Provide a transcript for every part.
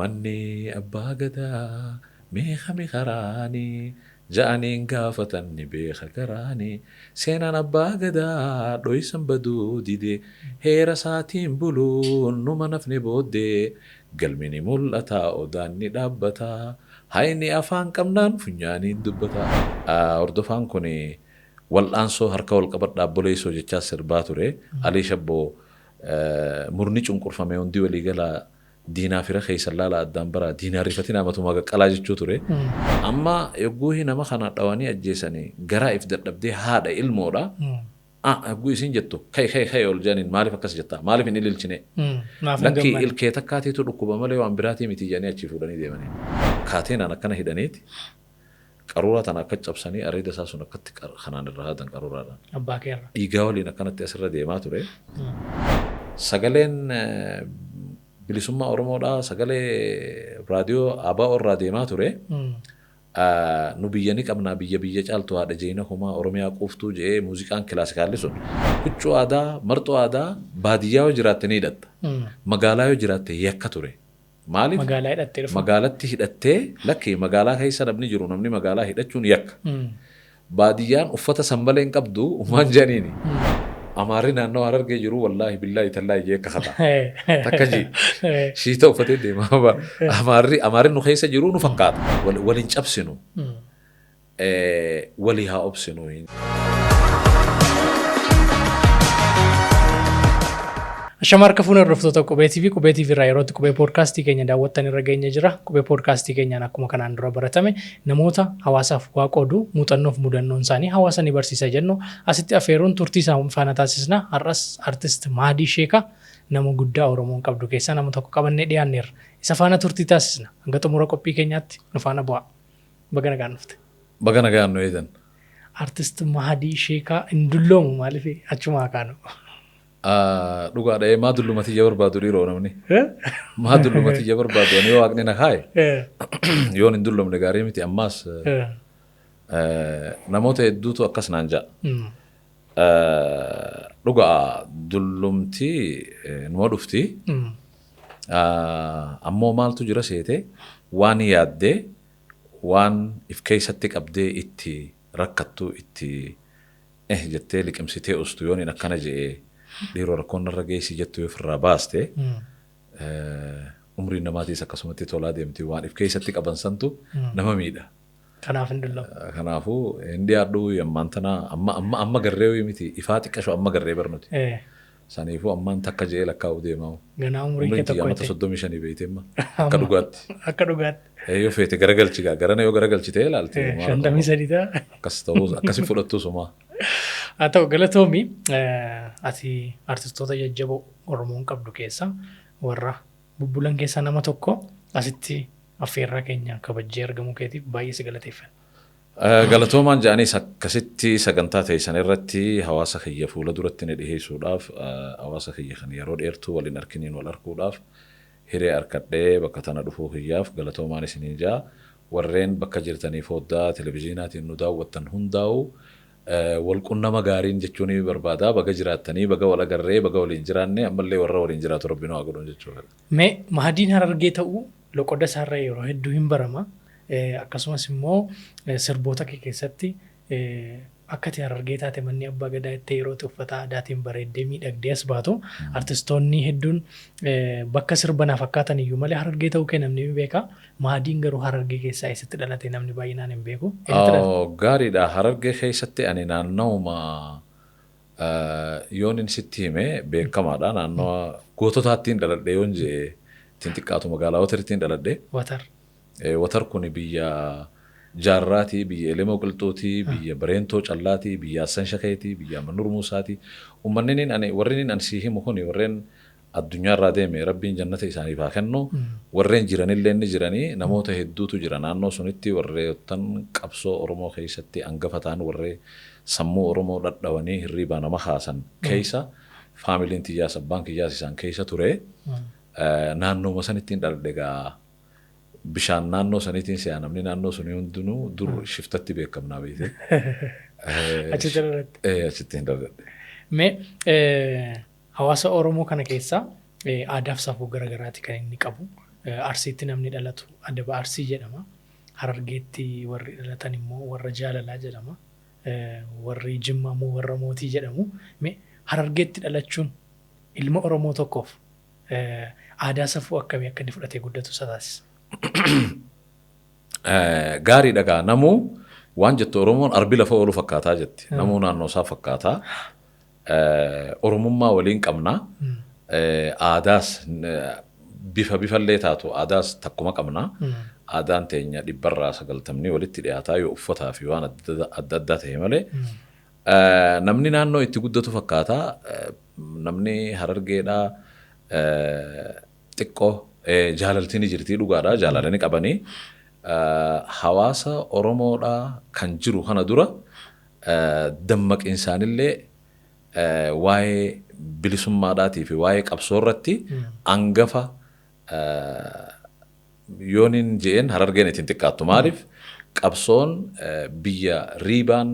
Manni abbaa gadaa meeqami karaanii ja'aniin gaafatan ni beeka garaanii seenaan abbaa gadaa dhoysan baduu dide heera isaatiin buluun numa nafne booddee galmi ni mul'ata odaan ni dhaabbata hayni afaan qabnaan funyaaniin dubbata. Hordofaan kun wal'aansoo harka wal qabadhaa obboleessoo jechaa sirbaa ture. Alii Shabboo murni cunqurfame hundi waliigalaa diinaa fira keessan laala addaan baraa diinaa rifatinaa matumaa qaqqalaa jechuu ture. Amma yogguu nama kana dhawanii ajjeesanii garaa if dadhabdee haadha ilmoodha. Yogguu isin jettu kai kai kai ol jedhaniin maaliif akkas jettaa maaliif hin ililchine? Lakkii ilkee takkaatiitu dhukkuba malee waan biraatii miti jedhanii achii fuudhanii deemanii. Kaateenaan akkana hidhaniiti qaruuraa tana akka cabsanii areeda isaa sun akkatti kanaan irra haadan qaruuraadhaan. Abbaa keerra. Dhiigaa waliin akkanatti asirra deemaa ture. Sagaleen bilisummaa Oromoodhaa sagalee raadiyoo ABO irraa deemaa ture. Nu biyya ni qabnaa biyya biyya caaltu haadha jeena homaa Oromiyaa quuftuu jedhee muuziqaan kilaasikaalli sun huccuu aadaa marxoo aadaa baadiyyaa yoo jiraatte ni hidhatta. Magaalaa yoo jiraatte yakka ture. Maaliif? Magaalaa hidhattee dhufu. Magaalatti hidhattee lakki magaalaa keessa namni jiru namni magaalaa hidhachuun yakka. Baadiyyaan uffata san malee hin qabdu uumaan jedhaniini. Amaarri naannoo Harargee jiru wallaahi billaahi tallaahi jee akka kata. Takka ji. Shiita uffatee deema. Amaarri nu keessa jiru nu fakkaata. Waliin cabsinu. Walii haa obsinu. Ashama harka fuula hordoftoota Qubee TV Qubee TV irraa yerootti Qubee Poodkaastii keenya daawwattan irra geenye jira. Qubee Poodkaastii keenyaan akkuma kanaan dura baratame namoota hawaasaaf waa qoodu muuxannoof mudannoon isaanii hawaasa ni barsiisa jennu asitti afeeruun turtii isaan faana taasisna. Har'as artist Mahadii Sheekaa nama guddaa Oromoon qabdu keessaa nama tokko qabannee dhiyaanneerra. Isa faana turtii taasisna. Hanga xumura qophii keenyaatti nu faana bu'aa. Baga nagaan dhufte. Baga nagaan nu eedan. Artist Mahadii Sheekaa hin dulloomu maaliif achumaa kaanu? Dhugaadha maa dullumati ija barbaadu dhiiroo namni. Maa dullumati ija barbaadu ani yoo waaqni na kaaye yoon hin dullomne gaarii miti ammaas namoota hedduutu akkas naan ja'a. Dhugaa dullumti numa dhufti. Ammoo maaltu jira seete waan yaaddee waan if keessatti qabdee itti rakkattu itti jettee liqimsitee ustu yoon hin akkana je'ee dhiiroo rakkoon narra geessi jettu yoo ofirraa baaste umriin namaatiis akkasumatti tolaa deemti waan if keessatti qaban santu nama miidha. Kanaaf hin dulloomu. Kanaafuu hin dhiyaadhu ammaan tana amma amma amma garree miti ifaa xiqqasho amma garree barnuti. Saniifuu ammaan takka je'ee lakkaa'uu deemaa. Ganaa umurii kee Umriin tokko tiyya amata itti. 35 beeyte amma akka dhugaatti. Akka dhugaatti. Yoo feete garagalchi gaa garana yoo garagalchitee ilaalte. 53 ta'a. Akkas ta'uus akkasi fudhattu sumaa. Haa ta'u galatoomi ati artistoota jajjaboo Oromoon qabdu keessaa warra bubbulan keessaa nama tokko asitti affeerraa keenya kabajjee argamuu keetiif baay'ee si galateeffanna. Galatoomaan ja'anis akkasitti sagantaa teessan irratti hawaasa kiyya fuula duratti ni dhiheessuudhaaf hawaasa kiyya kan yeroo dheertuu waliin arkiniin wal arkuudhaaf hiree arkadhee bakka tana dhufuu kiyyaaf galatoomaan isiniin ja'a. Warreen bakka jirtanii foddaa televizyiinaatiin nu daawwattan hundaa'u wal qunnama gaariin jechuun ni barbaada. Baga jiraattanii baga wal agarree baga waliin jiraanne ammallee warra waliin jiraatu rabbi nu haa godhuun jechuudha. Mee Mahadiin Harargee ta'uu loqoda isaarra yeroo hedduu hin barama. Akkasumas immoo sirboota kee keessatti akka ati Harargee taate manni abbaa gadaa jettee yeroo itti uffata aadaatiin bareeddee miidhagdee as baatu artistoonni hedduun bakka sirbanaa fakkaatan iyyuu malee Harargee ta'uu kee namni ni beeka. Mahadiin garuu Harargee keessaa eessatti dhalate namni baay'inaan hin beeku. Eessatti dhalate? Gaariidha. Harargee keessatti ani naannawuma yoon inni sitti hime beekamaadha. Naannawa goototaattiin dhaladhe yoon jee ittiin xiqqaatu magaalaa Watarittiin dhaladhe. Watar. Watar kun biyya Jaarraatii, biyya Elemoo Qilxuutii, biyya Bareentoo Callaatii, biyya Hassan Shakeetii, biyya Manur Muusaatii. Uummanni ani warreen ani sii himu kun warreen addunyaarraa deeme rabbiin jannata isaaniif haa kennu. Warreen jiranillee ni jiranii namoota hedduutu jira naannoo sunitti warreettan qabsoo Oromoo keessatti hangafa ta'an warree sammuu Oromoo dhadhawanii hirriibaa nama kaasan keessa faamiliin tiyyaas abbaan kiyyaas isaan keessa ture. Naannooma sanittiin dhaladhe gaa bishaan naannoo saniitiin si'a namni naannoo sunii hundinuu dur shiftatti beekamnaa beekte. Achitti dhalatte. Achitti hin dhaladhe. Mee hawaasa Oromoo kana keessaa aadaaf safuu garaagaraati kan inni qabu. Arsiitti namni dhalatu adaba Arsii jedhama. Harargeetti warri dhalatan immoo warra jaalalaa jedhama. Warri Jimmaa immoo warra mootii jedhamu. Mee Harargeetti dhalachuun ilma Oromoo tokkoof aadaa safuu akkamii akka inni fudhatee guddatu isa taasisa? Gaarii dhagaa, namuu waan jettu Oromoon arbi lafa oolu fakkaataa jetti. Namuu naannoo isaa fakkaataa. Oromummaa waliin qabna. Aadaas bifa bifallee taatu aadaas takkuma qabna. Aadaan teenya 90% walitti dhiyaataa yoo uffataa fi waan adda addaa ta'e malee. Namni naannoo itti guddatu fakkaataa. Namni Harargeedhaa xiqqoo jaalalti ni jirti, dhugaadha, jaalala ni qabanii. Hawaasa Oromoodhaa kan jiru kana dura dammaqiinsaanillee waa'ee bilisummaadhaatii fi waa'ee qabsoo irratti hangafa yooniin je'een Harargeen ittiin xiqqaattu. Maaliif qabsoon biyya riibaan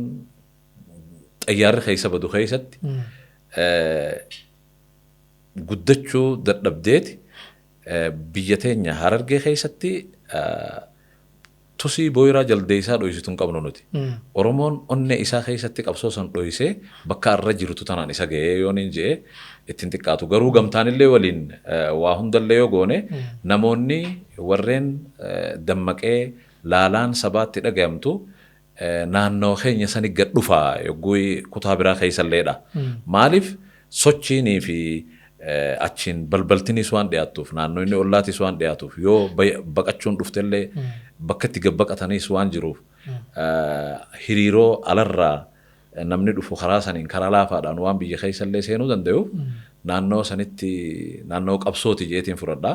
xayyaarri keessa badu keessatti guddachuu dadhabdeeti, biyya teenya Harargee keessatti tusii booyiraa jaldeessaa dhoysitu hin qabnu nuti. Oromoon onnee isaa keessatti qabsoo san dhoysee bakka irra jirtu tanaan isa ga'ee yooniin je'ee ittiin xiqqaatu. Garuu gamtaanillee waliin waa hundallee yoo goone, namoonni warreen dammaqee laalaan sabaatti dhagayamtu naannoo keenya sani gad dhufaa yogguu kutaa biraa keessalleedha. Maaliif sochiinii fi achiin balbaltinis waan dhiyaattuuf, naannoo inni ollaatis waan dhiyaatuuf, yoo baqachuun dhuftellee bakka itti gabbaqatanis waan jiruuf, hiriiroo alarraa namni dhufu karaa saniin karaa laafaadhaan waan biyya keessallee seenuu danda'uuf, naannoo sanitti naannoo qabsooti jeetiin fudhadha.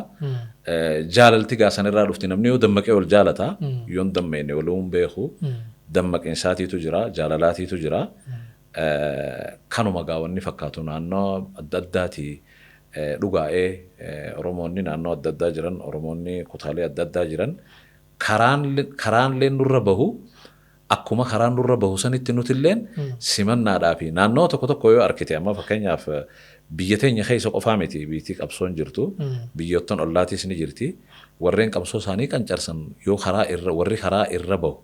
Jaalalti gaa sanirraa dhufti, namni yoo dammaqee wal jaalata, yoo hin dammaqne waluu hin beeku. Dammaqinsaatiitu jira, jaalalaatiitu jira. Kanuma gaa wanni fakkaatu naannoo adda addaati dhugaa'ee Oromoonni naannoo adda addaa jiran, Oromoonni kutaalee adda addaa jiran, karaanlee nurra bahu, akkuma karaan nurra bahu sanitti nutilleen simannaadhaa fi naannoo tokko tokko yoo arkite, amma fakkeenyaaf biyya teenya keessa qofaa miti biitii qabsoon jirtu, biyyoottan ollaatis ni jirti. Warreen qabsoo isaanii qancarsan yoo karaa irra warri karaa irra bahu,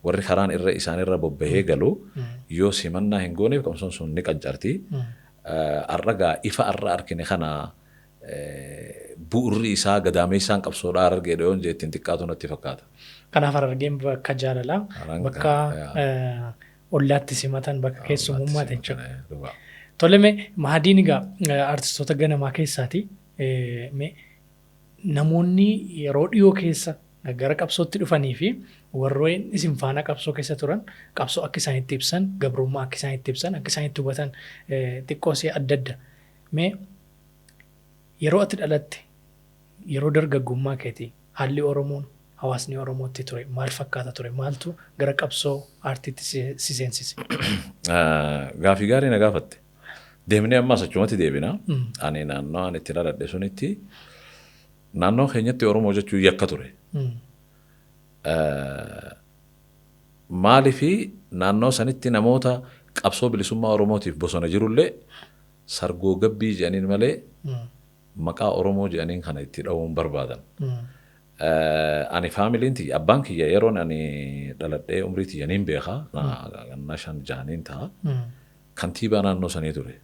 warri karaan irra isaanirra bobbahee galu yoo simannaa hin gooneef, qabsoon sun ni qancarti. Har'a gaa ifa har'a arkine kana bu'urri isaa gadaameessaan qabsoodhaa Harargeedha yoon jee ittiin xiqqaatu natti fakkaata. Kanaaf Harargeen bakka jaalalaa, bakka ollaatti simatan, bakka keessumummaati jechuudha. Tole, mee Mahadiin egaa artistoota ganamaa keessaati. Mee namoonni yeroo dhiyoo keessa gara qabsootti dhufanii fi warreen isin faana qabsoo keessa turan qabsoo akka isaan itti ibsan, gabrummaa akka isaan itti ibsan, akka isaan itti hubatan xiqqoo see adda adda. Mee yeroo ati dhalatte, yeroo dargaggummaa keetii, haalli Oromoon hawaasni Oromootti ture maal fakkaata ture? Maaltu gara qabsoo aartiitti si seensise? Gaafii gaarii na gaafatte. Deemnee ammas achumatti deebina. Ani naannoo ani itti dhaladhe sunitti naannoo keenyatti Oromoo jechuun yakka ture. Maaliifi naannoo sanitti namoota qabsoo bilisummaa Oromootiif bosona jirullee sargoo gabbii jedhaniin malee maqaa Oromoo jedhaniin kana itti dha'uun barbaadan. Ani faamiliin tiyya, abbaan kiyya yeroon ani dhaladhee umrii tiyya niin beeka, ganna 5 6niin ta'a. Kantiibaa naannoo sanii ture.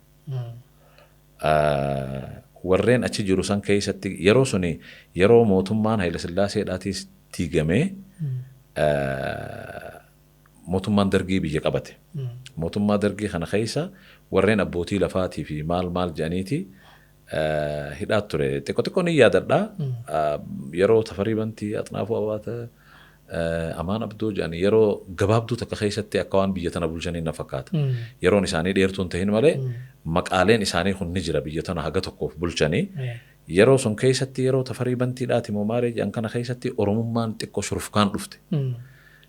Warreen achi jiru san keessatti yeroo suni yeroo mootummaan Haayila Sillaaseedhaatis diigamee mootummaan Dargii biyya qabate. Mootummaa Dargii kana keessa warreen abbootii lafaatii fi maal maal jedhaniiti hidhaa ture. Xiqqoo xiqqoo ni yaadadha. Yeroo Tafarii Bantii, Axnaafuu Abaata, Amaan Abdoo jedhanii yeroo gabaabduu takka keessatti akka waan biyya tana bulchanii na fakkaata. Yeroon isaanii dheertuu hin ta'in malee maqaaleen isaanii kun ni jira, biyya tana haga tokkoof bulchanii. Yeroo sun keessatti yeroo Tafarii Bantiidhaati moo maaree jedhan kana keessatti Oromummaan xiqqoo shurufkaan dhufte.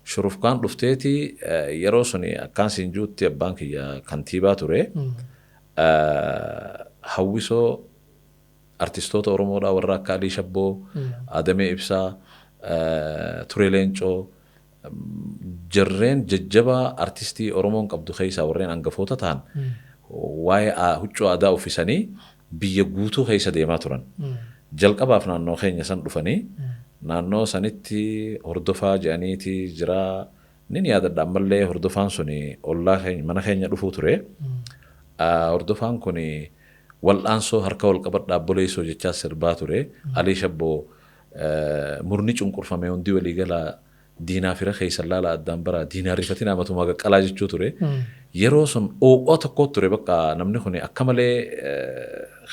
Shurufkaan dhufteeti yeroo suni akkaan siin juutti abbaan kiyya kantiibaa ture. Hawwisoo artistoota Oromoodhaa warra akka Alii Shabboo, Adamee Ibsaa, Turee Leencoo, jarreen jajjabaa artistii Oromoon qabdu keessaa warreen hangafoota ta'an waa'ee huccuu aadaa uffisanii biyya guutuu keessa deemaa turan. Jalqabaaf naannoo keenya san dhufanii naannoo sanitti hordofaa jedhaniiti jira. Nin yaadadha ammallee hordofaan suni ollaa keenya mana keenya dhufuu ture. Hordofaan kun wal'aansoo harka wal qabadhaa obboleessoo jechaa sirbaa ture. Alii Shabboo murni cunqurfame hundi waliigalaa diinaa fira keessan laala addaan baraa diinaa rifatina amatuma qaqqalaa jechuu ture. Yeroo sun oo'oo tokko ture bakka namni kun akka malee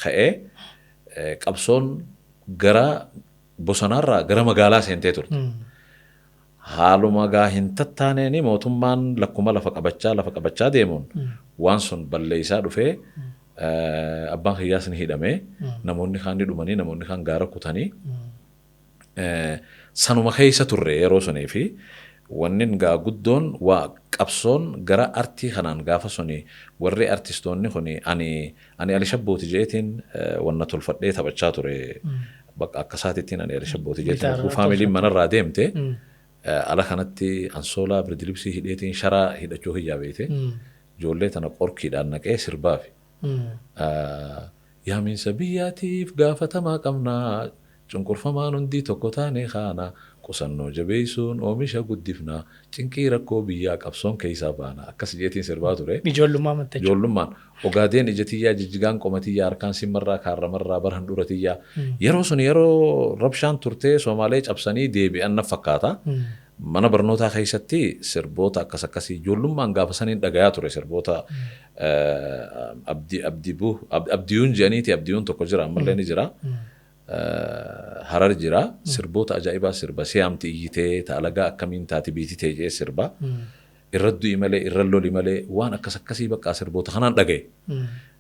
ka'ee qabsoon gara bosonaarraa gara magaalaa seentee turte. Haaluma gaa hin tattaaneeni mootummaan lakkuma lafa qabachaa deemuun waan sun balleessaa dhufee abbaan kiyyaas ni hidhamee namoonni kaan ni dhumanii namoonni kaan gaara kutanii sanuma keessa turre yeroo sunii fi wannin gaa guddoon waa qabsoon gara artii kanaan gaafa suni warri artistoonni kuni ani Ali Shabbooti jeetiin wanna tolfadhee taphachaa ture. Bakka akka isaatittiin ani Ali Shabbooti jeetiin faamiliin manarraa deemte ala kanatti ansoolaa birdilibsii hidheetiin sharaa hidhachuu hiyyaa beete ijoollee tana qorkiidhaan naqee sirbaafi. Yaamiinsa biyyaatiif gaafatamaa qabnaa cunqurfamaan hundi tokko taane kaana qusannoo jabeessuun oomisha guddifnaa cinqii rakkoo biyyaa qabsoon keessaa baana akkas jeetiin sirbaa ture. Ijoollummaa mattachuu. Ijoollummaan Ogaadeen ija tiyyaa jijjigaan qoma tiyyaa harkaan simmarraa kaarramarraa barhan dura tiyyaa yeroo sun yeroo rabshaan turtee Somaalee cabsanii deebi'an na fakkaata. Mana barnootaa keessatti sirboota akkas akkasii ijoollummaan gaafa saniin dhagayaa ture sirboota abdiyuun jedhaniiti abdiyuun tokko jira ammallee ni jira. Harar jira sirboota ajaa'ibaa sirba siyaamti iyyitee taalagaa akkamiin taati biititee jee sirba irra du'i malee irra loli malee waan akkas akkasii bakka sirboota kanaan dhagaye.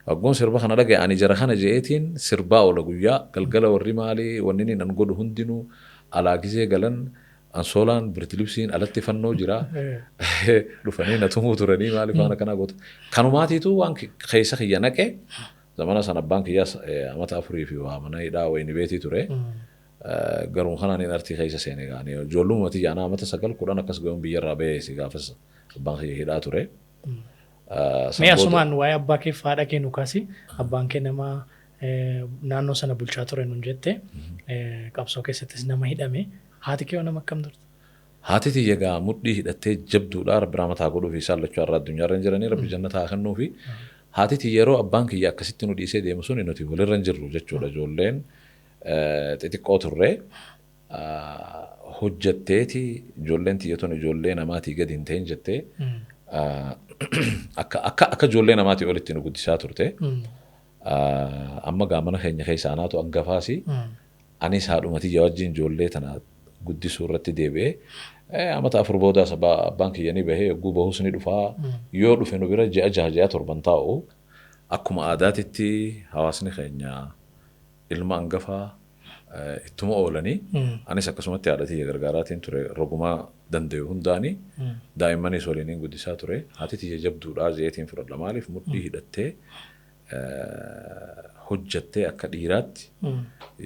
Waggoon sirba kana dhagaye ani jara kana jeetiin sirbaa oola guyyaa galgala warri maalii wanni inni an godhu hundinuu alaa gisee galan ansoolaan birtilibsiin alatti fannoo jira dhufanii na tumuu turanii maaliif waan akkanaa goota. Kanumaatiitu waan keessa kiyya naqe zamana sana abbaan kiyyaas amata 4 fi waa mana hidhaa wayini beetii ture. Garuu kanaan hin artii keessa seene gaanii ijoollummaa tiyya anaa amata 9 10 akkas ga'uun biyyarraa bahee si gaafas abbaan kiyya hidhaa ture. Mee asumaan waa'ee abbaa kee fi haadha kee nu kaasi. Abbaan kee nama naannoo sana bulchaa ture nuun jette. Qabsoo keessattis nama hidhame. Haati kee nama akkam turte? Haati tiyya gaa mudhii hidhattee jabduudha rabbi rahmataa godhuu fi isaan lachuu har'a addunyaarra hin jiranii rabbi jannataa haa kennuu fi haati tiyya yeroo abbaan kiyya akkasitti nu dhiisee deemu suni nuti walirra hin jirru jechuudha ijoolleen xixiqqoo turre hojjatteeti ijoolleen tiyya tun ijoollee namaatii gadi hin ta'in jettee akka ijoollee namaatii olitti nu guddisaa turte. Amma gaa mana keenya keessa anaatu hangafaasi. Anis haadhuma tiyya wajjin ijoollee tana guddisuu irratti deebi'ee amata 4 boodaas abbaan kiyya ni bahee yogguu bahus ni dhufaa yoo dhufe nu bira ji'a 6 ji'a 7 taa'u. Akkuma aadaatitti hawaasni keenya ilma hangafaa ittuma oolanii anis akkasumatti haadha tiyya gargaaraatiin ture rogumaa danda'u hundaani daa'immanis waliin guddisaa ture. Haati tiyya jabduudhaa jeetiin fudhadha maaliif mudhii hidhattee hojjattee akka dhiiraatti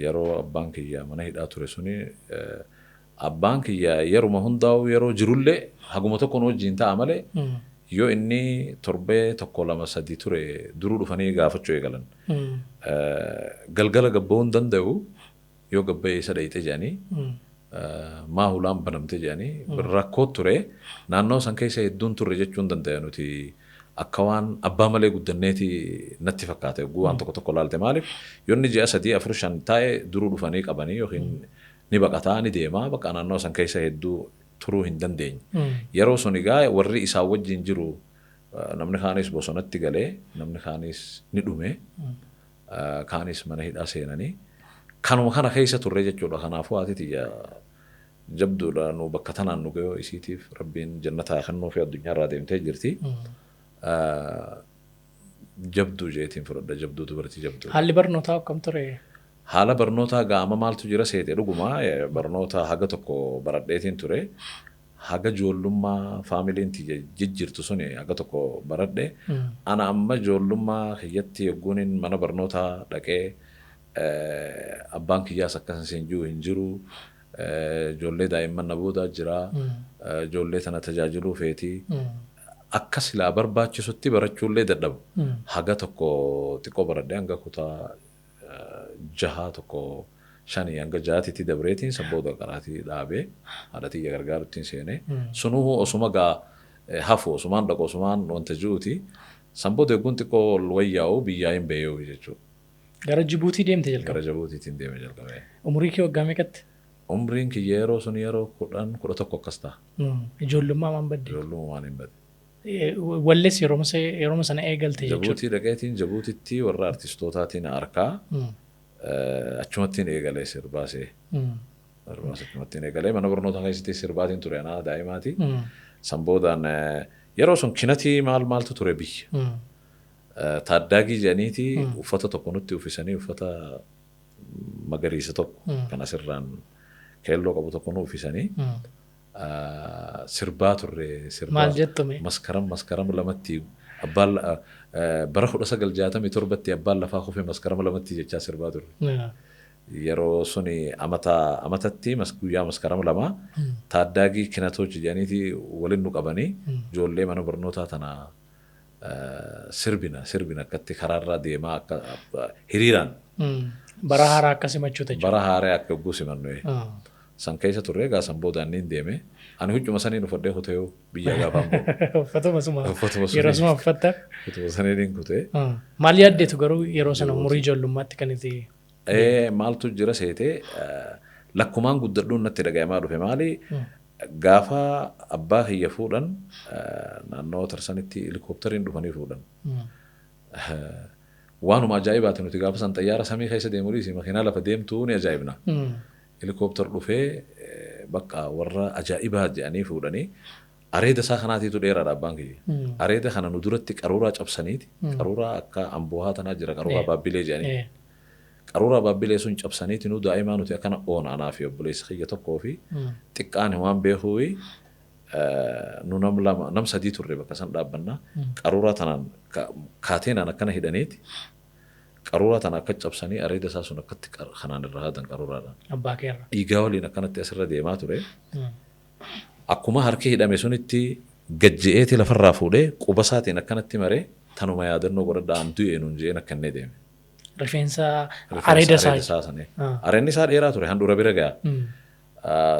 yeroo abbaan kiyya mana hidhaa ture suni abbaan kiyya yeruma hundaa'u yeroo jirullee haguma tokkoon wajjin ta'a malee yoo inni torbee 1 2 3 ture duruu dhufanii gaafachuu eegalan. Galgala gabba'uu hin danda'u yoo gabba'ee isa dhayite jedhanii maa hulaan banamte jedhanii rakkoo ture naannoo san keessa hedduun turre jechuu hin danda'e nuti akka waan abbaa malee guddanneeti natti fakkaate yogguu waan tokko tokko laalte maaliif yoonni ji'a 3 4 5 taa'e duruu dhufanii qabanii yookiin ni baqataa ni deemaa bakka naannoo san keessa hedduu turuu hin dandeenye. Yeroo sun egaa warri isaan wajjin jiru namni kaanis bosonatti galee namni kaanis ni dhume kaanis mana hidhaa seenanii kanuma kana keessa turre jechuudha. Kanaafuu haati tiyya jabduudha nu bakka tanaan nu ga'oo isiitiif rabbiin jannataa kennuu fi addunyaarraa deemtee jirti. Jabduu jeetiin fudhadha jabduu dubartii jabduu. Haalli barnootaa akkam ture? Haala barnootaa gaama maaltu jira seete dhuguma barnoota haga tokko baradheetiin ture. Haga ijoollummaa faamiliin tiyya jijjiirtu suni haga tokko baradhe. Ana amma ijoollummaa kiyyatti yogguuniin mana barnootaa dhaqee abbaan kiyyaas akkas hin jiru hin jiru. Ijoollee daa'imman na boodaa jira. Ijoollee tana tajaajiluu feetii. Akka silaa barbaachisutti barachuullee dadhabu. Haga tokko xiqqoo baradhee hanga kutaa 6 tokko Shanii hanga jaatitti dabreetiin san booda qaraatii dhaabee haadha tiyya gargaaruttiin seenee sunuu osuma gaa hafu osumaan dhaqu osumaan wanta ji'uuti. San booda eegguun xiqqoo ol wayyaa'u biyyaa hin beeyuu jechuudha. Gara Jibuutii deemte jalqaba. Gara Jibuutiitiin deeme jalqabee. Umurii kee waggaa meeqatti? Umriin kiyya yeroo sun yeroo 10, 11 akkas ta'a. Ijoollummaa waan badde. Ijoollummaan hin badde. Wallees yeroo sana eegalte jechuudha. Jabuutii dhaqeetiin Jabuutitti warra artistootaatiin harkaa achumattiin eegalee sirbaasee. Sirbaas achumattiin eegalee mana barnootaa keessatti sirbaatiin ture anaa daa'imaati. San boodaan yeroo sun kinatii maal maaltu ture biyya. Taaddaagii jedhaniiti uffata tokko nutti uffisanii uffata magariisa tokko kan asirraan keelloo qabu tokko nu uffisanii sirbaa turre sirbaa. Maal jettume? Maskaram 2tti abbaan bara 1967tti abbaan lafaa kufee maskaram 2tti jechaa sirbaa turre. Yeroo suni amatatti guyyaa maskaram 2 taaddaagii kinatoochi jedhaniiti waliin nu qabanii ijoollee mana barnootaa tana sirbina akkatti karaarra deemaa akka hiriiraan. Bara haaraa akka simachuuta jechuudha. Bara haaraa akka yogguu simannu. San keessa turre egaa san booda inni hin deeme. Ani huccuma saniin uffadhee kutee biyya gaafaan ba'u. Uffatuma suma. Uffatuma suni. Yeroo suma uffatta. Uffatuma saniin hin kutee. Maal yaaddeetu garuu yeroo sana umurii ijoollummaatti kan itti. Maaltu jira seetee lakkumaan guddadhuun natti dhagayamaa dhufe maali? Gaafa abbaa kiyya fuudhan naannoo tarsanitti helikooптariin dhufanii fuudhan. Waanuma ajaa'ibaati nuti gaafa san xayyaara samii keessa deemuu dhiisi makiinaa lafa deemtuu ni ajaa'ibna. Helikoophtar dhufee bakka warra ajaa'ibaa jedhanii fuudhanii areeda isaa kanaatiitu dheeraadha abbaan kiyya. Areeda kana nu duratti qaruuraa cabsaniiti. Qaruuraa akka amboohaa tanaa jira qaruuraa baabbilee jedhanii. Qaruuraa baabbilee sun cabsaniiti nu daa'imaa nuti akkana oona anaa fi obboleessa kiyya tokkoo fi xiqqaan waan beekuufi nu nam lama nam sadii turre bakka san dhaabbanna. Qaruuraa tanaan kaateenaan akkana hidhaniiti. Qaruuraa tana akka cabsanii areeda isaa sun akkatti kanaan irra haadan qaruuraadhaan. Abbaa keerra. Dhiigaa waliin akkanatti asirra deemaa ture. Akkuma harki hidhame sunitti gajje'eeti lafarraa fuudhee quba isaatiin akkanatti maree tanuma yaadannoo godhadhaa an du'e nuun je'een akka inni deeme. Rifeensa areeda isaa. Areedni isaa dheeraa ture handhuura bira ga'a.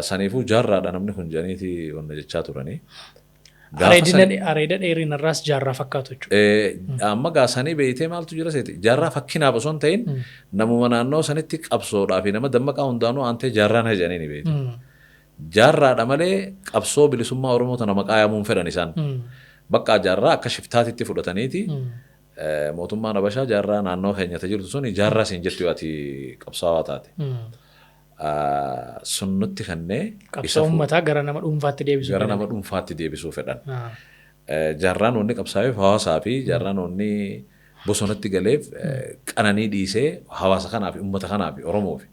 Saniifuu jaarraadha namni kun jedhaniiti wanna jechaa turanii. Areeda dheerinarraas jaarraa fakkaatu jechuudha. Amma gaasanii beeytee maaltu jira seeti jaarraa fakkinaaf osoo hin ta'in namuma naannoo sanitti qabsoodhaa fi nama dammaqaa hundaanuu aantee jaarraa na jedhanii ni beeyte. Jaarraadha malee qabsoo bilisummaa Oromoo tana maqaa yaamuun fedhan isaan. Bakka jaarraa akka shiftaatitti fudhataniiti. Mootummaan Habashaa jaarraa naannoo keenya jirtu suni jaarraa siin jettu yoo ati qabsaawaa taate. Sun nutti kennee qabsoo uummataa gara nama dhuunfaatti deebisuu gara nama dhuunfaatti deebisuu fedhan. Jaarraan wanni qabsaa'eef hawaasaa fi jaarraan wanni bosonatti galeef qananii dhiisee hawaasa kanaa fi uummata kanaa fi Oromoofi.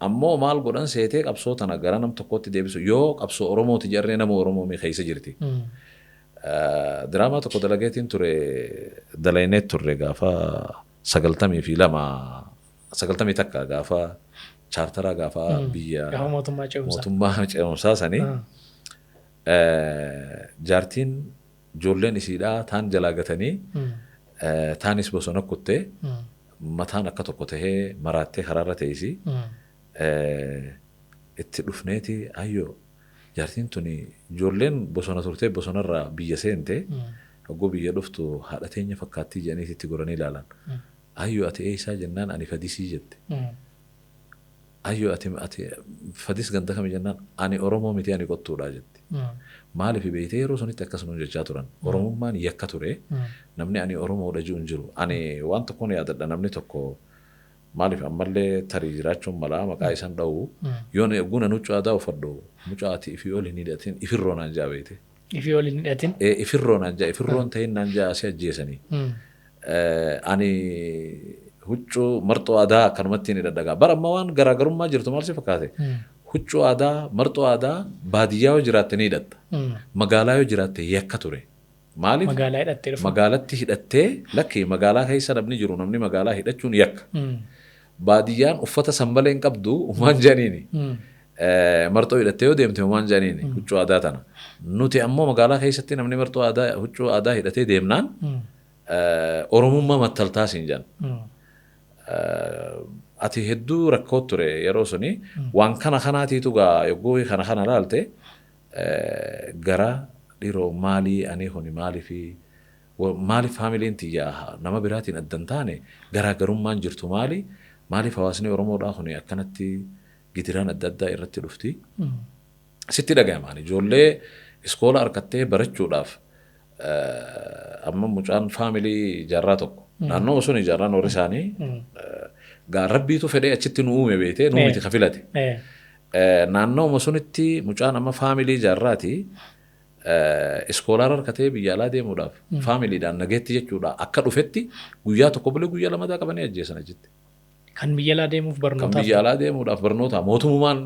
Ammoo maal godhan seetee qabsoo tana gara nam tokkotti deebisu yoo qabsoo Oromooti jarree nama Oromoo keessa jirti. Diraamaa tokko dalageetiin ture dalaynee turre gaafa 92 91 gaafa chaartaraa gaafa biyya mootummaa ce'umsaa sanii jaartiin ijoolleen isiidhaa taan jalaa gatanii taanis bosona kuttee mataan akka tokko tahee maraattee karaarra teessii itti dhufneeti ayyoo jaartiin tuni ijoolleen bosona turtee bosonarraa biyya seente hogguu biyya dhuftu haadha teenya fakkaattii jedhanii itti goranii ilaalan. Ayyoo ati eessaa jennaan ani fadisii jette. Ayyoo ati fadis ganda kami jennaan ani Oromoo miti ani qottuudha jette. Maaliif beeytee yeroo sunitti akkasuma jechaa turan. Oromummaan yakka ture. Namni ani Oromoodha jiru hin jiru. Ani waan tokkoon yaadadha namni tokko maaliif ammallee tarii jiraachuun malaa maqaa isaan dha'u yoo guna nuccuu aadaa uffadhu mucaa ati ifii ol hin hidhatin ifirroo naan jaa beeyte. Ifii ol hin hidhatin? Ifirroo naan jaa ifirroon ta'in naan jaa si ajjeesanii. Ani huccuu marxoo aadaa akkanumatti hin hidhadha. Bara amma waan garaagarummaa jirtu maal si fakkaate? Huccuu aadaa marxoo aadaa baadiyyaa yoo jiraatte ni hidhatta. Magaalaa yoo jiraatte yakka ture. Maaliif? Magaalaa hidhattee dhufa. Magaalatti hidhattee lakki magaalaa keessa namni jiru namni magaalaa hidhachuun yakka. Baadiyyaan uffata san malee hin qabdu uumaan jedhaniini. Marxoo hidhattee yoo deemte uumaan jedhaniini huccuu aadaa tana. Nuti ammoo magaalaa keessatti namni marxoo aadaa huccuu aadaa hidhatee deemnaan Oromummaa mattaltaa siin jedhan. Ati hedduu rakkoo ture yeroo suni. Waan kana kanaatiitu gaa yogguu kana kana laalte gara dhiiroo maalii ani kuni maaliifi maaliif faamiliin tiyya nama biraatiin adda hin taane, garaagarummaan jirtu maali, maaliif hawaasni Oromoodhaa kuni akkanatti gidiraan adda addaa irratti dhufti sitti dhagahamaan. Ijoollee iskoola harkattee barachuudhaaf, amma mucaan faamilii jaarraa tokko naannoo sun jaarraan warri isaanii gaa rabbiitu fedhee achitti nu uume beetee nu miti ka filate. Naannoo sunitti mucaan amma faamilii jaarraati iskoolaa harkatee biyya alaa deemuudhaaf faamiliidhaan nageetti jechuudha akka dhufetti guyyaa tokko bulee guyyaa lamataa qabanii ajjeesan achitti. Kan biyya alaa deemuuf Kan barnootaaf. Biyya alaa deemuudhaaf barnoota mootummaan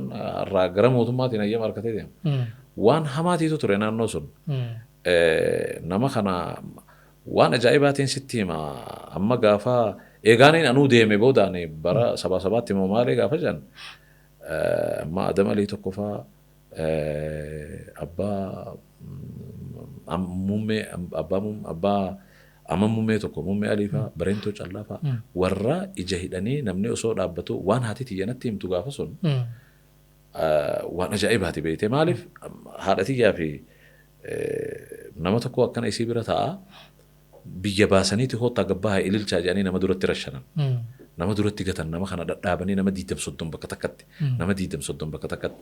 irraa gara mootummaatiin hayyama harkatee deema. Waan hamaatiitu ture naannoo sun. Nama kana waan ajaa'ibaatiin sitti hima. Amma gaafa eegaaniin anuu deeme boodaan bara sabaa sabaatti immoo maalee gaafa jedhan, amma Adam Alii tokko faa, abbaa muummee, abbaa amma muummee tokko, muummee Alii faa, Bareentoo Callaa faa, warra ija hidhanii namni osoo dhaabbatu waan haati tiyya natti himtu gaafa sun waan ajaa'ibaati beekte. Maaliif haadha tiyyaa fi nama tokko akkana isii bira taa'a, biyya baasaniiti hoottaa gabbaa haa ililchaa jedhanii nama duratti rashanan. Nama duratti gatan, nama kana dhadhaabanii, nama 20-30 bakka takkatti. Nama 20-30 bakka takkatti.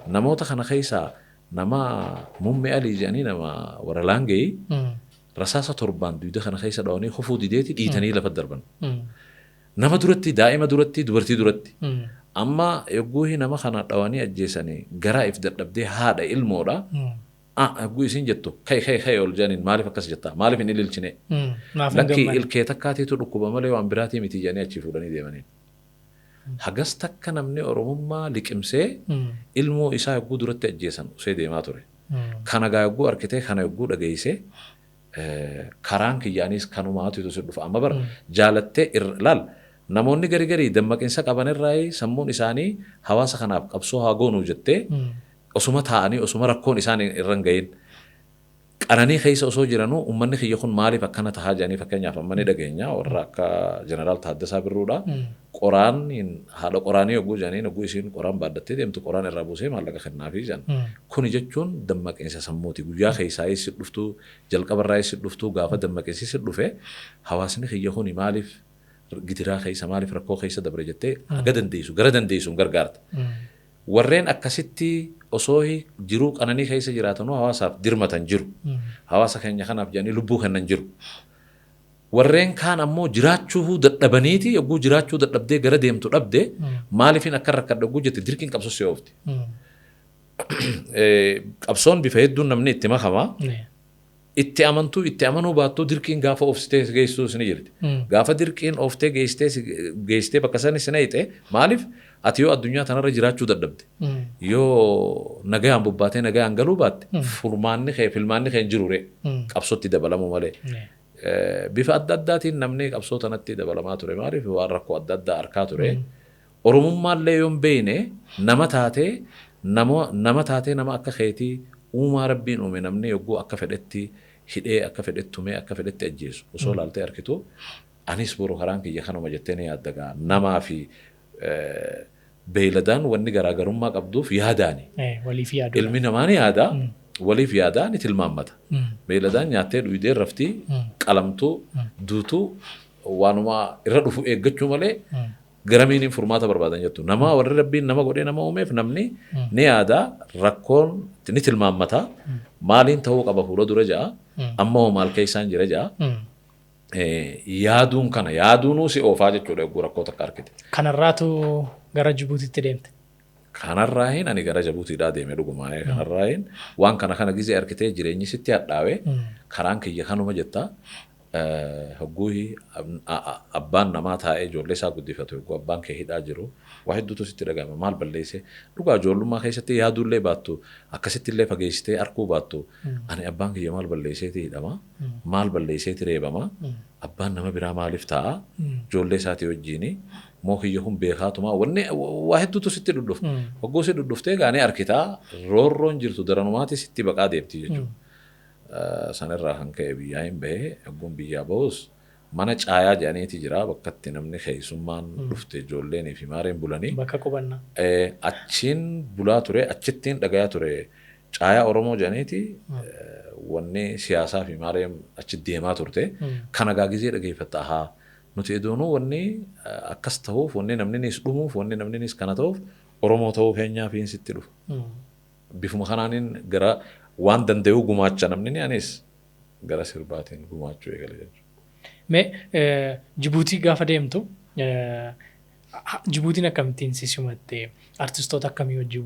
Namoota kana keessaa nama muummee Alii jedhanii nama warra Laangee rasaasa torbaan dugda kana keessa dhawanii kufuu dideeti dhiitanii lafa darban. Nama duratti, daa'ima duratti, dubartii duratti. Amma yogguu nama kana dhawanii ajjeesanii garaa if dadhabdee haadha ilmoodha. Ah, yogguu isin jettu kai kai kai ol jedhaniin, maaliif akkas jettaa, maaliif hin ililchine? Maaf hin Lakkii gammanne? Ilkee takkaatiitu dhukkuba malee waan biraatii miti jedhanii achii fuudhanii deemanii. Hagas takka namni Oromummaa liqimsee ilmoo isaa yogguu duratti ajjeesan usee deemaa ture. Kana gaa yogguu arkitee, kana yogguu dhageessee, karaan kiyyaanis kanumaatu si dhufa. Amma bara jaalattee laal, namoonni gari garii dammaqinsa qaban irraa sammuun isaanii hawaasa kanaaf qabsoo haa goonuu jettee osuma taa'anii, osuma rakkoon isaan irra hin gahin, qananii keessa osoo jiranuu, uummanni kiyya kun maaliif akkana tahaa jedhanii, fakkeenyaaf amma ni dhageenya warra akka Jeneraal Taaddasaa Birruudha. Qoraan haadha qoraanii yogguu jedhanii, yogguu isiin qoraan baadhattee deemtu qoraan irraa buusee maallaqa kennaafii jedhan. Kuni jechuun dammaqinsa sammuuti. Guyyaa keessaa si dhuftuu, jalqabarraa si dhuftuu, gaafa dammaqinsi si dhufe hawaasni kiyya kuni maaliif gidiraa keessa, maaliif rakkoo keessa dabre jettee haga dandeessu gara dandeessuun gargaarta. Warreen akkasitti osoo jiruu qananii keessa jiraatanuu hawaasaaf dirmatan jiru. Hawaasa keenya kanaaf jedhanii lubbuu kennan jiru. Warreen kaan ammoo jiraachuu dadhabaniiti, yogguu jiraachuu dadhabdee gara deemtu dhabde, maaliifin akka rakkadha yogguu jette dirqiin qabsoo si oofti. Qabsoon bifa hedduun namni itti makama. Itti amantuu itti amanuu baattuu dirqiin gaafa oofsitee geessuu ni jirti. Gaafa dirqiin ooftee geessitee geessitee bakka sani si naqxe, maaliif ati yoo addunyaa tanarra jiraachuu dadhabde, yoo nagayaan bobbaatee nagayaan galuu baatte, furmaanni kee, filmaanni kee hin jiru ree qabsootti dabalamuu malee. Bifa adda addaatiin namni qabsoo tanatti dabalamaa ture, maaliif waan rakkoo adda addaa arkaa ture. Oromummaallee yoo hin beekne nama taatee, nama taatee, nama akka keetii uumaa rabbiin uume namni yogguu akka fedhetti hidhee, akka fedhetti tumee, akka fedhetti ajjeesu osoo laaltee arkitu, anis boru karaan kiyya kanuma jettee ni yaadda. Gaa namaa fi beeyladaan wanni garaagarummaa qabduuf yaadaani. Waliif yaadu. Ilmi namaa ni yaada, waliif yaadaa, ni tilmaammata. Beeyladaan nyaattee dhuydee raftii, qalamtuu, duutuu, waanuma irra dhufu eeggachuu malee garamiin furmaata barbaadan jettu. Nama warri rabbiin nama godhee nama uumeef namni ni yaada, rakkoon ni tilmaammata. Maaliin ta'uu qaba fuula dura ja'a. Amma hoo maal keessaan jira ja'a. Yaaduun kana yaaduunuu si oofaa jechuudha yogguu rakkoo takka argite. Kanarraatu gara Jibuutitti deemte. Kanarraahin ani gara Jabuutiidhaa deeme dhugumaa. Kanarraahin waan kana kana gizee argitee jireenyi sitti hadhaawee karaan kiyya kanuma jetta. Hogguu abbaan namaa taa'ee ijoollee isaa guddifatu, hogguu abbaan kee hidhaa jiru, waa hedduutu sitti dhagahama. Maal balleesse? Dhugaa ijoollummaa keessatti yaaduullee baattu, akkasitti illee fageessitee arguu baattu, ani abbaan kiyya maal balleesseeti hidhama, maal balleesseeti reebama, abbaan nama biraa maaliif taa'a ijoollee isaatii wajjiini, moo kiyya kun beekaatuma, wanni waa hedduutu sitti dhudhufa. Hogguu si dhudhuftee gaanii arkitaa roorroon jirtu daranumaati sitti baqaa deemti jechuudha. Sanirraa kan ka'e biyyaa hin bahee. Hogguun biyyaa bahus Mana caayaa jedhaniiti jira bakka itti namni keessummaan dhufte ijoolleenii fi maareen bulanii. Bakka qubannaa. Achiin bulaa ture, achittiin dhagayaa ture. Caayaa Oromoo jedhaniiti wanni siyaasaa fi maareen achi deemaa turte. Kana gaagizee dhageeffatta, ahaa, nuti edoonuu wanni akkas ta'uuf, wanni namni nis dhumuuf, wanni namni nis kana ta'uuf Oromoo ta'uu keenyaa fi sitti dhufa. Bifuma kanaaniin gara waan danda'uu gumaacha namni, anis gara sirbaatiin gumaachuu eegale jechuudha. Mee Jibuutii gaafa deemtu, Jibuutiin akkamittiin si simatte? Artistoota akkamii wajjin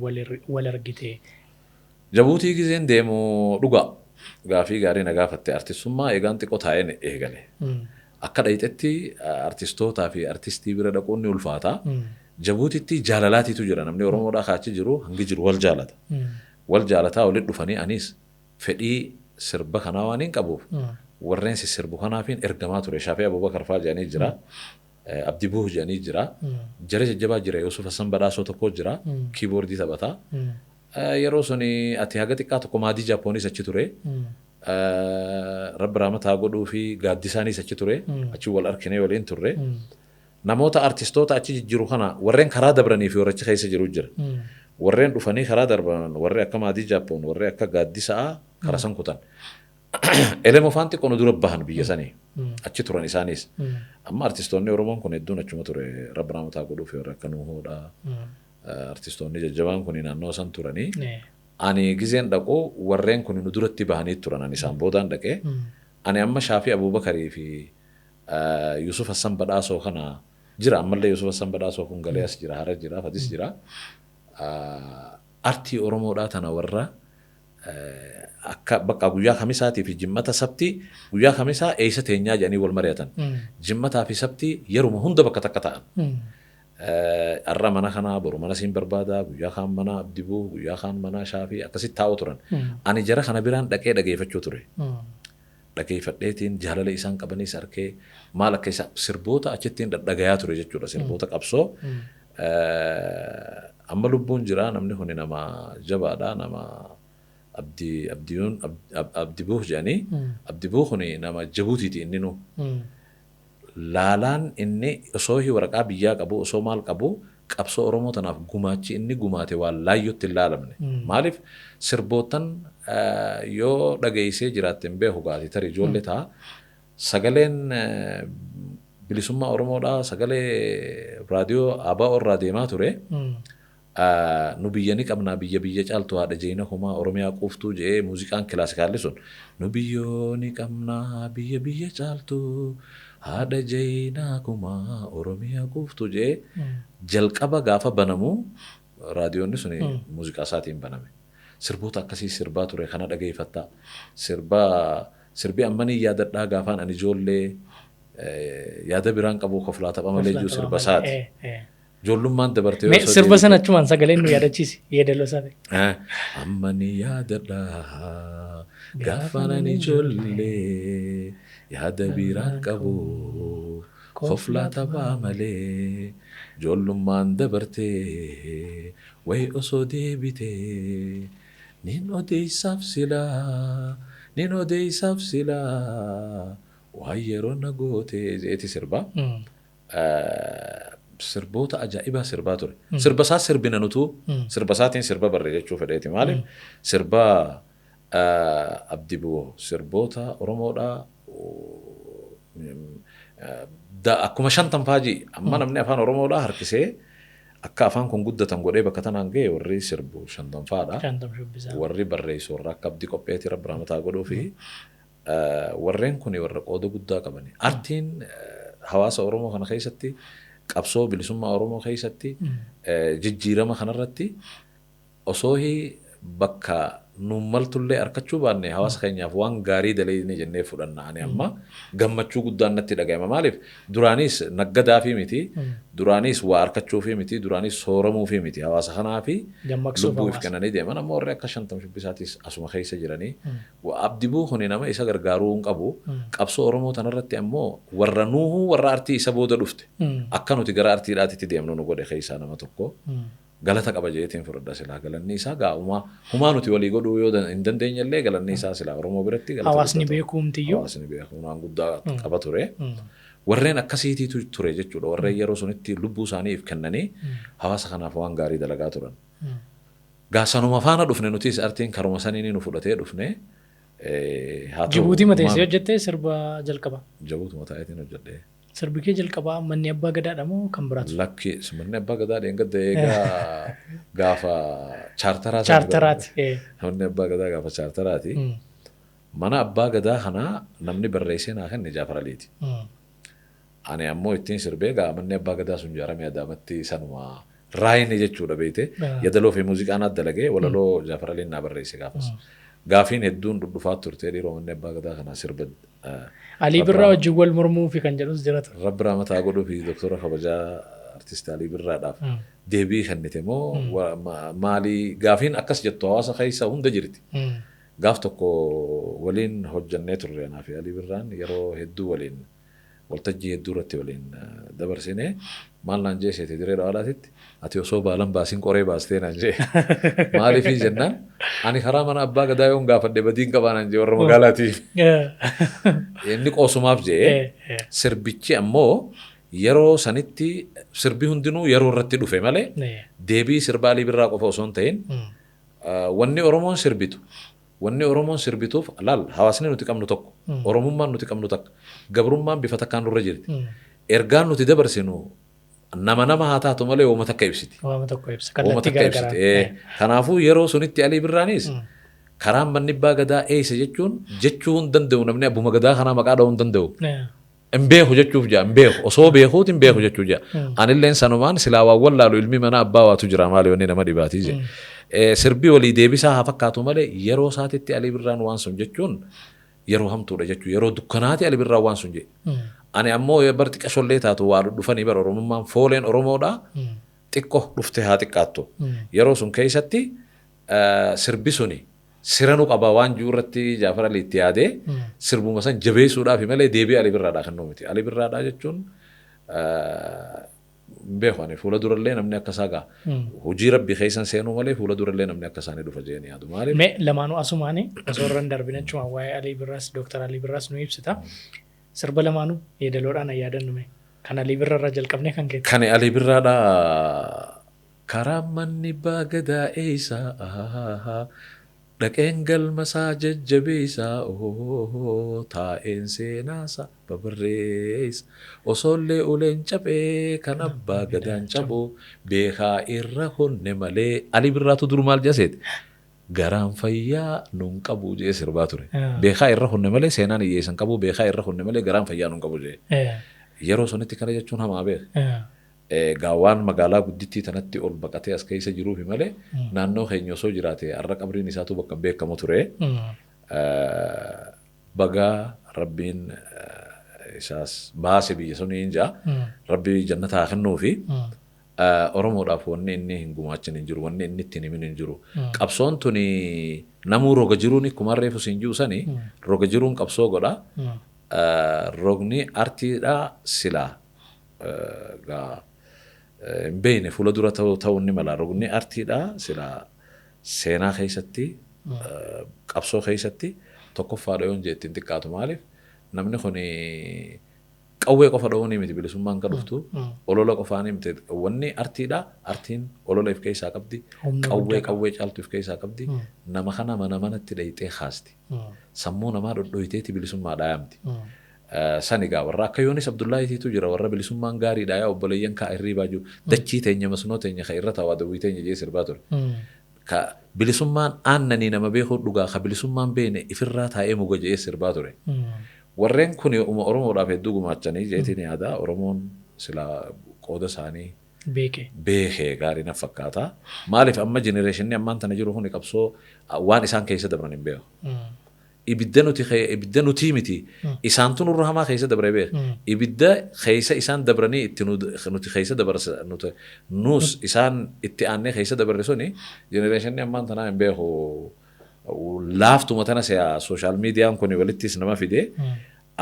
wal argite? Jabuutii gizeen deemu, dhugaa gaafii gaarii na gaafatte, artistummaa eegaan xiqqoo taa'een eegale. Akka dhayixetti artistootaa fi artistii bira dhaquun ni ulfaata. Jabuutitti jaalalaatiitu jira, namni Oromoodhaa kaachi jiru hangi jiru wal jaalata. Wal jaalataa walitti dhufanii, anis fedhii sirba kanaa waan hin qabuuf warreen sirbu kanaafiin ergamaa ture. Shaafii Abubakar fa'aa jedhanii jira. Abdi Buuh jedhanii jira. Jara jajjabaa jira. Yusuf Hassan Badhaasoo tokko jira. Kiiboordii taphataa. Yeroo suni ati haga xiqqaa tokko maadii Jaapoonis achi ture. Rabbi raamataa godhuu fi gaaddisaanis achi ture. Achi wal arkinee waliin turre. Namoota artistoota achi jijjiiru kana warreen karaa dabranii fi warra achi keessa jiru jira. Warreen dhufanii karaa darban, warri akka maadii Jaapoon, warri akka gaaddisaa karaa san kutan. Elemoo faan xiqqoo nu dura bahan biyya sanii. Achi turan isaanis. Amma artistoonni Oromoon kun hedduun achuma ture. Rabbi raamataa godhuu fi warri akka Nuuhoodha. Artistoonni jajjabaan kun naannoo san turanii. Ani gizeen dhaqu warreen kun nu duratti bahanii turan, ani isaan boodaan dhaqee. Ani amma Shaafii Abuubakarii fi Yusuf Hassan Badhaasoo kana jira, ammallee Yusuf Hassan Badhaasoo kun galee as jira, Harar jira, Fadis jira. Artii Oromoodhaa tana warra akka bakka guyyaa kamisaatii fi jimmata sabtii, guyyaa kamisaa eessa teenyaa jedhanii wal mari'atan. Jimmataa fi sabtii yeruma hunda bakka takka ta'an. Har'a mana kanaa, boru mana siin barbaada, guyyaa kaan mana Abdibuu, guyyaa kaan mana Shaafii, akkasitti taa'u turan. Ani jara kana biraan dhaqee dhageeffachuu ture. Dhageeffadheetiin jaalala isaan qabanis arkee, maal akka isa sirboota achittiin dhadhagayaa ture jechuudha, sirboota qabsoo. Amma lubbuun jira, namni kun nama jabaadha, nama Abdii Abdiyuun Abdibuu jedhanii. Abdibuu kun nama Jabuutiiti inni nu. Laalaan inni osoo waraqaa biyyaa qabu, osoo maal qabu, qabsoo Oromoo tanaaf gumaachi inni gumaate waan laayyootti hin laalamne. Maaliif, sirboottan yoo dhageessee jiraatte hin beeku, gaati tarii ijoollee ta'a. Sagaleen bilisummaa Oromoodhaa sagalee raadiyoo ABO irraa deemaa ture. Nu biyya ni qabnaa, biyya biyya caaltu, haadha jeena kumaa, Oromiyaa quuftuu jedhee muuziqaan kilaasikaalli sun, nu biyyoo ni qabnaa, biyya biyya caaltu, haadha jeenaa kumaa, Oromiyaa quuftuu jedhee jalqaba gaafa banamu raadiyoonni suni muuziqaa isaatiin baname. Sirboota akkasii sirbaa ture, kana dhageeffattaa. Sirbaa sirbi ammanii yaadadhaa gaafaan ani ijoollee yaada biraan qabu koflaa tapha malee jiru sirba isaati. Ijoollummaan dabartee Mee sirba sana achumaan sagaleen nu yaadachiisi, yeedaloo isaa ta'e. Amma ni yaadadhaa gaafaan ani ijoollee yaada biraan qabu koflaa taphaa malee, ijoollummaan dabartee wayi osoo deebitee nin odeessaaf silaa, nin odeessaaf silaa waan yeroo na goote jeeti sirbaa. Sirboota ajaa'ibaa sirbaa ture. Sirba isaa sirbina nutuu sirba isaatiin sirba barree jechuu fedheeti. Maaliif, sirba Abdi Bu'oo sirboota Oromoodhaa akkuma shantam faajii amma namni afaan Oromoodhaa harkisee akka afaan kun guddatan godhee bakka tanaan ga'e warri sirbu shantam faadha. Shantam shubbisaa. Warri barreessu warra akka Abdii Qopheetii, Rabbi rahmataa godhuu fi warreen kun warra qooda guddaa qabani. Artiin hawaasa Oromoo kana keessatti, qabsoo bilisummaa Oromoo keessatti, jijjiirama kanarratti osoo bakka nuun maltullee arkachuu baanne hawaasa keenyaaf waan gaarii dalagne jennee fudhanna. Ani amma gammachuu guddaan natti dhaga'ama. Maaliif, duraanis naggadaafii miti, duraanis waa arkachuu miti, duraanis sooramuufii miti, hawaasa kanaafi Dammaqsuuf lubbuu if hawaasa. kennanii deeman. Amma warri akka shantam shubbisaatis asuma keessa jiranii. Abdi Buu kuni nama isa gargaaruu hin qabu. Qabsoo Oromoo tanarratti ammoo warra nuuhuu warra artii isa booda dhufte akka nuti gara artiidhaatitti deemnu nu godhe keessaa nama tokko. Galata qaba jeetiin fudhadha silaa galanni isaa gaa humaa nuti walii godhuu yoo hin dandeenye illee galanni isaa silaa Oromoo biratti galata Hawaasni guddaa ture. beekumtiyyuu. Hawaasni beeku waan guddaa qaba ture. Warreen akkasiitiitu ture jechuudha. Warreen yeroo sunitti lubbuu isaanii if kennanii hawaasa kanaaf waan gaarii dalagaa turan. Gaa sanuma faana dhufne nutis artiin karuma saniin nu fudhatee dhufne. Haa ta'u Jibuutii mateessee humaan hojjettee sirba jalqaba. Jibuutuma taa'eetiin hojjedhe. Sirbi kee jalqabaa Manni Abbaa Gadaadha moo kan biraatu? Lakki, manni Abbaa Gadaa dheengadda eegaa gaafa chaartaraa sana Chaartaraati. Manni Abbaa Gadaa gaafa chaartaraati. Mana Abbaa Gadaa kanaa namni barreessee naa kenne Jaafar Aliiti. Ani ammoo ittiin sirbee gaa manni Abbaa Gadaa sun ijaarame Adaamatti sanuma raayini jechuudha beekte. Yadaloo fi muuziqaa naaf dalagee walaloo Jaafar Aliin naa barreesse gaafas. Gaafiin hedduun dhudhufaa turte dhiiroo manni Abbaa Gadaa kanaa sirba Alii Birraa wajjin wal mormuu fi kan jedhus jira ture. Rabbi rahmataa godhuu fi doktora kabajaa artist Alii Birraadhaaf deebii kennite moo maalii gaafiin akkas jettu hawaasa keessa hunda jirti. Gaaf tokko waliin hojjannee turre anaa fi Alii Birraan yeroo hedduu waliin waltajjii hedduu irratti waliin dabarsine maal naan jee seete diree dhawaalaatitti ati osoo baalan baasiin qoree baastee naan jee. Maaliifii jennaan ani karaa mana Abbaa Gadaa yoon gaafadhe badiin qabaa naan jee warra magaalaatiif. Inni qoosumaaf jee sirbichi ammoo yeroo sanitti sirbi hundinuu yeroo irratti dhufe malee deebii sirba Alii Birraa qofa osoo hin ta'in wanni Oromoon sirbitu wanni Oromoon sirbituuf laal hawaasni nuti qabnu tokko Oromummaan nuti qabnu takka gabrummaan bifa takkaan nurra jirti ergaan nuti dabarsinu nama nama haa taatu malee wooma takka ibsiti. Waama tokko ibsa. Wooma Kallattii takka ibsiti. garaagaraa. Kanaafuu yeroo sunitti Alii Birraanis karaan manni Abbaa Gadaa eessa jechuun jechuu hin danda'u namni abbuma Gadaa kanaa maqaa dha'uu hin danda'u. Hin beeku jechuuf jaa hin beeku osoo beekuuti hin beeku jechuu jaa. Anilleen sanumaan silaa waan wallaalu ilmi mana abbaa waatu jira maali wanni nama dhibaatii je. Sirbii walii deebisaa haa fakkaatu malee yeroo isaatitti Alii Birraan waan sun jechuun yeroo hamtuudha jechuu yeroo dukkanaati Alii Birraan waan sun jedhe. Ani ammoo bar xiqqashollee taatu waa dhufanii bar Oromummaan fooleen Oromoodha xiqqoo dhufte haa xiqqaattu. Yeroo sun keessatti sirbi suni siranu qaba waan jiru irratti Jaafar Ali itti yaadee sirbuma san jabeessuudhaaf malee deebii Alii Birraadhaa kennuu miti. Alii Birraadhaa jechuun hin beeku ani fuula durallee namni akka isaa gaa hojii rabbi keessan seenuu malee fuula durallee namni akka isaanii dhufa jeen yaadu maaliif. Mee lamaanuu asumaani osoo irra hin darbin achuma waa'ee Alii Birraas Dooktar Alii Birraas nu ibsita. Sirba lamaanuu yeedaloodhaan yaadannu mee. Kan Alii Birraa irraa jalqabnee kan keetti. Kan Alii Birraadhaa karaa manni Abbaa Gadaa eessa dhaqeen galma isaa jajjabeessa taa'een seenaasa babarreessa osoollee uleen cabee kan Abbaa Gadaan cabu beekaa irra honne malee Alii Birraatu dur maal jaseeti garaan fayyaa nun qabu jee sirbaa ture. Beekaa irra honne malee seenaan hiyyeessan qabu beekaa irra honne malee garaan fayyaa nun qabu jee. Yeroo sunitti kana jechuun hamaa beeka. Gaawwan magaalaa guddittii tanatti ol baqatee as keessa jiruufi malee naannoo keenya osoo jiraate har'a qabriin isaatu bakka hin beekamu ture. Bagaa rabbiin isaas baase biyya suniin jaa rabbi jannata haa kennuufi Oromoodhaaf wanni inni hin gumaachin hin jiru wanni inni ittiin himin hin jiru. Qabsoon tuni namuu roga jiruun akkuma reefu siin jiru sani roga jiruun qabsoo godha. Rogni artiidhaa silaa gaa hin beekne fuula dura ta'uu ni mala. Rogni artiidhaa silaa seenaa keessatti qabsoo keessatti tokkoffaadha yoon jee ittiin xiqqaatu maaliif namni kun qawwee qofa dha'uun miti bilisummaan kan dhuftu olola qofaanii miti wanni artiidha artiin olola if keessaa qabdi qawwee qawwee caaltu if keessaa qabdi nama kana mana manatti dhayxee kaasti sammuu namaa dhodhoyteeti bilisummaa dhaayamti. Sani gaa warra akka Yoonis Abdullaahiitiitu jira warra bilisummaan gaariidha yaa obboleeyyan kaa hirriibaa jiru dachii teenya masnoo teenya ka irra taawaa dawwii teenya jee sirbaa ture. Ka bilisummaan aannanii nama beekuu dhugaa ka bilisummaan beene ifirraa taa'ee muga jee sirbaa ture. Warreen kun Oromoodhaaf hedduu gumaachanii jeetiin yaada Oromoon silaa qooda isaanii beekee gaarii na fakkaata. Maaliif amma jenereeshinni ammaan tana jiru kun qabsoo waan isaan keessa dabran hin beeku. Ibidda nuti ibidda nuti miti isaantu nurra hamaa keessa dabre beek. Ibidda keessa isaan dabranii itti nuti keessa dabarsa nuti nus isaan itti aannee keessa dabarre suni jenereeshinni ammaan tanaa hin beeku. Laaftuma tana si'a sooshaal miidiyaan kun walittis nama fide.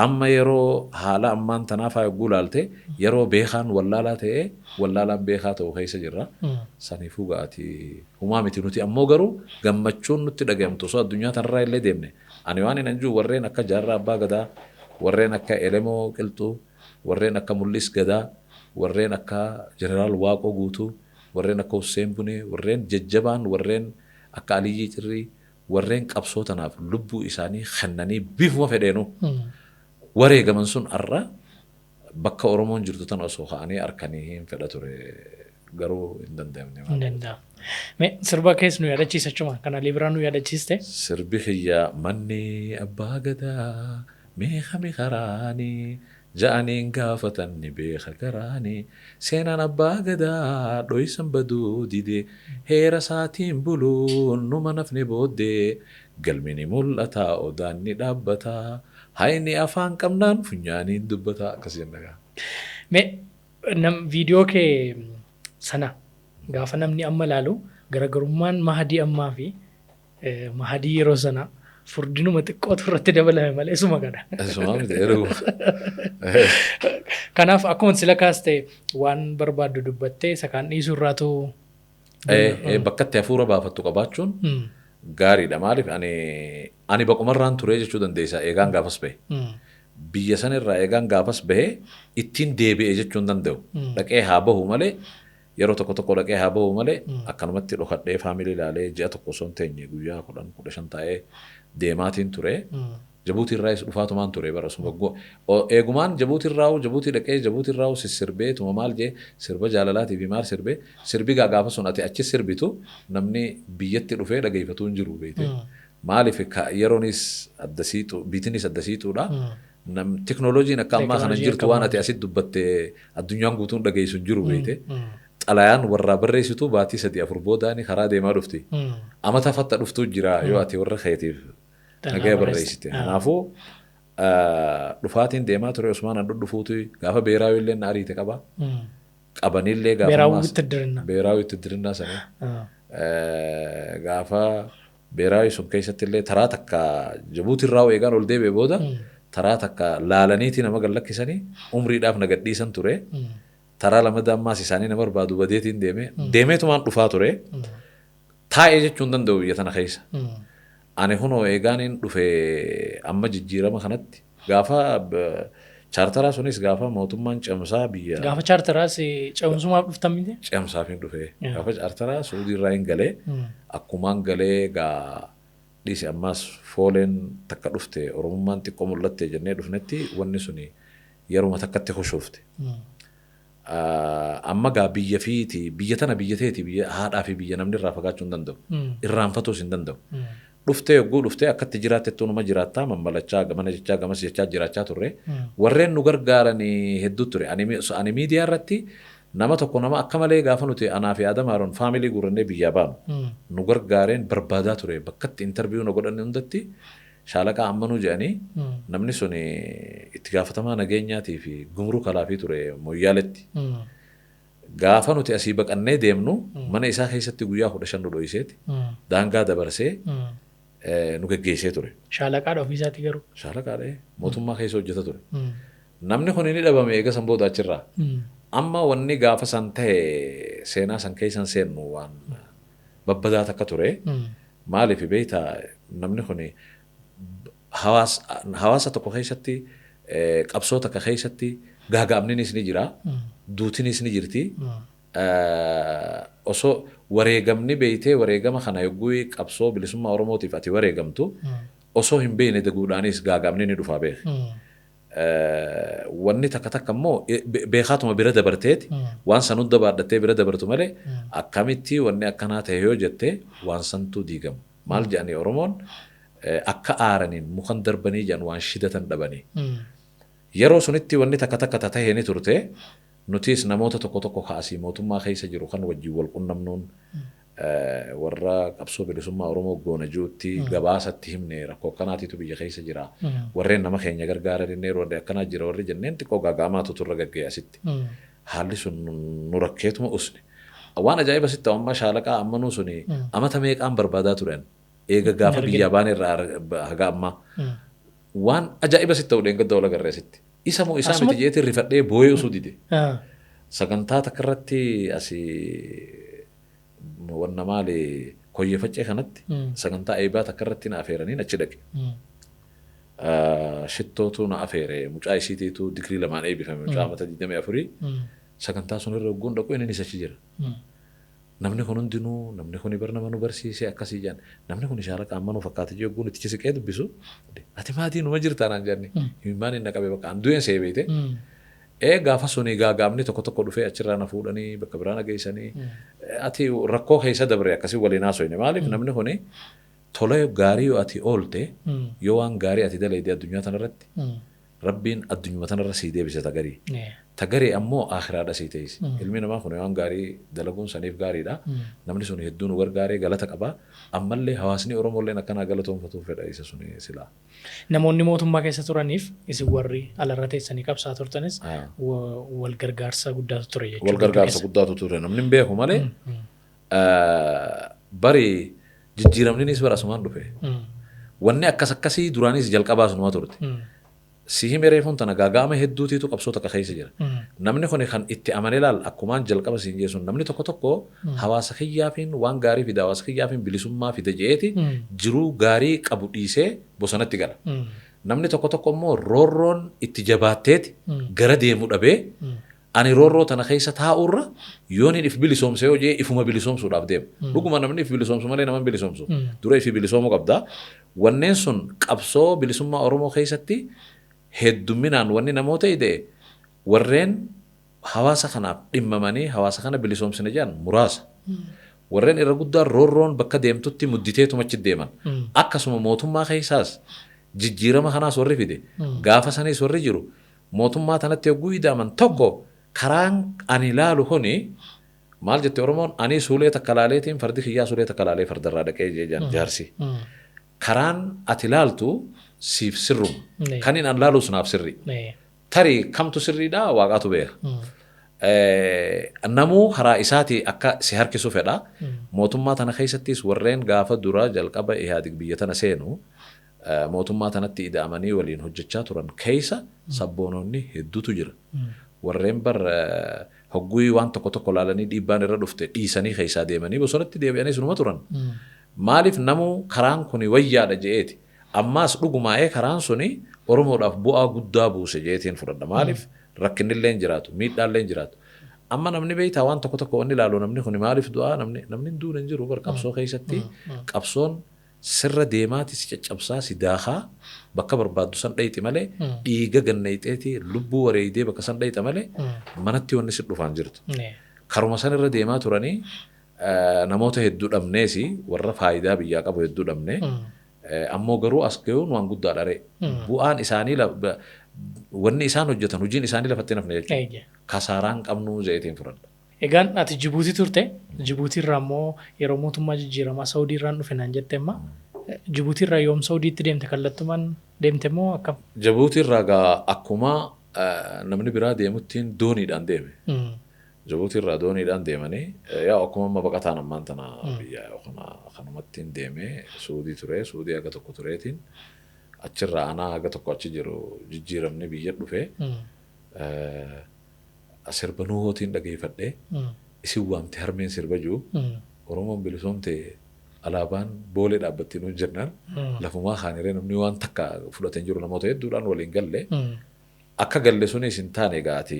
Amma yeroo haala ammaan tanaa faa yogguu ilaalte, yeroo beekaan wallaalaa ta'ee wallaalaan beekaa ta'u keessa jirra. Saniifuu ga'atii humaa miti. Nuti ammoo garuu gammachuun nutti dhagayamtu osoo addunyaa tanarraa illee deemne. Ani waan hin jiru, warreen akka Jaarraa Abbaa Gadaa, warreen akka Elemoo Qilxuu, warreen akka Mul'is Gadaa, warreen akka Jeneraal Waaqoo Guutuu, warreen akka Husseen Bunee, warreen jajjabaan, warreen akka Aliyyii Cirrii, warreen qabsoo tanaaf lubbuu isaanii kennanii bifuma fedheenu wareegaman sun har'a bakka Oromoon jirtu tana osoo ka'anii harkanii hin fedha ture, garuu hin danda'amne. Hin danda'amu. Mee sirba keessa nu yaadachiisa achuma kan Alii Birraa nu yaadachiiste. Sirbi kiyya "Manni abbaa gadaa meeqami karaanii ja'aniin gaafatan ni beeka garaanii, seenaan abbaa gadaa dhoysan baduu dide, heera isaatiin buluun numa nafne booddee, galmi ni mul'ata, odaan ni dhaabbata, hayni afaan qabnaan funyaaniin dubbata" akkas jenna gaa. Mee nam viidiyoo kee sana gaafa namni amma ilaalu, garaagarummaan Mahadii ammaa fi Mahadii yeroo sana furdinuma xiqqootu irratti dabalame malee isuma kana. Isumaa miti yeroo. Kanaaf akkuma sila kaas ta'e waan barbaaddu dubbattee isa kaan dhiisuu irraatu. Bakka itti hafuura baafattu qabaachuun gaariidha. Maaliif ani baqumarraan ture jechuu dandeessa eegaan gaafas bahe. Biyya sanirraa eegaan gaafas bahe ittiin deebi'e jechuu hin danda'u. Dhaqee haa bahu malee, yeroo tokko tokko dhaqee haa bahu malee, akkanumatti dhokadhee family ilaalee ji'a tokko osoo hin teenye guyyaa 10 15 taa'ee deemaatiin ture. Jabuutii irraayis dhufaatumaan ture bara sun. Eegumaan Jabuutii irraa Jabuutii dhaqee Jabuutii irraa sissirbee tuma maal jee sirba jaalalaatii fi maal sirbee sirbi gaafa sun ati achi sirbitu namni biyyatti dhufee dhageeffatuu hin jiru beekte. Maaliif yeroonis adda siixu, biitinis adda siixuudha. Teknooloojiin akka ammaa kana hin jirtu, waan ati asitti dubbatte addunyaan guutuun dhageessu hin jiru beekte. Xalayaan warraa barreessitu baatii 3 4 boodaani karaa deemaa dhufti. Amata fatta dhuftuu jira yoo ati warra keetiif nagaya barreessite. Kanaafuu dhufaatiin deemaa ture. Usmaan an dhudhufuutu gaafa beeraawii illee na ariite qaba. Qabanillee gaafa Beeraawwi itti beeraawii itti dirinnaa sanii. Gaafa beeraawii sun keessatti illee taraa takka Jabuutii irraa eegaan ol deebi'e booda taraa takka laalaniiti nama gad lakkisanii umriidhaaf na gadhiisan ture. Taraa lamada ammaas isaanii na barbaadu badeetiin deeme. Deemeetumaan dhufaa ture. Taa'ee jechuun danda'u biyya tana keessa. Ani kunoo eegaaniin dhufe amma jijjiirama kanatti gaafa chaartaraa sunis gaafa mootummaan cemsaa biyya. Gaafa chaartaraas ce'umsumaaf dhuftan miti? Cemsaaf hin dhufe. Gaafa chaartaraa Suudii irraa hin galee, akkumaan galee gaa dhiise ammaas fooleen takka dhufte, Oromummaan xiqqoo mul'atte jennee dhufnetti wanni suni yeruma takkatti hoshoofte. Amma gaa biyya fiiti, biyya tana, biyya teeti, biyya haadhaa fi biyya namni irraa fagaachuu hin danda'u. Irraanfatuus hin danda'u. Dhuftee yogguu dhuftee akkatti jiraattettuu numa jiraattaa, mammalachaa gamana jechaa gamas jechaa jiraachaa turre. Warreen nu gargaaranii hedduu ture. Ani miidiyaa irratti nama tokko, nama akka malee gaafa nuti anaa fi Adam Haaroon family guurannee biyyaa baanu nu gargaareen barbaadaa ture. Bakkatti interview na godhanne hundatti Shaalaqaa Ammanuu jedhanii, namni sun itti gaafatamaa nageenyaatii fi gumruu kalaafii ture Moyyaaletti. Gaafa nuti asii baqannee deemnu mana isaa keessatti guyyaa 15 nu dho'iseeti daangaa dabarsee nu geggeessee ture. Shaalaqaadha ofiisaati garuu. Shaalaqaadha, mootummaa keessa hojjeta ture. Namni kun ni dhabame eega san booda achirraa. Amma wanni gaafa san ta'e seenaa san keessan seennu waan babbadaa takka ture. Maaliif beektaa, namni kun hawaasa tokko keessatti, qabsoo takka keessatti gaaga'amninis ni jira. Duutinis ni jirti. Osoo wareegamni beeytee wareegama kana yogguu qabsoo bilisummaa Oromootiif ati wareegamtu osoo hin beekne daguudhaanis gaaga'amni ni dhufaa beek. Wanni takka takka immoo beekaatuma bira dabarteeti waan san hunda baadhattee bira dabartu malee, akkamitti wanni akkanaa ta'e yoo jette waan santuu diigamu. Maal jedhanii Oromoon, akka aaraniin mukan darbanii jedhan, waan shidatan dhabanii. Yeroo sunitti wanni takka takka tatahee ni turte. Nutis namoota tokko tokko kaasii mootummaa keessa jiru kan wajjin wal qunnamnuun warra qabsoo bilisummaa Oromoo goona jirutti gabaasatti himne, rakkoo akkanaatiitu biyya keessa jira. Warreen nama keenya gargaaran inni warri akkanaa jira warri jenneen xiqqoo gaaga'amaatu turre gaggee asitti. Haalli sun nu rakkeetuma usne. Waan ajaa'iba sitti amma Shaalaqaa Ammanuu suni amata meeqaan barbaadaa turan. Eega gaafa biyyaa baane irraa haga ammaa. Waan ajaa'iba sitti ta'u dheengadda wal agarree sitti. Isa moo isaa miti jeetiin rifadhee booyee osoo dide. Sagantaa takka irratti asii wanna maali koyyee faccee kanatti sagantaa eebaa takka irratti na afeeranii achi dhaqe. Shittootu na afeere, mucaa isiitiitu digirii lamaan eebbifame, mucaa amata 24. Sagantaa sun irra hogguun dhaqu inni achi jira. Namni kun hundinuu, namni kun bar nama nu barsiise akkasii jedhan, namni kun shaalaqa amma nu fakkaata jee hogguun itti siqee dubbisu, ati maatii numa jirtaa naan jedhani. Himimmaan inni qabe bakka an du'een see beekte. Ee, gaafa suni gaagaamni tokko tokko dhufee achirraa na fuudhanii bakka biraa na geessanii, ati rakkoo keessa dabre akkasii waliin haasoyne. Maaliif namni kuni tola gaarii yoo ati oolte, yoo waan gaarii ati dalayde addunyaa tanarratti, Rabbiin addunyuma tanarra sii deebise tagarii. Tagarii ammoo akhiraadha sii teessi. Ilmi namaa kun waan gaarii dalaguun saniif gaariidha. Namni sun hedduu nu gargaaree galata qaba. Ammallee hawaasni Oromolleen akkanaa galatoonfatuuf fedha isa suni silaa. Namoonni mootummaa keessa turaniif isin warri alarra teessanii qabsaa turtanis wal gargaarsa guddaatu ture jechuudha. Wal gargaarsa guddaatu ture, namni hin beeku malee. Bari jijjiiramninis bara asumaan dhufe. Wanni akkas akkasii duraanis jalqabaa sunuma turte. Si hime reefuun tana gaaga'ama hedduutiitu qabsoo takka keessa jira. Namni kun kan itti amane laal, akkumaan jalqaba siin jeessuun, namni tokko tokko hawaasa kiyyaafiin waan gaarii fida, hawaasa kiyyaafiin bilisummaa fida jeeti jiruu gaarii qabu dhiisee bosonatti gala. Namni tokko tokko immoo roorroon itti jabaatteeti gara deemu dhabee, ani roorroo tana keessa taa'urra yoon if bilisoomse yoo jee ifuma bilisoomsuudhaaf deema. Dhuguma namni if bilisoomsu malee nama hin bilisoomsu. Dura ifi bilisoomuu qabda. Wanneen sun qabsoo bilisummaa Oromoo keessatti heddumminaan wanni namoota ide warreen hawaasa kanaaf dhimmamanii hawaasa kana bilisoomsine jedhan muraasa. Warreen irra guddaan roorroon bakka deemtutti mudditeetuma achi deeman. Akkasuma mootummaa keessaas jijjiirama kanaas warri fide gaafa saniis warri jiru mootummaa tanatti yogguu ida'aman tokko karaan ani ilaalu kuni maal jette Oromoon, ani suulee takka laaleetiin fardi kiyyaa suulee takka laalee fardarraa dhaqee jedhan jaarsi. Karaan ati ilaaltu siif sirruma. Kan hin an laalus naaf sirri. Tarii kamtu sirriidha Waaqaatu beeka. Namuu karaa isaatii akka si harkisu fedha. Mootummaa tana keessattis warreen gaafa dura jalqaba Ihaadig biyya tana seenu mootummaa tanatti ida'amanii waliin hojjechaa turan keessa sabboononni hedduutu jira. Warreen bar hogguu waan tokko tokko laalanii dhiibbaan irra dhufte dhiisanii keessaa deemanii bosonatti deebi'anii sunuma turan. Maaliif namuu karaan kuni wayyaadha je'eeti. Ammaas dhugumaa'ee karaan suni Oromoodhaaf bu'aa guddaa buuse jeetiin fudhadha. Maaliif rakkinillee hin jiraatu, miidhaallee hin jiraatu. Amma namni beektaa waan tokko tokko wanni ilaalu, namni kuni maaliif du'aa, namni hin duune hin jiru bar qabsoo keessatti. Qabsoon sirra deemaati si caccabsaa, si daakaa bakka barbaaddu san dhayxi malee, dhiiga gannayxeeti lubbuu wareeydee bakka san dhayxa malee manatti wanni si dhufaan jirtu. Karuma san irra deemaa turanii namoota hedduu dhabneesi, warra faayidaa biyyaa qabu hedduu dhabne. Ammoo garuu as ga'uun waan guddaadha ree. Bu'aan isaanii, wanni isaan hojjetan, hojiin isaanii lafatti hin hafne jechuudha. Kasaaraan qabnu zeetiin fudhadha. Egaan ati Jibuutii turte. Jibuutii irraa immoo yeroo mootummaa jijjiiramaa Saudii irraan dhufe naan jette amma. Jibuutii irraa yoom Saudiitti deemte? Kallattumaan deemte moo akkam? Jibuutii irraa gaa akkuma namni biraa deemuttiin dooniidhaan deeme. Jibuutii irraa dooniidhaan deemanii, yaa akkuma amma baqataan ammaan tana biyya kanumattiin deemee Suudii ture. Suudii haga tokko tureetiin achirraa anaa haga tokko achi jiru jijjiiramni biyya dhufe. Sirba Nuhootiin dhageeffadhee, isin waamte harmeen sirba jiru, Oromoon bilisoomte alaabaan Boolee dhaabbattee nuun jennaan lafumaa kaaniree namni waan takka fudhatee jiru namoota hedduudhaan waliin galle. Akka galle sunis hin taane, egaa ati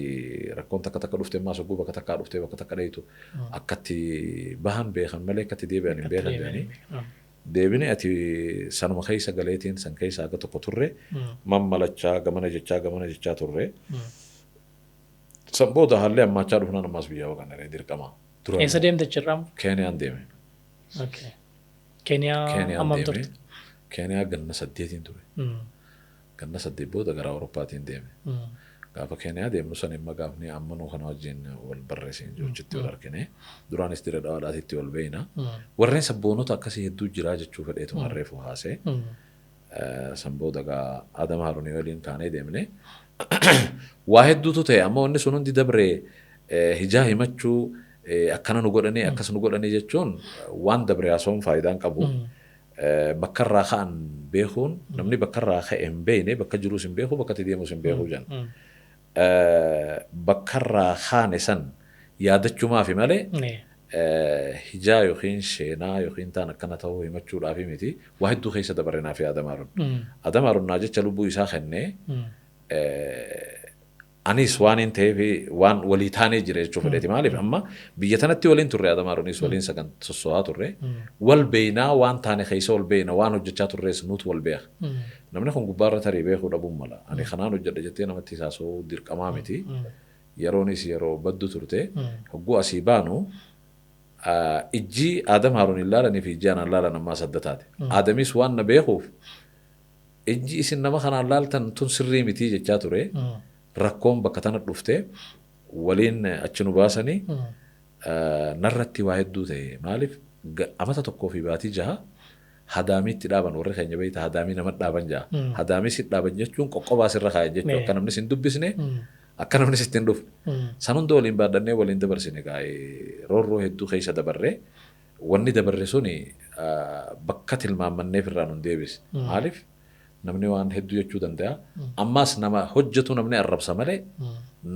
rakkoon takka takka dhufte ammaa sogguu bakka takkaa dhuftee bakka takka dhayitu akkatti bahan beekan malee akkatti deebi'an hin beekan jedhanii. Deebine ati sanuma keessa galeetiin san keessa akka tokko turre, mammalachaa gamana jechaa turre. San booda haalli hammaachaa dhufnaan ammaas biyyaa baqannee dirqama. Eessa deemte achirraa? Keeniyaan deeme. Keeniyaa hammam turte? Keeniyaa ganna 8n ture. Ganna 8 booda gara Awurooppaatiin deeme. Gaafa Keeniyaa deemnu san imma gaafni amma nu kana wajjin wal barreessin achitti wal argine. Duraanis Dire Dhawaadhaatitti wal beeyna. Warreen sabboonota akkasii hedduu jiraa jechuu fedheetuma reefu haasee. San booda gaa Adama Harunii waliin kaanee deemne. Waa hedduutu ta'e, amma wanni sun hundi dabree hijaa himachuu, akkana nu godhanii akkas nu godhanii jechuun waan dabre haasawuun faayidaan qabu. Bakka irraa ka'an beekuun, namni bakka irraa ka'e hin beekne bakka jiruus hin beeku, bakka itti deemus hin beeku jedhan. Bakka irraa kaane san yaadachuumaafi malee hijaa yookiin sheenaa yookiin taan akkana ta'uu himachuudhaafi miti. Waa hedduu keessa dabarre naaf Adam Haruun. Adam Haruun naa jecha lubbuu isaa kennee, anis waan hin ta'eef waan walii taanee jira jechuu fedheeti. Maaliif amma biyya tanatti waliin turre, Adam Haruunis waliin sagan sosso'aa turre. Wal beeynaa, waan taane keessa wal beeyna, waan hojjechaa turres nutu wal beeka. Namni kun gubbaarra tarii beekuu dhabuun mala. Ani kanaan hojjedha jettee namatti haasa'uu dirqamaa miti. Yeroonis yeroo baddu turte. Hogguu asii baanu ijji Adam Haruun hin laalanii fi ijji anaan laalan ammaa sadda taate. Adamis waan na beekuuf ijji isin nama kanaan laaltan tun sirrii mitii jechaa ture. Rakkoon bakka tana dhufte, waliin achi nu baasanii narratti waa hedduu ta'e. Maaliif amata 1 fi baatii 6 hadaamiitti dhaaban warri keenya, beeyta, hadaamii nama dhaaban ja'a. Hadaamii si dhaaban jechuun qoqqobaa sirra kaayan jechuudha. Akka namni sin dubbisne, akka namni sitti hin dhufne. San hunda waliin baadhannee waliin dabarsine, gaa'ee roorroo hedduu keessa dabarree, wanni dabarre suni bakka tilmaammanneef irraa nun deebisne. Maaliif namni waan hedduu jechuu danda'a. Ammaas nama hojjetu namni arrabsa malee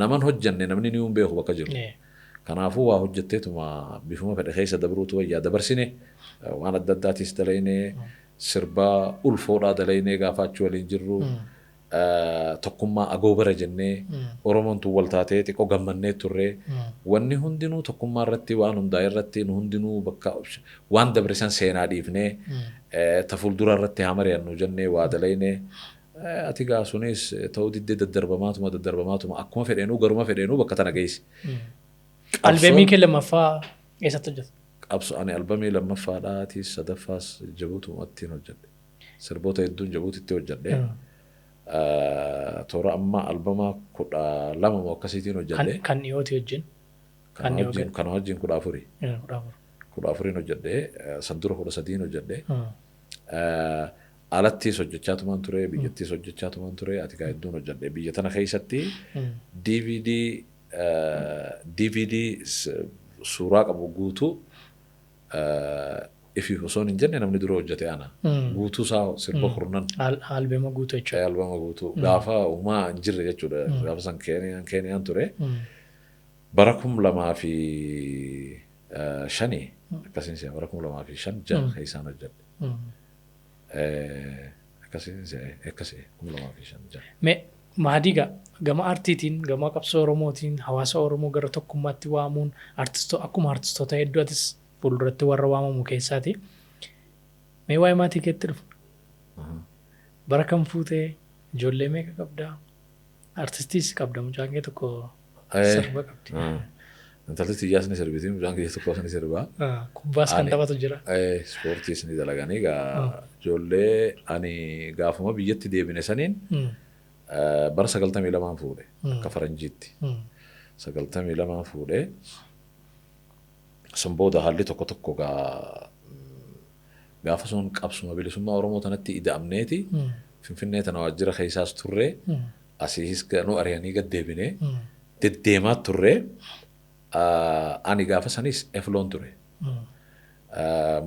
naman hojjanne namni ni hin beeku bakka jiru. Kanaafuu waa hojjetteetuma bifuma fedhe keessa dabruutu wayyaa. Dabarsine, waan adda addaatis dalaynee, sirbaa ulfoodhaa dalaynee, gaafa achi waliin jirru tokkummaa agoobara jennee, Oromoon tun wal taatee xiqqoo gammannee turre. Wanni hundinuu tokkummaa irratti waan hundaa irratti nu hundinuu bakka waan dabre san seenaa dhiifnee ta fuuldura irratti haa mari'annu jennee waa dalaynee. Ati gaa sunis ta'uu diddee, daddarbamaatuma daddarbamaatuma akkuma fedheenuu garuma fedheenuu bakka tana geessi. Albeemii kee lammaffaa eessatti hojjeta? Qabso ani albamii lammaffaadhaatis sadaffaas Jabuutumatti hojjedhe. Sirboota hedduun Jabuutitti hojjedhe. Toora amma albama 12 moo akkasiitiin hojjedhe. Kan dhiyooti wajjin. Kana wajjin 14. 14. 14n hojjedhe. San dura 13n hojjedhe. Alattis hojjechaa tumaan ture, biyyattis hojjechaa tumaan ture, ati kaa hedduun hojjedhe. Biyya tana keessatti DVD suuraa qabu guutuu ifiif osoo hin jenne namni dura hojjete ana. Guutuu isaa sirba kurnan. Albeema guutuu jechuudha. Albama guutuu. Gaafa uumaa hin jirre jechuudha. Gaafa san Keeniyaan ture. Bara 2005 akkasiin si'a, bara 2005 6 keessaan hojjedhe. Akkasiin si'a, akkasii 2005 6. Mee Mahadii, gama aartiitiin, gama qabsoo Oromootiin, hawaasa Oromoo gara tokkummaatti waamuun akkuma artistoota hedduu atis fuulduratti warra waamamu keessaati. Mee waa'ee maatii keetti dhufu. Bara kam fuutee, ijoollee meeqa qabdaa? Artistiis qabda, mucaan kee tokko sirba qabdi. Intalli xiyyaas ni sirbiti, mucaan kiyya tokkos ni sirbaa. Kubbaas kan taphatu jira. Ispoortiis ni dalaganii. Gaa ijoollee ani gaafuma biyyatti deebine saniin bara 92n fuudhe akka faranjiitti. 92n fuudhe. Sun booda haalli tokko tokko gaa gaafa sun qabsuma bilisummaa Oromoo tanatti ida'amneeti Finfinnee tana waajjira keessaas turre, asiis nu ari'anii gad deebinee deddeemaa turre. Ani gaafa sanis efloon ture.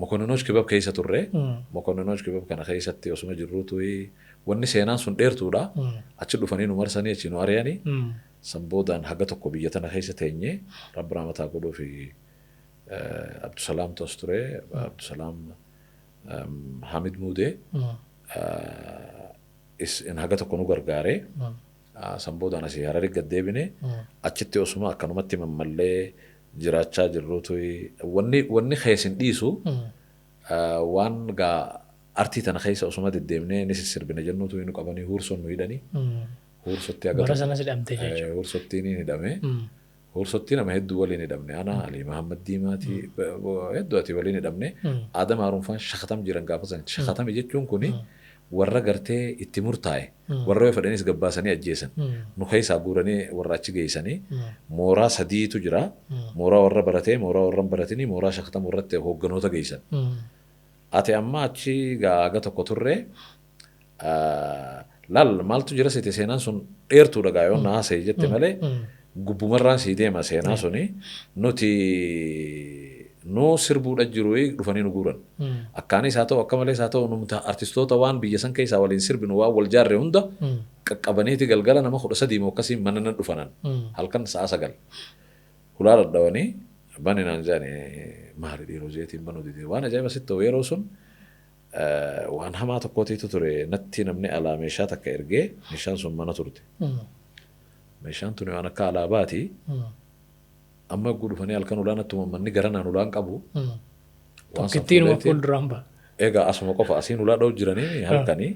Mokonnonoch kibab keessa turre. Mokonnonoch kibab kana keessatti osuma jirruutu, wanni seenaan sun dheertuudha. Achi dhufanii nu marsanii, achi nu ari'anii. San boodaan haga tokko biyya tana keessa teenyee, Rabbi rahmataa godhuu fi Abdusalaamtu as ture. Abdusalaam Hamid Muudee in haga tokko nu gargaaree, san boodaan asii Harari gad deebine. Achitti osuma akkanumatti mammallee jiraachaa jirruutu wanni keessin dhiisu waan gaa artii tana keessa osuma deddeemnee ni sissirbine jennuutu nu qabanii, huursoon nu hidhanii, huursotti haga Bara sanas hidhamte jechuudha. Huursottiin ni hidhame. Huursotti nama hedduu waliin hidhamne. Ana, Alii Mahammad Diimaati, hedduu ati waliin hidhamne. Adam Haruunfaan shakatam jiran gaafa san. Shakatame jechuun kuni warra gartee itti murtaa'e, warra yoo fedhanis gabbaasanii ajjeesan. Nu keessaa guuranii warra achi geessanii, mooraa sadiitu jira. Mooraa warra baratee, mooraa warra hin baratinii, mooraa shakatamu irratti hoogganoota geessan. Ati amma achi gaaga tokko turre, laal maaltu jira seete, seenaan sun dheertuudha gaa yoo na haasa'e jette malee gubbumarraan sii deema seenaa suni. Nuti Nuu sirbuudha jiru dhufanii nu guuran. Akkaanis haa ta'u akka malees haa ta'u numta artistoota waan biyya san keessaa waliin sirbinu waan wal jaarre hunda qaqqabaniiti galgala nama 13 moo akkasiin mana nan dhufanan. Halkan sa'a 9. Hulaa dhadhawanii bani naan jedhani maali dhiiroo jeetiin banuu dide. Waan ajaa'iba sitti ta'u yeroo sun waan hamaa tokkootiitu ture natti namni alaa meeshaa takka ergee meeshaan sun mana turte. Meeshaan tuni waan akka alaabaati. Amma eeguu dhufanii halkan ulaan attuma manni garanaan ulaan qabu. Tokkittiinuma fuulduraan ba'a. Egaa asuma qofa asiin ulaa dha'u jiranii halkanii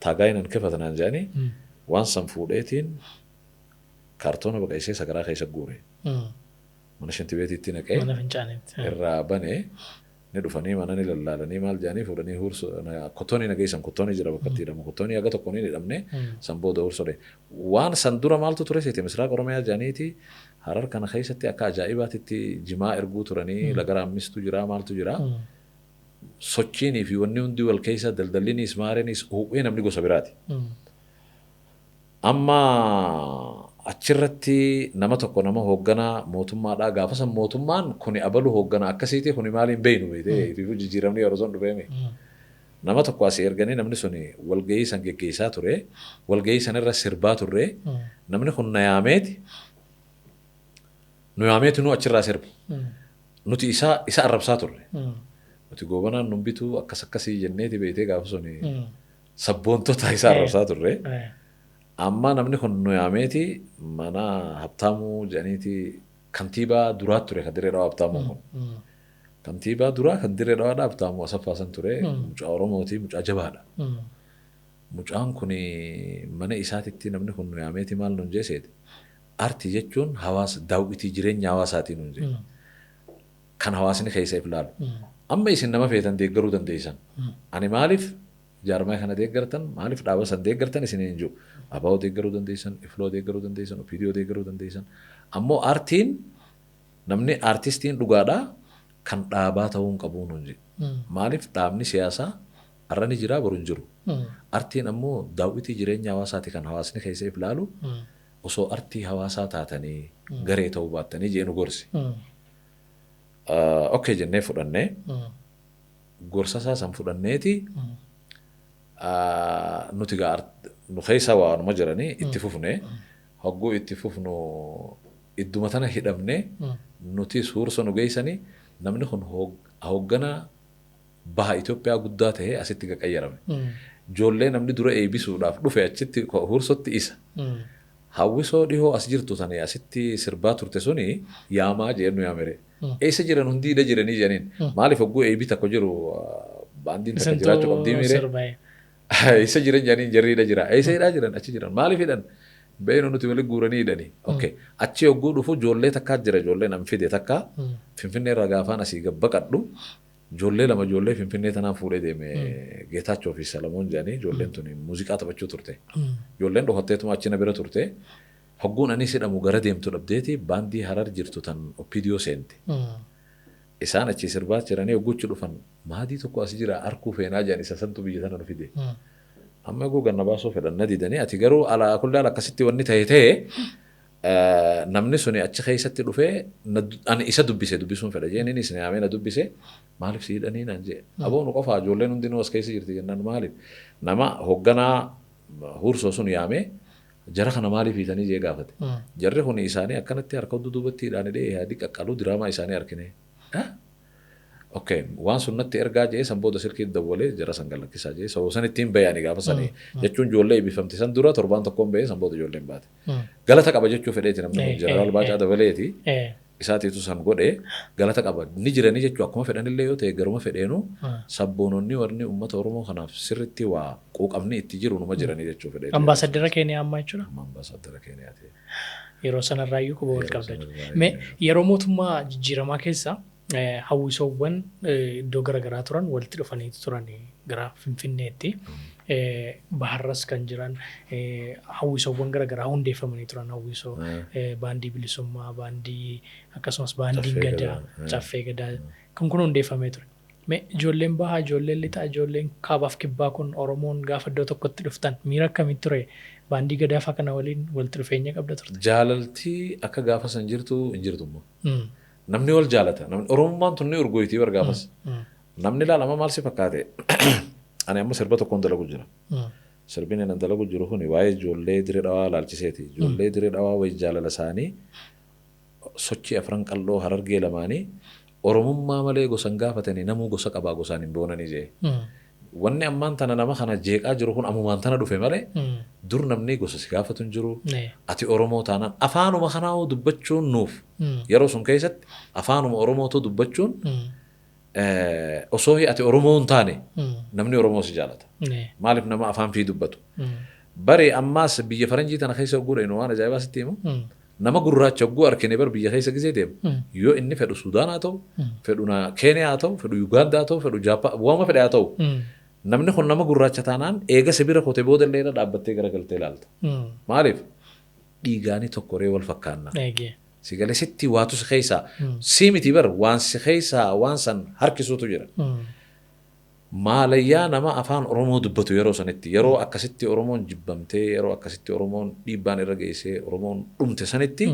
taagaayinan kefatanaan jedhanii waan san fuudheetiin kaartoona baqaysee sagaraa keessa guure. Mana shintibeetiitti naqee irraa banee ni dhufanii mana ni lallaalanii maal jedhanii fuudhanii huursu kottoonii nageessan kottoonii jira bakka itti hidhamu kottoonii haga tokko ni hidhamne san booda huursoo waan san dura maaltu ture seete Misraaq Oromiyaa jedhaniiti Harar kana keessatti akka ajaa'ibaatitti jimaa erguu turanii laga raammistu jira maaltu jira. Sochiinii fi wanni hundi wal keessa daldallinis maarinis ho'ee namni gosa biraati. Amma achirratti nama tokko nama hoogganaa mootummaadhaa gaafa san mootummaan kuni abalu hoogganaa akkasiiti kuni maaliin beeynu beeytee fi jijjiiramni yeroo sun dhufeemi. Nama tokko asii erganii namni suni walgahii san geggeessaa ture walgahii sanirra sirbaa turre namni kun na yaameeti nu yaameeti nu achirraa sirba. Nuti isa arrabsaa turre. Nuti goobanaan nun bituu akkas akkasii jenneeti beeytee gaafa suni sabboontota isa arrabsaa turre. Amma namni kun nu yaameeti mana Habtaamuu jedhaniiti kantiibaa duraa ture kan Dirree Dhawaa Habtaamuun kun. Kantiibaa duraa kan Dirree Dhawaadha Habtaamuu Asaffaa san ture. Mucaa Oromooti mucaa jabaadha. Mucaan kun mana isaatitti namni kun nu yaameeti maal nun jeeseeti. Artii jechuun hawaasa daawwitii jireenya hawaasaatii nun jee. Kan hawaasni keessa if ilaalu. Amma isin nama feetan deeggaruu dandeessan. Ani maaliif jaarmaa kana deeggartan maaliif dhaaba san deeggartan isin hin jiru. ABO deeggaruu dandeessan, IFLO deeggaruu dandeessan, OPDO deeggaruu dandeessan. Ammoo artiin namni artistiin dhugaadhaa kan dhaabaa ta'uu hin qabu nuun jedhe. Maaliif dhaabni siyaasaa har'a ni jira boru hin jiru. Artiin ammoo daawwitii jireenya hawaasaati kan hawaasni keessa if ilaalu osoo artii hawaasaa taatanii garee ta'uu baattanii jee nu gorse. Okay jennee fudhannee gorsa isaa san fudhanneeti nuti gaa nu keessa waanuma jiranii itti fufne hogguu itti fufnu idduma tana hidhamne nuti suursa nu geessanii namni kun hoogganaa baha Itoophiyaa guddaa ta'ee asitti qaqayyarame. Ijoollee namni dura eebbisuudhaaf dhufe achitti huursotti isa. Hawwisoo dhihoo as jirtu tani asitti sirbaa turte suni yaamaa jeen nu yaamere. Eessa jiran hundi hidha jiranii jedhaniin. Maaliif hogguu eebbi tokko jiru baandiin takka jiraachuu qabdii miire. Eessa jiran jedhaniin jarri hidha jira. Eessa hidhaa jiran achi jiran maaliif hidhan? Beeynu nuti waliin guuranii hidhanii. Okay. Achi hogguu dhufu ijoollee takkaa jira ijoollee nan fide takka Finfinnee irraa gaafaan asii gabbaqadhu ijoollee lama ijoollee Finfinnee tanaan fuudhee deeme Geetaachoo fi Salamoon jedhanii ijoolleen tuni muuziqaa taphachuu turte. Ijoolleen dhokatteetuma achi na bira turte. Hogguun anis hidhamu gara deemtu dhabdeeti baandii Harar jirtu tan OPDO seente. Isaan achi sirbaa jiranii hogguuchi dhufan maadii tokko as jira arkuu feenaa jedhan isa santu biyya tana nu fide. Amma eeguu ganna baasuu fedhan na didanii ati garuu alaa kullaan akkasitti wanni ta'e ta'e namni suni achi keessatti dhufee ani isa dubbise dubbisuun fedha jeen inni isin yaamee na dubbise maaliif si hidhanii naan jee. Aboo nu qofaa ijoolleen hundinuu as keessa jirti jennaan maaliif nama hoogganaa huursoo sun yaamee jara kana maaliif hiitanii jee gaafate. Jarri kun isaanii akkanatti harka duubatti hidhaan hidhee yaadii qaqqaluu diraamaa isaanii argine. Okay, waan sun natti ergaa jee san booda silkii dawwalee jara san galakkisaa jee sababa san ittiin bayanii gaafa sanii jechuun ijoollee eebbifamte san dura torbaan tokkoon bahee san booda ijoolleen baate. Galata qaba jechuu fedheeti namni kun Jeneraal Baacaa Dabaleeti. Isaatiitu san godhee galata qaba ni jiranii jechuu akkuma fedhanillee yoo ta'e garuma fedheenu sabboononni warri uummata Oromoo kanaaf sirriitti waa quuqamni itti jiru numa jiranii jechuu fedheeti. Ambaasaddara Keeniyaa ammaa jechuudha. Ambaasaddara Keeniyaati. Yeroo sanarraayyuu quba wal qabda. Yeroo mootummaa jijjiiramaa keessa hawwisoowwan iddoo garaagaraa turan walitti dhufanii turan gara Finfinneetti. Baharras kan jiran hawwisoowwan garaagaraa hundeeffamanii turan hawwisoo baandii bilisummaa, baandii akkasumas baandiin gadaa, caffee gadaa kun kun hundeeffamee ture. Ijoolleen bahaa, ijoolleen lixaa, ijoolleen kaabaaf kibbaa kun Oromoon gaafa iddoo tokkotti dhuftan miira akkamitti ture? Baandii gadaa fa'aa kana waliin walitti dhufeenya qabda turte? Jaalaltii akka gaafa san jirtu hin jirtu immoo. Namni wal jaalata. Namni Oromummaan tun ni urgooyti bar gaafas. Namni ilaalama maal si fakkaate? Ani amma sirba tokkoon dalagu jira. Sirbiin inni dalagu jiru kun waa'ee ijoollee Diree Dhawaa laalchiseeti. Ijoollee Diree Dhawaa wayi jaalala isaanii, sochii Afran Qalloo Harargee lamaanii, Oromummaa malee gosa hin gaafatanii, namuu gosa qabaa, gosaan hin boonanii jee. Wanni ammaan tana nama kana jeeqaa jiru kun ammumaan tana dhufe malee dur namni gosa si gaafatu hin jiru. Ati Oromoo taanaan afaanuma kanaa dubbachuun nuuf yeroo sun keessatti afaanuma Oromootu dubbachuun osoo ati Oromoo hin taane namni Oromoo si jaalata. Maaliif? Nama afaan fi dubbatu. Bari ammaas biyya faranjii tana keessa hogguu dhaynu waan ajaa'ibaa sitti himu. Nama gurraacha hogguu arkine bar biyya keessa gisee deemu, yoo inni fedhu Sudaan haa ta'u, fedhu Keeniyaa haa ta'u, fedhu Yugaandaa haa ta'u, fedhu Jaappaan, waama fedhe haa ta'u. Namni kun nama gurraacha taanaan eega sibira kote booda illee irra dhaabbattee garagaltee ilaalta. Maaliif? Dhiigaanii tokkoree wal fakkaanna. Si galee sitti waatu si keessaa. Si miti bar, waan si keessaa waan san harkisuutu jira. Maalayyaa nama afaan Oromoo dubbatu yeroo sanitti, yeroo akkasitti Oromoon jibbamtee, yeroo akkasitti Oromoon dhiibbaan irra geessee, Oromoon dhumte sanitti,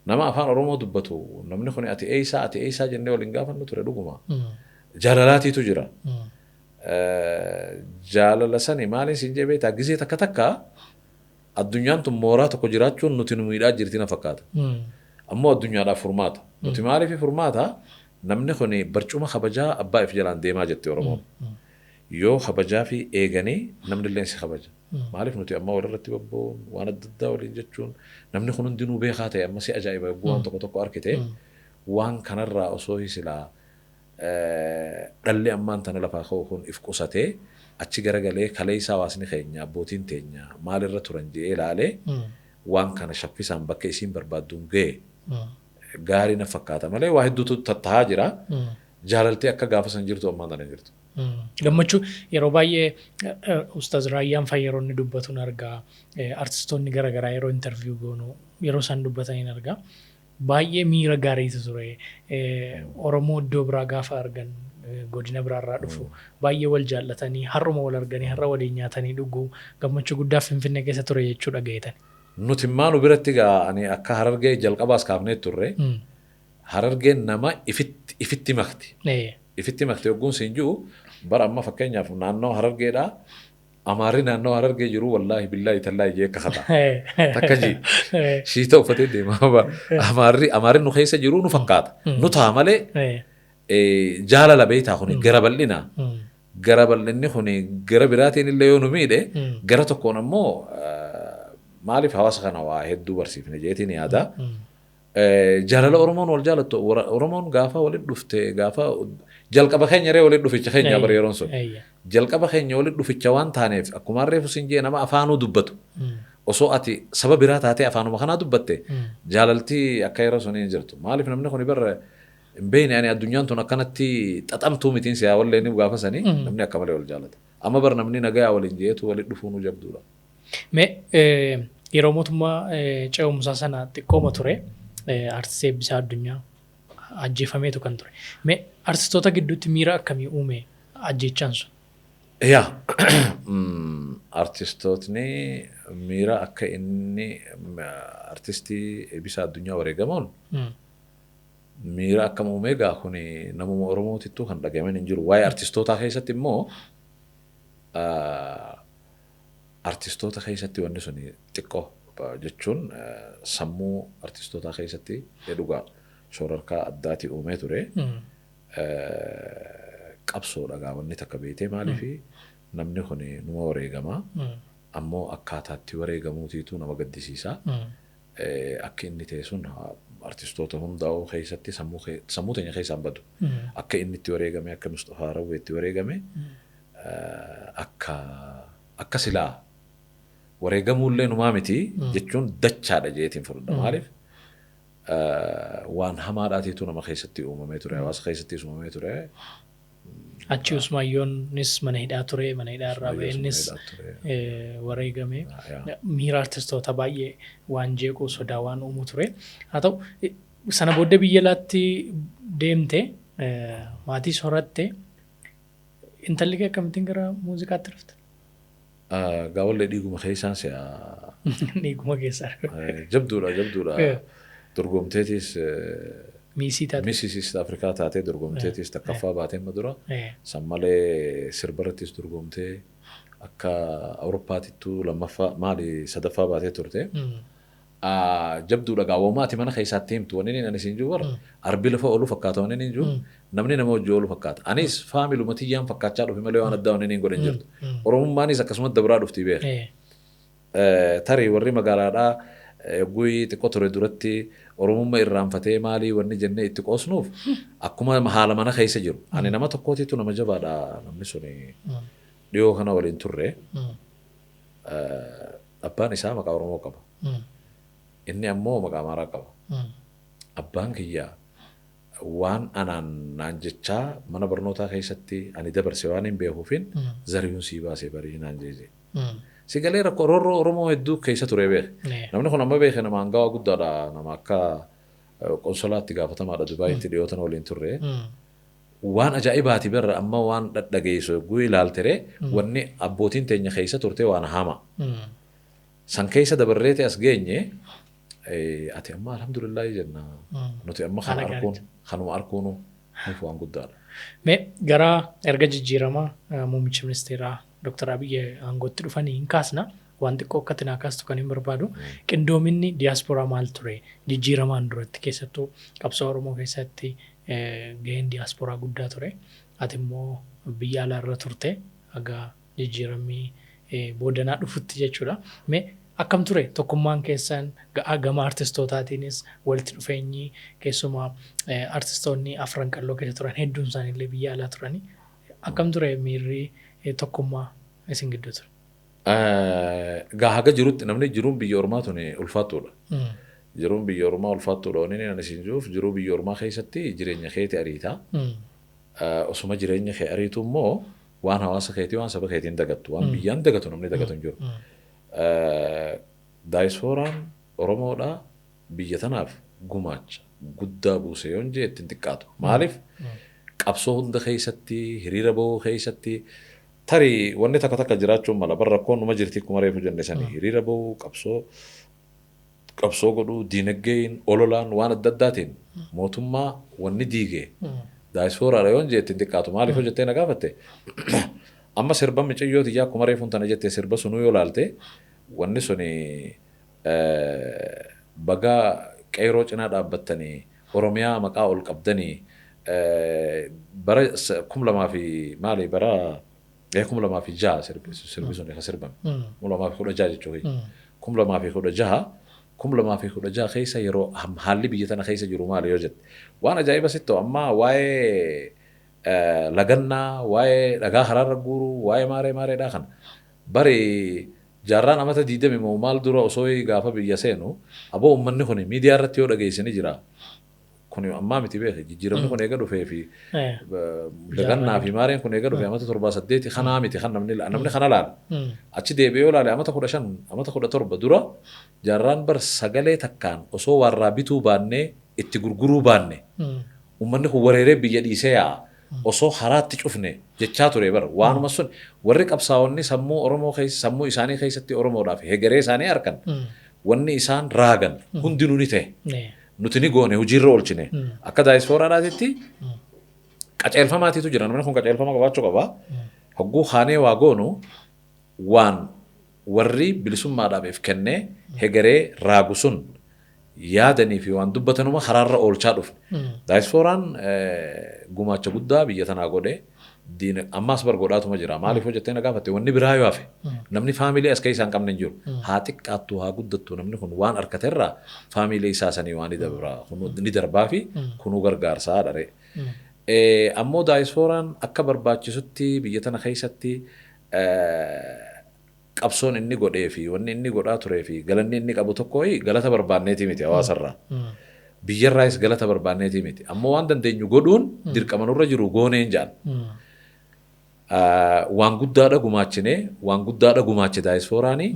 nama afaan Oromoo dubbatu namni kun ati eeysaa, ati eeysaa jennee waliin gaafannu ture dhuguma. Jaalalaatiitu jira. Jaalala sani maaliin siin jee beektaa? Gizee takka takka addunyaan tun mooraa tokko jiraachuun nuti nu miidhaa jirti na fakkaata. Ammoo addunyaadhaaf furmaata. Nuti maaliif furmaata? Namni kun barcuma kabajaa abbaa if jalaan deemaa jette Oromoon. Yoo kabajaa fi eeganii namni illee si kabaja. Maaliif nuti amma walirratti babboon waan adda addaa waliin jechuun namni kun hundinuu beekaa ta'e amma si ajaa'iba yogguu waan tokko tokko argite. Waan kanarraa osoo silaa dhalli ammaan tana lafaa ka'u kun if qusatee achi garagalee kaleessa hawaasni keenya, abbootiin teenya maalirra turan jedhee ilaalee waan kana shaffisaan bakka isiin barbaadduun ga'e gaarii na fakkaata malee waa hedduutu tattahaa jira. Jaalaltee akka gaafa san jirtu ammaan tana hin jirtu. Gammachuu yeroo baay'ee Ustaaz Raayyaan fa'a yeroo inni dubbatu argaa. Artistoonni garaagaraa yeroo interview goonu yeroo isaan dubbatan argaa. Baay'ee miira gaariitu ture. Oromoo iddoo biraa gaafa argan, godina biraarraa dhufu, baay'ee wal jaallatanii, har'uma wal arganii har'a waliin nyaatanii dhuguu, gammachuu guddaa Finfinnee keessa ture jechuudha gaheetan. Nuti maanu biratti gaa ani akka Harargee jalqabaas kaafnee turre. Harargeen nama ifitti makti. Ifitti makti yogguun siin jiru bara amma fakkeenyaaf naannoo Harargeedhaa Amaarri naannoo Harargee jiru wallaahi billaahi tallaahi jee kakata. Takka ji. Shiita uffatee deema. Amaarri nu keessa jiru nu fakkaata. Nu ta'a malee jaalala beektaa kuni gara bal'ina. Gara bal'inni kuni gara biraatiin illee yoo nu miidhe, gara tokkoon ammoo maaliif hawaasa kana waa hedduu barsiifne jeetiin yaada. Jaalala Oromoon wal jaalattu, Oromoon gaafa walitti dhufte, gaafa jalqaba keenya ree walitti dhuficha keenya bara yeroon sun. Jalqaba keenya walitti dhuficha waan taaneef akkuma reefu siin jee nama afaanuu dubbatu. Osoo ati saba biraa taatee afaanuma kanaa dubbatte jaalaltii akka yeroo sunii hin jirtu. Maaliif? Namni kun bara hin beekne ani addunyaan tun akkanatti xaxamtuu mitiin siyaa wallee ni gaafa sanii namni akka malee wal jaalata. Amma bar namni nagayaa waliin jeetu walitti dhufuu nu jabduudha. Mee yeroo mootummaa ce'umsaa sana xiqqooma ture artistii Eebbisaa Addunyaa ajjeefameetu kan ture. Mee artistoota gidduutti miira akkamii uume ajjeechaan sun? Yaa, artistootni miira akka inni artistii Eebbisaa Addunyaa wareegamuun miira akkam uumee gaa kuni namuma Oromootittuu kan dhagahaman hin jiru. Waa'ee artistootaa keessatti immoo artistoota keessatti wanni suni xiqqoo jechuun sammuu artistootaa keessatti dhugaa shoorarkaa addaatii uumee ture. Qabsoodha gaa wanni takka beetee maaliifi namni kun numa wareegama. Ammoo akkaataatti wareegamuutiitu nama gaddisiisa. Akka inni ta'e sun artistoota hundaa'uu keessatti sammuu teenya keessaan badu. Akka inni itti wareegame, akka Mustafaa Rawwee itti wareegame, akka silaa wareegamuullee numaa miti jechuun dachaadha jeetiin fudhadha. Maaliif? Waan hamaadhaatiitu nama keessatti uumamee ture, hawaasa keessattis uumamee ture. Achi Usmaayyoonis mana hidhaa ture, mana hidhaa irraa ba'e innis wareegame. Miira artistoota baay'ee waan jeequu, sodaa waan uumuu ture. Haa ta'u, sana booddee biyya alaatti deemte, maatii soratte, intalli kee akkamittiin gara muuziqaatti dhufte? Gaawallee dhiiguma keessaan si'a. Dhiiguma keessaa. Jabduudha, jabduudha. Dorgomteetis. Miss taate. Miss East Africa taatee dorgomteetis takkaffaa baatee amma dura. San malee sirbarrattis dorgomtee akka Awurooppaatittuu lammaffaa maali sadaffaa baatee turte. Jabduudha gaawwamaa ati mana keessaatti himtu wanni inni ani siin jiru bara arbi lafa oolu fakkaata wanni inni jiru namni nama hojii oolu fakkaata. Anis faamiluma tiyyaan fakkaachaa dhufe malee waan addaa wanni inni godhan jirtu. Oromummaanis akkasumas dabraa dhufti beeka. Tarii warri magaalaadhaa guyyii xiqqoo ture duratti Oromummaa irraanfatee maalii wanni jennee itti qoosnuuf akkuma haala mana keessa jiru. Ani nama tokkootitu nama jabaadha namni suni dhiyoo kana waliin turre. Abbaan isaa maqaa Oromoo qaba. Inni ammoo maqaa Amaaraa qaba. Abbaan kiyyaa waan anaan naan jechaa mana barnootaa keessatti ani dabarse waan hin beekuufin Zariyuun sii baasee barii naan jeeje. Si galee rakkoo roorroo Oromoo hedduu keessa ture beeke. Namni kun amma beeke nama hangawaa guddaadha nama akka qonsolaatti gaafatamaadha Dubaayitti dhiyootan waliin turre. Waan ajaa'ibaati barra amma waan dhadhageessu yogguu ilaaltere wanni abbootiin teenya keessa turte waan hama. San keessa dabarreeti as geenye ati amma alhamdulillahi jenna. Nuti amma kana arkuun kanuma arkuunu nuuf waan guddaadha. Mee gara erga jijjiirama muummicha ministeeraa Dr. Abiy aangootti dhufanii hin kaasna. Waan xiqqoo akka tinaa kaastu kan hin barbaadu. Qindoominni diyaasporaa maal ture? Jijjiiramaan duratti keessattuu qabsoo Oromoo keessatti gaheen diyaasporaa guddaa ture. Ati immoo biyya alaa irra turte haga jijjiiramni boodanaa dhufutti jechuudha. Mee akkam ture tokkummaan keessan gama artistootaatiinis walitti dhufeenyi keessumaa artistoonni Afran Qalloo keessa turan hedduun isaaniillee biyya alaa turani. Akkam ture miirri tokkummaa isin gidduu ture? Gaa haga jirutti namni jiruun biyya ormaa tuni ulfaattuudha. Jiruun biyya ormaa ulfaattuudha wanni ani isin jiruuf jiruu biyya ormaa keessatti jireenya keeti ariitaa. Osuma jireenya kee ariitu immoo waan hawaasa keetii waan saba keetiin dagattu waan biyyaan dagatu namni dagatu hin jiru. Daayisfooraan Oromoodhaa biyya tanaaf gumaacha guddaa buuse yoon jee ittiin xiqqaatu. Maaliif qabsoo hunda keessatti hiriira bahuu keessatti tarii wanni takka takka jiraachuun mala bara rakkoon numa jirti akkuma reefu jenne sanii hiriira bahuu qabsoo godhuu diinagdeen ololaan waan adda addaatiin mootummaa wanni diige daayisfooraadha yoon jee ittiin xiqqaatu. Maaliif hojjettee na gaafatte amma sirba miciyyooti ijaa akkuma reefuun tana jettee sirba sunuu yoo laalte wanni suni bagaa qeeroo cinaa dhaabbattanii Oromiyaa maqaa ol qabdanii bara 2000 fi maali bara 2006 sirbi sun ka sirbame 2016 jechuudha. 2016 2016 keessa yeroo haalli biyya tana keessa jiru maali yoo jette waan ajaa'iba sitti amma waa'ee lagannaa waa'ee dhagaa karaarra guuruu waa'ee maaree maareedhaa kana bari jaarraan amata 20 moo maal dura osoo gaafa biyya seenu aboo uummanni kun miidiyaa irratti yoo dhageessini jira. Kun ammaa miti beeke jijjiiramni kun eega dhufee fi lagannaa fi maareen kun eega dhufee amata 7 8 kanaa miti kan namni kana laala. Achi deebi'ee yoo laale amata 15 amata 17 dura jaarraan bar sagalee takkaan osoo warraa bituu baannee itti gurguruu baanne uummanni kun wareeree biyya dhiisee yaa'a. Osoo haraatti cufne jechaa ture bara waanuma sun warri qabsaa'onni sammuu Oromoo keessa sammuu isaanii keessatti Oromoodhaaf hegeree isaanii argan wanni isaan raagan hundinuu ni ta'e. Nuti ni goone hojiirra oolchine. Akka daayisfooraadhaatitti qaceelfamaatiitu jira namni kun qaceelfama qabaachuu qaba. Hogguu kaanee waa goonu waan warri bilisummaadhaaf kennee hegeree raagu sun yaadanii fi waan dubbatanuma karaarra oolchaa dhufne. Daayisfooraan gumaacha guddaa biyya tanaa godhe ammaas bar godhaatuma jira. Maaliif hojjettee na gaafatte wanni biraa yoo hafe namni faamilii as keessaa hin qabne hin jiru. Haa xiqqaattu haa guddattu namni kun waan harkaterraa faamilii isaa sanii waan ni darbaa fi kunuu gargaarsaa dharee. Ammoo daayisfooraan akka barbaachisutti biyya tana keessatti qabsoon inni godhee fi wanni inni godhaa turee fi galanni inni qabu tokko galata barbaanneeti miti hawaasarraa. Biyyarraayis galata barbaanneeti miti. Ammoo waan dandeenyu godhuun dirqama nurra jiru gooneen jedhan. Waan guddaadha gumaachine waan guddaadha gumaache daayisfooraanii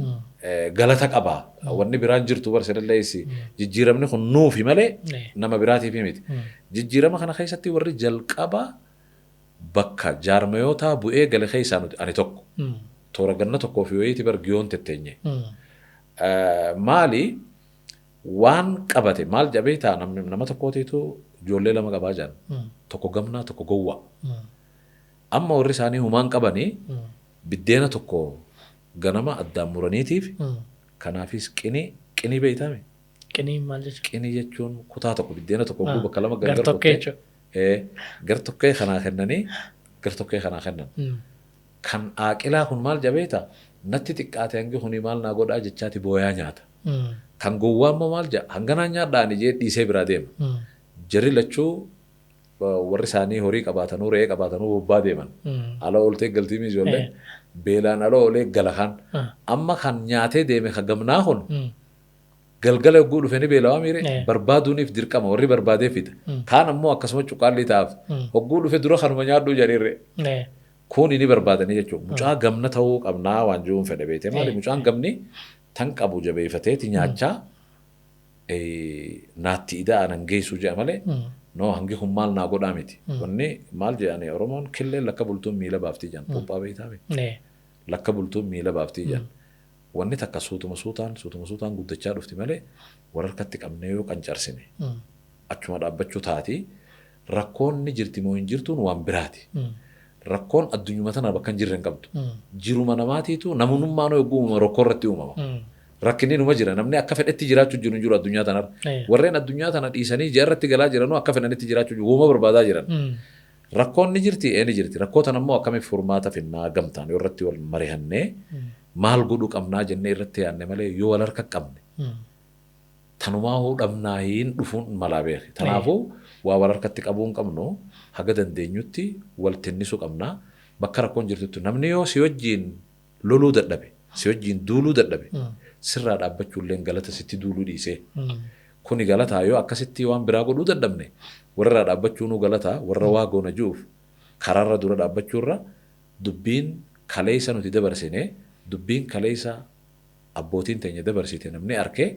galata qaba. Wanni biraan jirtu barsiisallees jijjiiramni kun nuufi malee nama biraatiif miti. Jijjiirama kana keessatti warri jalqaba bakka jaarmayootaa bu'ee gale keessaa nuti ani tokko. Toora ganna tokkoo fi wayiiti bar giyoon tetteenye. Maali waan qabate maal jabee ta'a nama tokkootiitu Ijoollee lama qabaa jiran. Tokko gamnaa, tokko gowwaa. Amma warri isaanii humaan qabanii biddeena tokko ganama addaan muraniitiif kanaafis qinii qinii beeytame. Qinii maal jechuudha? Qinii jechuun kutaa tokko, biddeena tokko hogguu bakka lama gargar Gar-tokkee kuttee jechuudha. Gar-tokkee kanaa kennanii gar-tokkee kanaa kennan. Kan aaqilaa kun maal jabeeta, natti xiqqaate, hangi kuni maal naa godhaa jechaati booyaa nyaata. Kan gowwaa immoo maal jedha, hanganaan nyaadhaa ani jee dhiisee biraa deema. Jarri lachuu warri isaanii horii qabaatanuu, re'ee qabaatanuu bobbaa deeman. Ala ooltee galtii ijoollee beelaan ala oolee gala kan. Amma kan nyaatee deeme kan gamnaa kun galgala yogguu dhufee ni beelawaa miire barbaaduuniif dirqama, warri barbaadee fida. Kaan ammoo akkasuma cuqqaalli ta'aaf. Hogguu dhufe dura kanuma nyaadhuu jedhiirre. Kuni ni barbaadanii jechuudha. Mucaa gamna ta'uu qabnaa waan jiruun fedhe beekte, maali, mucaan gamni tan qabu jabeeffateeti nyaachaa naatti idaa anan geessu jedha malee noo hangi kun maal naa godhaa miti. Wanni maal jedhani, Oromoon killeen lakka bultuun miila baaftii jedhan, puuphaa beektaa miti. Lakka bultuun miila baaftii jedhan. Wanni takka suutuma suutaan suutuma suutaan guddachaa dhufti malee warra harkatti qabnee yoo qancarsine achuma dhaabbachuu taati. Rakkoon ni jirti moo hin jirtuun waan biraati. Rakkoon addunyuma tana bakka hin jirre hin qabdu. Jiruma namaatiitu namummaan yogguu uumama rakkoo irratti uumama. Rakkinni numa jira, namni akka fedhetti jiraachuu jiru hin jiru addunyaa tanarra. Warreen addunyaa tana dhiisanii ji'a irratti galaa jiranuu akka fedhanitti jiraachuu jiru, uuma barbaadaa jiran. Rakkoon ni jirti, ee ni jirti. Rakkoo tana immoo akkamiif furmaata finnaa, gamtaan yoo irratti wal marihannee maal godhuu qabnaa jennee irratti yaadne malee yoo wal harka qabne tanumaa hoo dhabnaa hin dhufuun malaa beeki. Kanaafuu waa wal harkatti qabuu hin qabnu, haga dandeenyutti wal tinnisuu qabna. Bakka rakkoon jirtutti namni yoo si wajjiin loluu dadhabe, si wajjiin duuluu dadhabe, sirraa dhaabbachuullee galata, sitti duuluu dhiisee. Kuni galataa, yoo akkasitti waan biraa godhuu dadhabne warra dhaabbachuunuu galataa, warra waa goona ji'uuf karaarra dura dhaabbachuurra dubbiin kaleessa nuti dabarsine, dubbiin kaleessa abbootiin teenya dabarsite namni arkee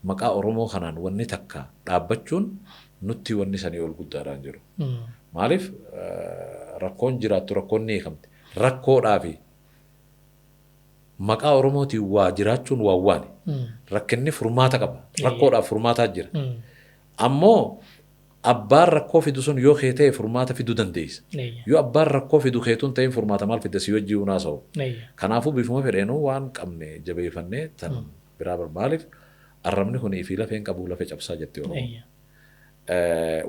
maqaa Oromoo kanaan wanni takka dhaabbachuun nutti wanni sanii ol guddaadhaan jiru. Maaliif, rakkoon jiraattu rakkoon ni hiikamti. Rakkoodhaa fi maqaa Oromootiin waa jiraachuun waan waani. Rakkinni furmaata qaba. Rakkoodhaaf furmaataa jira. Ammoo abbaan rakkoo fidu sun yoo kee ta'e furmaata fiduu dandeessa. Yoo abbaan rakkoo fidu keetuun ta'in furmaata maal fidda, si wajjii haasa'u. Kanaafuu bifuma fedheenuu waan qabne jabeeffannee tan biraa maaliif, arrabni kun fi lafeen qabu lafee cabsaa jetti Oromoon.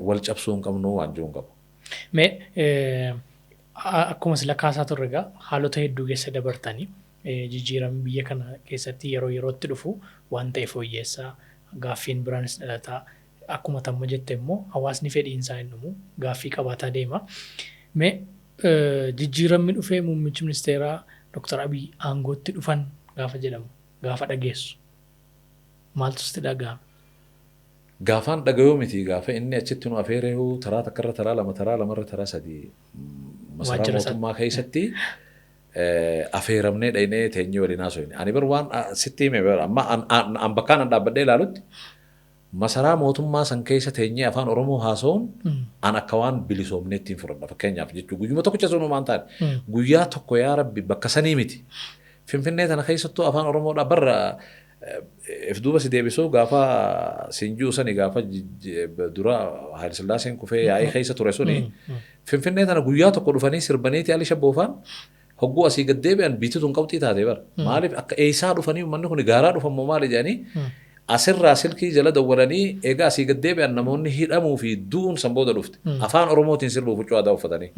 Wal cabsuu hin qabnu waan jiru hin qabu. Mee akkuma sila kaasaa turre egaa haalota hedduu keessa dabartanii jijjiiramni biyya kana keessatti yeroo yerootti dhufu waan ta'e fooyyeessaa, gaaffiin biraanis dhalataa, akkuma tamma jette immoo hawaasni fedhiinsaa hin dhumu, gaaffii qabaataa deema. Mee jijjiiramni dhufee muummichi ministeeraa Dr. Abiy aangootti dhufan gaafa jedhamu, gaafa dhageessu, maaltu sitti dhaga'ame? Gaafaan dhagayuu miti, gaafa inni achitti nu afeeree taraa takkarra taraa lama, taraa lamarra taraa sadii masaraa Waajjira isaa. mootummaa keessatti afeeramnee dhaynee teenyee waliin haasofne. Ani bar waan sitti hime bar amma an bakkaan an dhaabbadhee ilaalutti masaraa mootummaa san keessa teenyee afaan Oromoo haasa'uun an akka waan bilisoomnee ittiin fudhadha, fakkeenyaaf jechuun guyyuma tokkicha sunumaan taane guyyaa tokko, yaa Rabbi, bakka sanii miti. Finfinnee tana keessattuu afaan Oromoodhaa barra if duuba si deebisuu gaafa siinjuu sani, gaafa dura Haayilasillaaseen kufee yaa'ii keessa ture suni, Finfinnee tana guyyaa tokko dhufanii sirbaniiti Ali Shabboofaan hogguu asii gad deebi'an biitti tun qabxii taate bara. Maaliif, akka eessaa dhufanii, uummanni kun gaaraa dhufan moo maali jedhanii asirraa silkii jala dawwalanii egaa asii gad deebi'an namoonni hidhamuu fi du'uun san booda dhufte. Afaan Oromootiin sirbuuf huccuu aadaa uffatanii.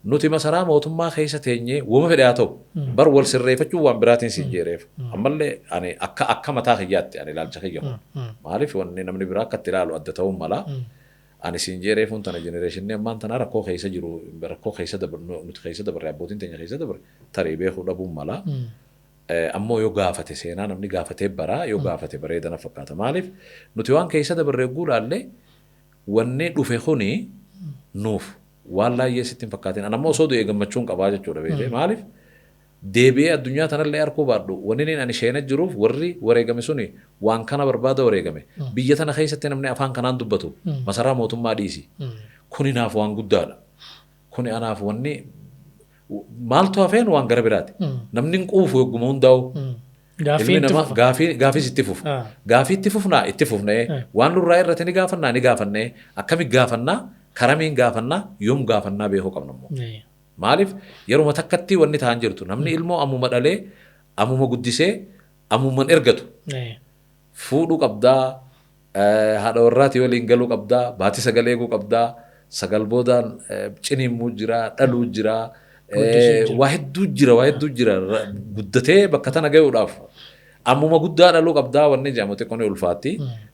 Nuti masaraa mootummaa keessa teenyee wama fedhe haa ta'u bar wal sirreeffachuun waan biraatiin siin jeereef. Ammallee ani akka mataa kiyyaatti ani ilaalcha kiyya kun. Maaliif, wanni namni biraa akka itti ilaalu adda ta'uun mala. Ani siin jeereefuun tana generation ammaan tana rakkoo keessa jiru, rakkoo keessa dabar nuti keessa dabarre, abbootiin teenya keessa dabarre tarii beekuu dhabuun mala. Ammoo yoo gaafate, seenaa namni gaafatee baraa, yoo gaafate bareeda na fakkaata. Maaliif, nuti waan keessa dabarre yogguu ilaalle wanni dhufe kuni nuuf waan laayyee sitti hin fakkaatin. Ani ammoo osoo du'ee gammachuun qabaa jechuudha beekee. Maaliif, deebi'ee addunyaa tanallee arguu baadhu, wanni inni ani sheena jiruuf warri wareegame suni waan kana barbaada wareegame. Biyya tana keessatti namni afaan kanaan dubbatu masaraa mootummaa dhiisi. Kuni naaf waan guddaadha. Kuni anaaf wanni maaltu hafeen waan gara biraati. Namni hin quufu yogguma hundaa'u. Gaaffii Ilmi itti namaa fufa. Gaaffiis itti fufa. Gaaffii itti fufnaa itti fufnee waan nurraa irratti ni gaafannaa ni gaafannee akkami gaafannaa karamiin gaafannaa yoom gaafannaa beekuu qabna immoo. Maaliif yeruma takkatti wanni ta'an jirtu namni ilmoo ammuma dhalee ammuma guddisee ammuman ergatu fuudhuu qabdaa, haadha warraatii waliin galuu qabdaa, baatii sagal eeguu qabdaa, sagal boodaan ciniimmuu jira, dhaluu jira, waa hedduu jira, waa hedduu jira. Guddatee bakka tana gahuudhaaf ammuma guddaa dhaluu qabdaa wanni jedhamu xiqqoo ni ulfaatti.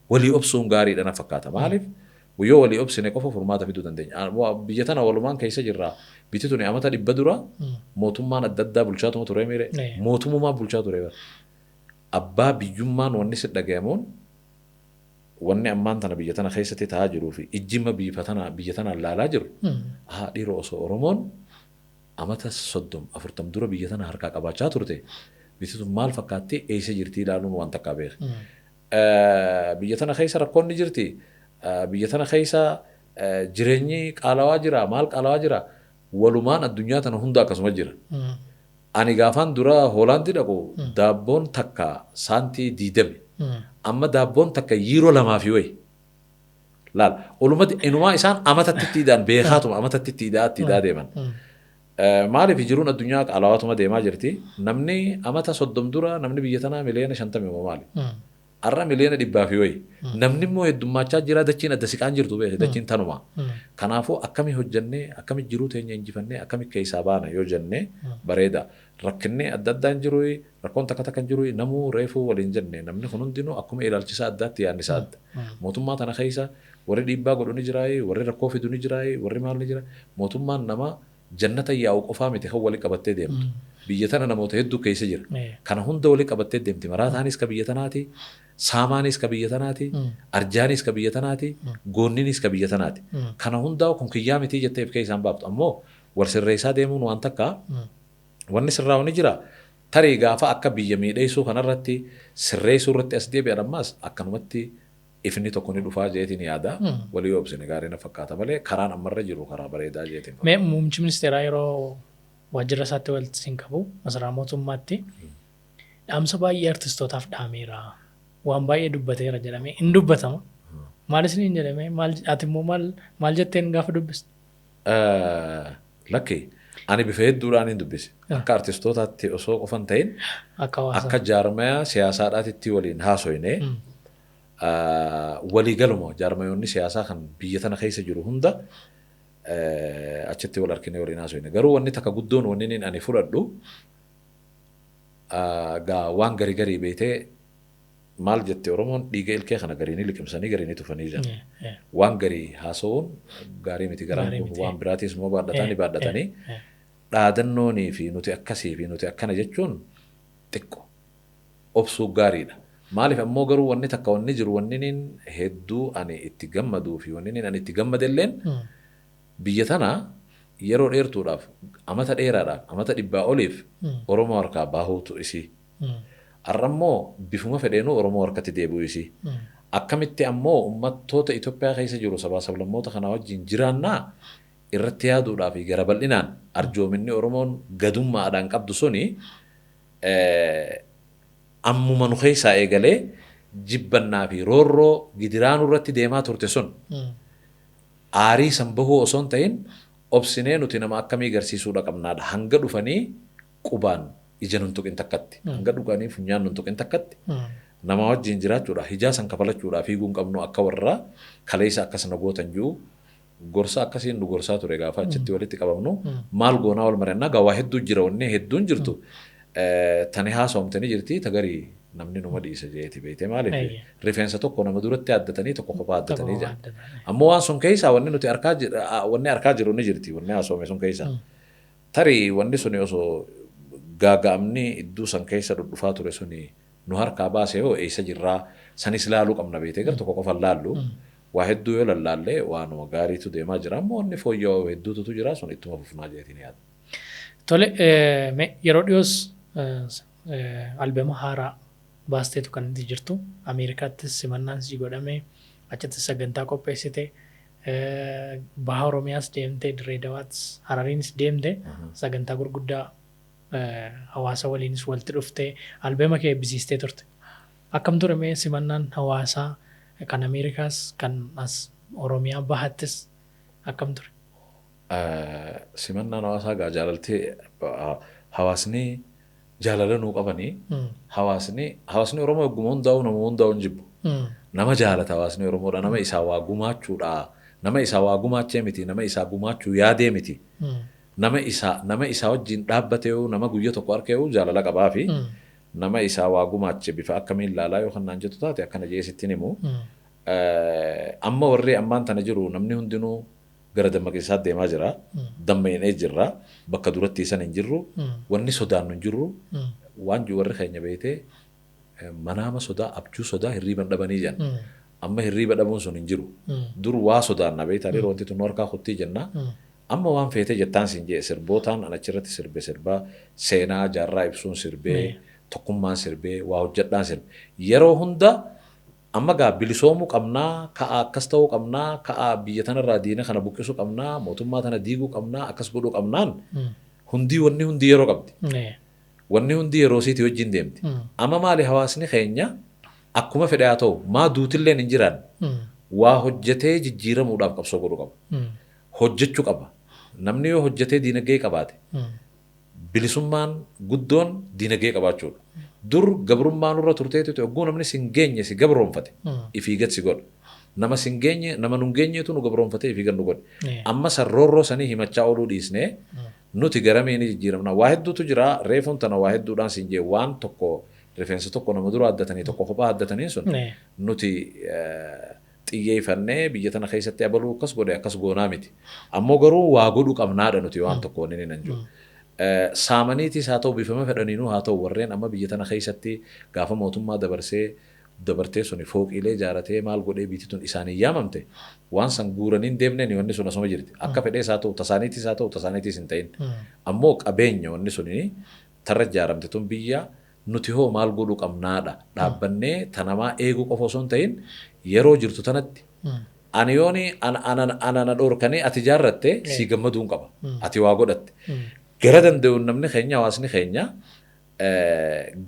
Walii obsuun gaariidha na fakkaata. Maaliif yoo walii obsine qofa furmaata fiduu dandeenya. Biyya tana walumaan keessa jirra. Biyyi tuni amata 100 dura mootummaan adda addaa bulchaatuma ture miire. Mootummaa bulchaa ture bara. Abbaa biyyummaan wanni si dhagayamuun wanni ammaan tana biyya tana keessatti ta'aa jiruu fi ijjima biyya tanaan laalaa jiru. Haa dhiiroo osoo Oromoon amata 30 40 dura biyya tana harkaa qabaachaa turte biyyi tun maal fakkaatti eessa jirti ilaaluun waan takkaa beeka. Biyya tana keessa rakkoon ni jirti. Biyya tana keessa jireenyi qaalawaa jira, maal qaalawaa jira. Walumaan addunyaa tana hunda akkasuma jira. Ani gaafaan dura Hoolaandii dhaqu daabboon takka saantii 20. Amma daabboon takka yiiroo 2 fi wayi. Laal olumatti inumaa isaan amatatti itti ida'an beekaatuma amatatti itti ida'aa itti ida'aa deeman. Maaliif jiruun addunyaa qaalawaatuma deemaa jirti. Namni amata 30 dura namni biyya tanaa miliyoona 50 maali? Har'a miliyoona 100 fi wayi. Namni immoo heddummaachaa jira dachiin adda siqaan jirtu beekte dachiin tanuma. Kanaafuu akkamii hojjennee akkamii jiruu teenya injifannee akkamii keessaa baana yoo jennee bareeda. Rakkinni adda addaan jiru rakkoon takka takka jiru namuu reefuu waliin jenne namni kun hundinuu akkuma ilaalchisaa addaatti yaadni isaa adda. Mootummaa tana keessa warri dhiibbaa godhu ni jiraayi, warri rakkoo fidu ni jiraayi, warri maal ni jira. Mootummaan nama jannata yaa'u qofaa miti kan walii qabattee deemtu. Biyya tana namoota hedduu keessa jira. Kana hunda walii qabattee deemti. Maraataanis ka biyya tanaati, saamaanis ka biyya tanaati, arjaanis ka biyya tanaati, goonninis ka biyya tanaati. Kana hundaa kun kiyyaa miti jettee if keessaan baaftu. Ammoo wal sirreessaa deemuun waan takka wanni sirraa'u ni jira. Tarii gaafa akka biyya miidheessuu kanarratti sirreessuu irratti as deebi'an ammas akkanumatti ifni tokko ni dhufaa jeetiin yaada. Walii obsine gaarii na fakkaata malee karaan ammarra jiru karaa bareedaa jeetiin. Mee muummichi ministeeraa yeroo waajjira isaatti walitti siin qabu masaraa mootummaatti dhaamsa baay'ee artistootaaf dhaameera. Waan baay'ee dubbateera jedhamee hin dubbatama. Maal isiniin jedhamee maal ati immoo maal jetteen gaafa dubbiste? Lakki ani bifa hedduudhaan hin dubbise. Akka artistootaatti osoo qofan ta'in akka jaarmaya siyaasaadhaatitti waliin haasoyne waliigaluma jaarmayoonni siyaasaa kan biyya tana keessa jiru hunda achitti wal argine waliin haasoyne. Garuu wanni takka guddoon wanni ani fudhadhu gaa waan garii garii beetee maal jette Oromoon dhiiga ilkee kana garii ni liqimsanii garii ni tufanii jedhan. Waan garii haasa'uun gaarii miti garaan kun waan biraatis immoo baadhatanii baadhatanii dhaadannoonii fi nuti akkasii fi nuti akkana jechuun xiqqo obsuu gaariidha. Maaliif ammoo garuu wanni takka wanni jiru wanni niin hedduu ani itti gammaduu fi wanni niin ani itti gammadelleen biyya tana yeroo dheertuudhaaf amata dheeraadhaaf amata 100 oliif Oromoo harkaa baahuutu isii. Har'a immoo bifuma fedheenuu Oromoo harkatti deebi'u isii. Akkamitti ammoo uummattoota Itoophiyaa keessa jiru sabaa sablammoota kanaa wajjin jiraannaa irratti yaaduudhaa fi gara bal'inaan arjoominni Oromoon gadummaadhaan qabdu suni ammuma nu keessaa eegalee jibbannaa fi roorroo gidiraanuu irratti deemaa turte sun aarii san bahuu osoo hin ta'in obsinee nuti nama akkamii garsiisuudha qabnaadha. Hanga dhufanii qubaan ija nun tuqin takkatti. Hanga dhuganii funyaan nun tuqin takkatti. Nama wajjin jiraachuudha. Hijaa san kafalachuudha fiiguu hin qabnu akka warra kaleessa akkas na gootan jiru gorsa akkasiin nu gorsaa ture gaafa achitti walitti qabamnu maal goonaa wal mari'annaa gaa waa hedduu jira wanni hedduun jirtu. Tani haasawamte ni jirti tagarii namni numa dhiisa jeeti beekte maaliif rifeensa tokko nama duratti addatanii tokko kophaa addatanii jira. Ammoo waan sun keessaa wanni nuti arkaa wanni arkaa jiru ni jirti wanni haasawame sun keessaa. Tarii wanni suni osoo gaaga'amni iddoo san keessa dhudhufaa ture suni nu harkaa baase hoo eessa jirraa sanis laaluu qabna beekte gara tokko qofa laallu. Waa hedduu yoo lallaallee waanuma gaariitu deemaa jira ammoo wanni fooyya'oo hedduutu jira sun ittuma fufnaa jeetiin yaada. Tole yeroo dhiyoos albeema haaraa baasteetu kan itti jirtu Ameerikaattis simannaan si godhame achitti sagantaa qopheessite baha Oromiyaas deemte Dirree Dawaattis Harariinis deemte sagantaa gurguddaa Hawaasa waliinis walitti dhuftee albeema kee eebbisiistee turte. Akkam ture mee simannaan hawaasaa kan Ameerikaas kan as Oromiyaa bahattis akkam ture? Simannaan hawaasaa gaa jaalaltee hawaasni jaalala nuu qabanii hawaasni Oromoo egguma hundaa'u nama hundaa'u hin jibbu. Nama jaalata hawaasni Oromoodha. Nama isaa waa gumaachuudha. Nama isaa waa gumaachee miti. Nama isaa gumaachuu yaadee miti. Nama isaa wajjin dhaabbatee nama guyya tokko arkee jaalala qabaa fi nama isaa waa gumaache bifa akkamiin ilaalaa yoo kan naan jettu taate akkana jee sittiin himu. Amma warri ammaan tana jiru namni hundinuu gara dammaqinsaa deemaa jira. Dammaqinee jirra. Bakka duratti isan hin jirru. Wanni sodaannu hin jirru. Waan warri keenya beetee manaama sodaa abjuu sodaa hirriiban dhabanii jiran. Amma hirriiba dhabuun sun hin jiru. Dur waa sodaanna beektaa yeroo wanti tun harkaa kuttii jenna. Amma waan feetee jettaan siin jee sirbootaan an achirratti sirbe sirbaa seenaa jaarraa ibsuun sirbee tokkummaan sirbee waa hojjedhaan sirbe. Yeroo hunda amma gaa bilisoomuu qabnaa ka'a akkas ta'uu qabnaa ka'a biyya tanarraa diina kana buqqisuu qabnaa mootummaa tana diiguu qabnaa akkas godhuu qabnaan hundii wanni hundi yeroo qabdi. Wanni hundi yeroo isiitii wajjin deemti. Amma maali hawaasni keenya akkuma fedhe haa ta'u maa duutilleen hin jiran waa hojjetee jijjiiramuudhaaf qabsoo godhuu qaba. Hojjechuu qaba. Namni yoo hojjetee diinagdee qabaate bilisummaan guddoon diinagdee qabaachuudha. Dur gabrummaan irra turteetu hogguu namni sin geenye si gabroonfate ifii gad si godha. Nama sin geenye nama nun geenyeetu nu gabroonfatee ifii gad nu godhe. Amma sarroorroo sanii himachaa ooluu dhiisnee nuti garamiin jijjiiramna. Waa hedduutu jira reefuun tana waa hedduudhaan siin jee waan tokko rifeensa tokko nama dura addatanii tokko kophaa addatanii sun nuti xiyyeeffannee biyya tana keessatti abaluu akkas godhe akkas goonaa miti. Ammoo garuu waa godhuu qabnaadha nuti waan tokko wanni nan jiru. Saamaniitis haa ta'u bifama fedhaniinuu haa ta'u warreen amma biyya tana keessatti gaafa mootummaa dabarsee dabartee suni fooqiilee ijaaratee maal godhee biitti tun isaanii yaamamte waan san guuranii hin deemneen wanni sun asuma jirti. Akka fedhees haa ta'u tasaaniitis haa ta'u tasaaniitis hin ta'in. Ammoo qabeenya wanni suni tarra ijaaramte tun biyya nuti hoo maal godhuu qabnaadha. Dhaabbannee tanamaa eeguu qofa osoo hin ta'in yeroo jirtu tanatti ani yooni ana dhorkanii ati ijaarratte si gammaduu hin qaba. Ati waa godhatte. Gara danda'uun namni keenya hawaasni keenya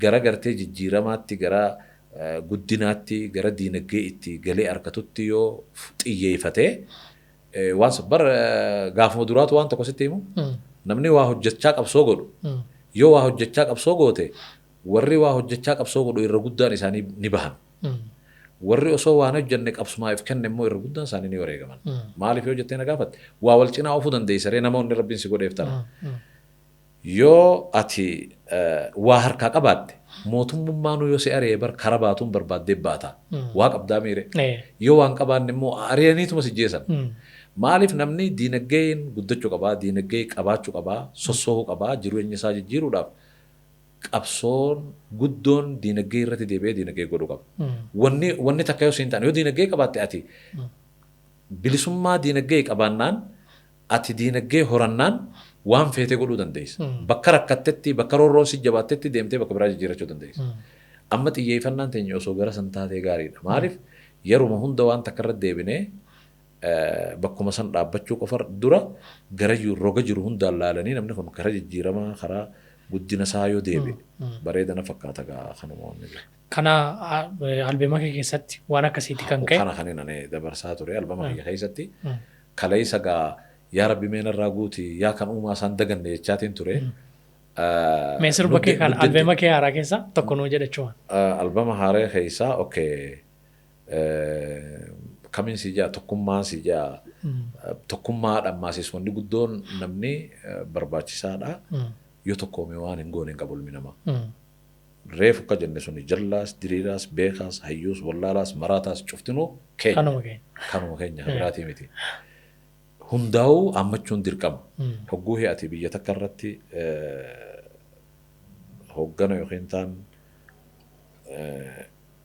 gara gartee jijjiiramaatti gara guddinaatti gara diinagdee itti galee harkatutti yoo xiyyeeffatee waan bar gaafuma duraatu waan tokko sitti himu namni waa hojjechaa qabsoo godhu yoo waa hojjechaa qabsoo goote warri waa hojjechaa qabsoo godhu irra guddaan isaanii ni bahan. Warri osoo waan hojjenne qabsumaaf kenne immoo irra guddaan isaanii ni wareegaman. Maaliif yoo jettee na gaafatte waa wal cinaa oofuu dandeessa ree namoonni rabbiin si godheef tana. Yoo ati waa harkaa qabaatte mootummummaanuu yoo si ari'e bar kara baatuun barbaaddee baata. Waa qabdaa miire. Yoo waan qabaanne immoo ari'aniituma si jeesan. Maaliif namni diinagdeen guddachuu qabaa, diinagdee qabaachuu qabaa, sossoohuu qabaa, jireenya isaa jijjiiruudhaaf qabsoon guddoon diinagdee irratti deebi'ee diinagdee godhuu qaba. Wanni takka yoo siin taane yoo diinagdee qabaatte ati bilisummaa diinagdee qabaannaan ati diinagdee horannaan waan feete godhuu dandeessa. Bakka rakkattetti bakka roorroon si jabaattetti deemtee bakka biraa jijjiirachuu dandeessa. Amma xiyyeeffannaan teenya osoo gara san taatee gaariidha. Maaliif yeruma hunda waan takka irra deebinee bakkuma san dhaabbachuu qofa dura gara roga jiru hundaan laalanii namni kun gara jijjiiramaa karaa guddina isaa yoo deebi'e bareeda na fakkaata gaa kanuma wanni jiru. Kana albeema kee keessatti waan akkasiitti kan ka'e. Kana kan inni dabarsaa ture albama kiyya keessatti kaleessa gaa yaa rabbi mee narraa guuti yaa kan uumaa isaan daganne jechaatiin ture. Mee sirba kee kana albeema kee haaraa keessaa tokko nuu jedhachuuma. Albama haaraa keessaa okay kamiin si jaa tokkummaan si jaa tokkummaa dhammaasiis wanni guddoon namni barbaachisaadha. Yoo tokkoome waan hin goone hin qabu ilmi namaa. Reefu akka jenne suni jallaas, diriiraas, beekaas, hayyuus, wallaalaas, maraataas cuftinuu keenya. Kanuma keenya. Kanuma keenya biraatii miti. Hundaa'uu hammachuun dirqama. Hogguu ati biyya takka irratti hoggana yookiin taan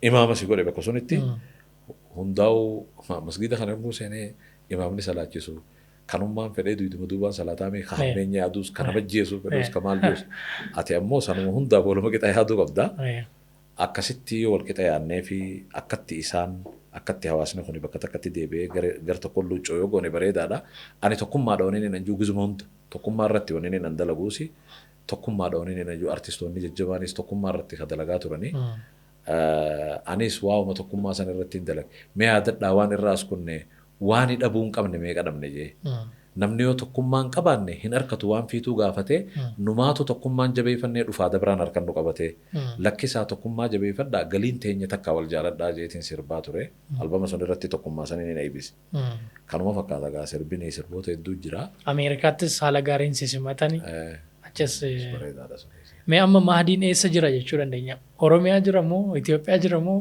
imaama si godhe bakka sunitti hundaa'uu masgiida kana yogguu seenee imaamni salaachisu kanummaan fedhee duuduma duubaan salaataa ka hammeenya yaaduus ka nama jeesu fedhuus ka maal jeesu ati ammoo sanuma hundaaf waluma qixa yaaduu qabda. Akkasitti yoo wal qixa yaadnee fi akkatti isaan akkatti hawaasni kun bakka takkatti deebi'ee gara tokko luuccoo yoo goone bareedaadha. Ani tokkummaadha wanni inni jiru gizuma hunda tokkummaa irratti wanni inni dalaguusi Tokkummaadha wanni inni jiru, artistoonni jajjabaanis tokkummaa irratti kan dalagaa turanii. Anis waa'uma tokkummaa sana irratti hin dalage. Mee yaadadhaa, waan irraa as kunne waan dhabuu hin qabne meeqa dhabne jee. Namni yoo tokkummaa hin qabaanne hin harkatu waan fiituu gaafatee, numaatu tokkummaan jabeeffannee dhufaa dabraan harkan nu qabatee. Lakkisaa, tokkummaa jabeeffadhaa, galiin teenya takka, wal jaaladhaa jeetiin sirbaa ture. Albama sun irratti tokkummaa sanii ni eebbise. Kanuma fakkaata gaa, sirbini sirboota hedduu jira. Ameerikaattis haala gaariin si simatanii achas. Bareedaadha sunis. Mee amma Mahdiin eessa jira jechuu dandeenya? Oromiyaa jira moo Itoophiyaa jira moo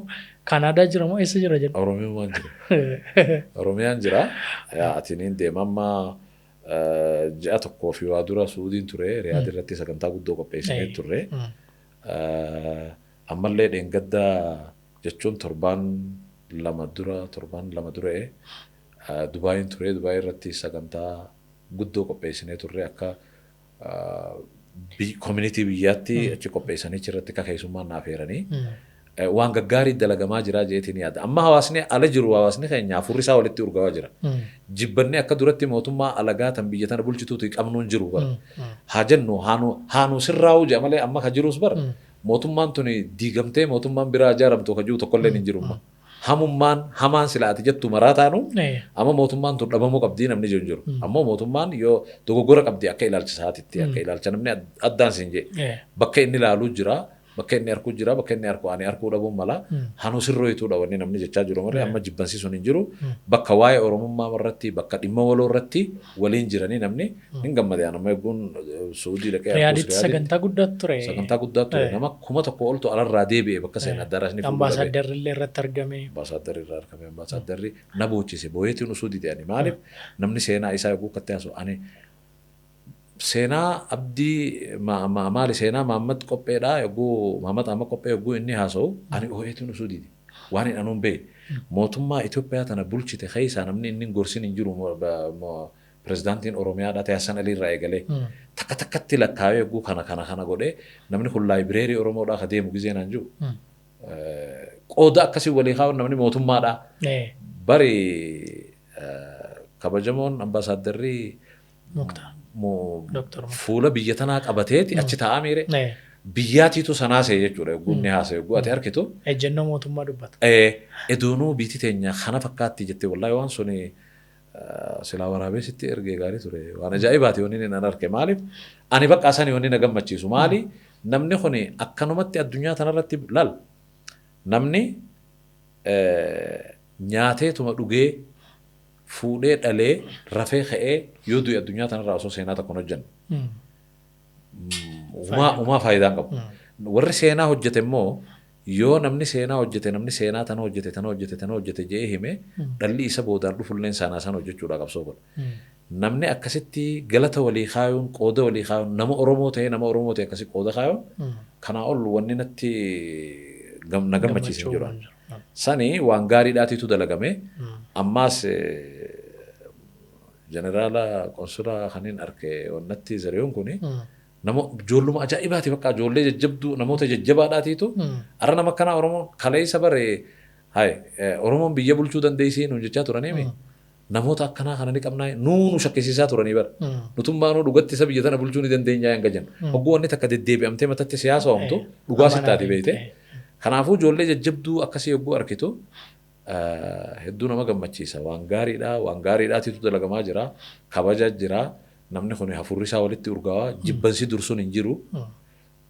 Kaanaadaa jira moo eessa jira jennu? Oromiyaan jira. Oromiyaan jira. Atiniin deema amma, ji'a tokkoo fi waa dura Suudiin ture. Riyaad irratti sagantaa guddoo qopheessinee turre. Ammallee dheengadda jechuun torbaan 2 dura Dubaayin ture. Dubaay irratti sagantaa guddoo qopheessinee turre, akka community biyyaatti achi qopheessanii irratti akka keessummaan naaf heeranii. Waan gaggaarii dalagamaa jira jeetiin yaada. Amma hawaasni ala jiru, hawaasni keenya hafuurri isaa walitti urgaawaa jira. Jibbanni akka duratti mootummaa alagaa tan biyya tana bulchituuti qabnuun jiru bara. Haa jennu haanu sirraa'uu jedha malee, amma ka jirus bara. Mootummaan tuni diigamtee mootummaan biraa ijaaramtu ka jiru tokkolleen hin jiru amma. Hamummaan hamaan sila ati jettu maraa taanu amma mootummaan tun dhabamuu qabdii namni jiru hin jiru. Ammoo mootummaan yoo dogoggora qabdi, akka ilaalcha isaatitti, akka ilaalcha namni addaan siin jee. Bakka inni ilaaluu jira. Bakka inni arkuu jira, bakka inni arku ani arkuu dhabuun mala. Hanuu sirrooyituudha wanni namni jechaa jiru malee, amma jibbansiisuun hin jiru. Bakka waa'ee Oromummaa irratti, bakka dhimma waloo irratti waliin jiranii namni hin gammade. Amma eeguun Suudii dhaqee Riyaaditti sagantaa guddaa ture. Sagantaa guddaa ture. Nama 1000 oltu alarraa deebi'e bakka seen addaraasni fuudhuu dhabe. Ambaasaaddarri illee irratti argame. Ambaasaaddarri irraa argame. Ambaasaaddarri na boochise, booyeetiin usuu dide ani. Maaliif, namni seenaa isaa eeguu akkatti haasa'u, ani seenaa abdii maali, seenaa Mahammad Qopheedhaa yogguu, Mahammad Ahmad Qophee yogguu inni haasa'u, ani ooyeetiin usuu dide. Waan hin anuun beeyi. Mootummaa Itoophiyaa tana bulchite keessaa namni inni hin gorsin hin jiru, pirezidaantiin Oromiyaadhaa ta'e Hassan Alii irraa eegalee. Takka takkatti lakkaa'ee yogguu kana kana kana godhee, namni kun library Oromoodhaa ka deemu gizee naan jiru. Qooda akkasii walii kaa'uun namni mootummaadhaa. Bari kabajamoon ambaasaaddarri Muktaar. Fuula biyya tanaa qabateeti achi taa'aa miire. Biyyaatiitu sanaa see jechuudha yogguu inni haasa'e, yogguu ati argitu. Ejjennoo mootummaa dubbata. Edoonuu biitii teenya kana fakkaatti jettee, wallaahi waan suni silaa waraabee sitti ergee gaarii ture. Waan ajaa'ibaati wanni inni nan arge. Maaliif, ani bakka sani wanni na gammachiisu maali, namni kuni akkanumatti addunyaa tanarratti laal, namni nyaateetuma dhugee fuudhee dhalee rafee ka'ee yoo du'e, addunyaa tanarraa osoo seenaa tokko hin hojjenne. Umaa faayidaa hin qabu. Warri seenaa hojjete immoo, yoo namni seenaa hojjete, namni seenaa tana hojjete, tana hojjete, tana hojjete jedhee hime, dhalli isa boodaan dhufulleen seenaa sana hojjechuudha qabsoo godha. Namni akkasitti galata walii kaayuun, qooda walii kaayuun, nama Oromoo ta'e, nama Oromoo ta'e akkasii qooda kaayuun, kanaa ol wanni natti na gammachiisu hin jiru. Sani waan gaariidhaatiitu dalagame. Ammaas jeneraala qonsulaa kaniin arke wannatti Zarihuun kuni nama ijoolluma ajaa'ibaati, bakka ijoollee jajjabduu, namoota jajjabaadhaatiitu har'a nama akkanaa Oromoon kaleessa bare hay Oromoon biyya bulchuu dandeessii nuun jechaa turaniimi. Namoota akkanaa kana ni qabnaa nuu nu shakkisiisaa turanii bara. Nutummaanuu dhugatti isa biyya tana bulchuu ni dandeenya hanga jennu. Hogguu wanni takka deddeebi'amtee matatti siyaasa oomtu dhugaa sittaati beekte. Kanaafuu ijoollee jajjabduu akkasii hogguu arkitu hedduu nama gammachiisa. Waan gaariidha, waan gaariidhaatitu dalagamaa jira. Kabaja jira. Namni kun hafuurri isaa walitti urgaawaa, jibbansi dursuun hin jiru.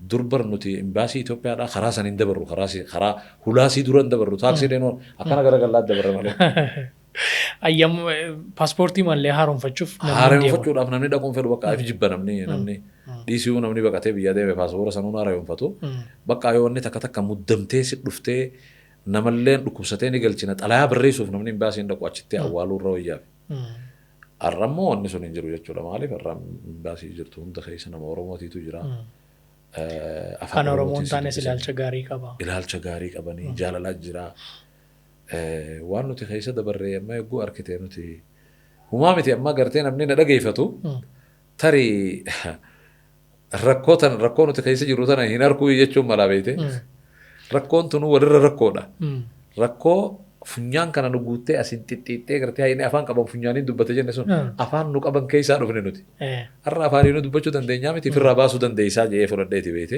Dur bar nuti imbaasii Itoophiyaadhaa karaa san hin dabarru, karaa hulaasii dura hin dabarru, taaksii deemuu akkana garagallaa dabarra malee. Ayyam paaspoortii mallee haaromfachuuf namni hin deemu. Haaromfachuudhaaf namni dhaquun fedhu, bakka if jibba namni, namni dhiisuu, namni baqatee biyya deeme paaspoora sanuun haaromfatu. Bakka yoo wanni takka takka muddamtee si dhuftee, namalleen dhukkubsatee ni galchina, xalayaa barreessuuf namni imbaasii hin dhaqu, achitti awwaaluu irra wayyaaf. Har'a immoo wanni sun hin jiru jechuudha. Maaliif, har'a imbaasii jirtu hunda keessa nama Oromootiitu jira. Afaan Kan Oromoon Oromootiin si taanes dubbisan. Ilaalcha gaarii qaba. Ilaalcha gaarii qabanii jaalalaa jira. Waan nuti keessa dabarree amma eeguu arkite, nuti humaa miti, amma gartee namni na dhageeffatu tarii rakkoo tan, rakkoo nuti keessa jirru tana hin arkuu jechuun malaa beekte. Rakkoon tunuu walirra rakkoodha. Rakkoo Funyaan kana nu guuttee asiin xixxiixxee gartee hayni afaan qaban funyaaniin dubbate jenne sun afaan nu qaban keessaa dhufne nuti. Har'a afaanii nu dubbachuu dandeenyaa miti ofirraa baasuu dandeessaa jedhee fudhadheeti beete.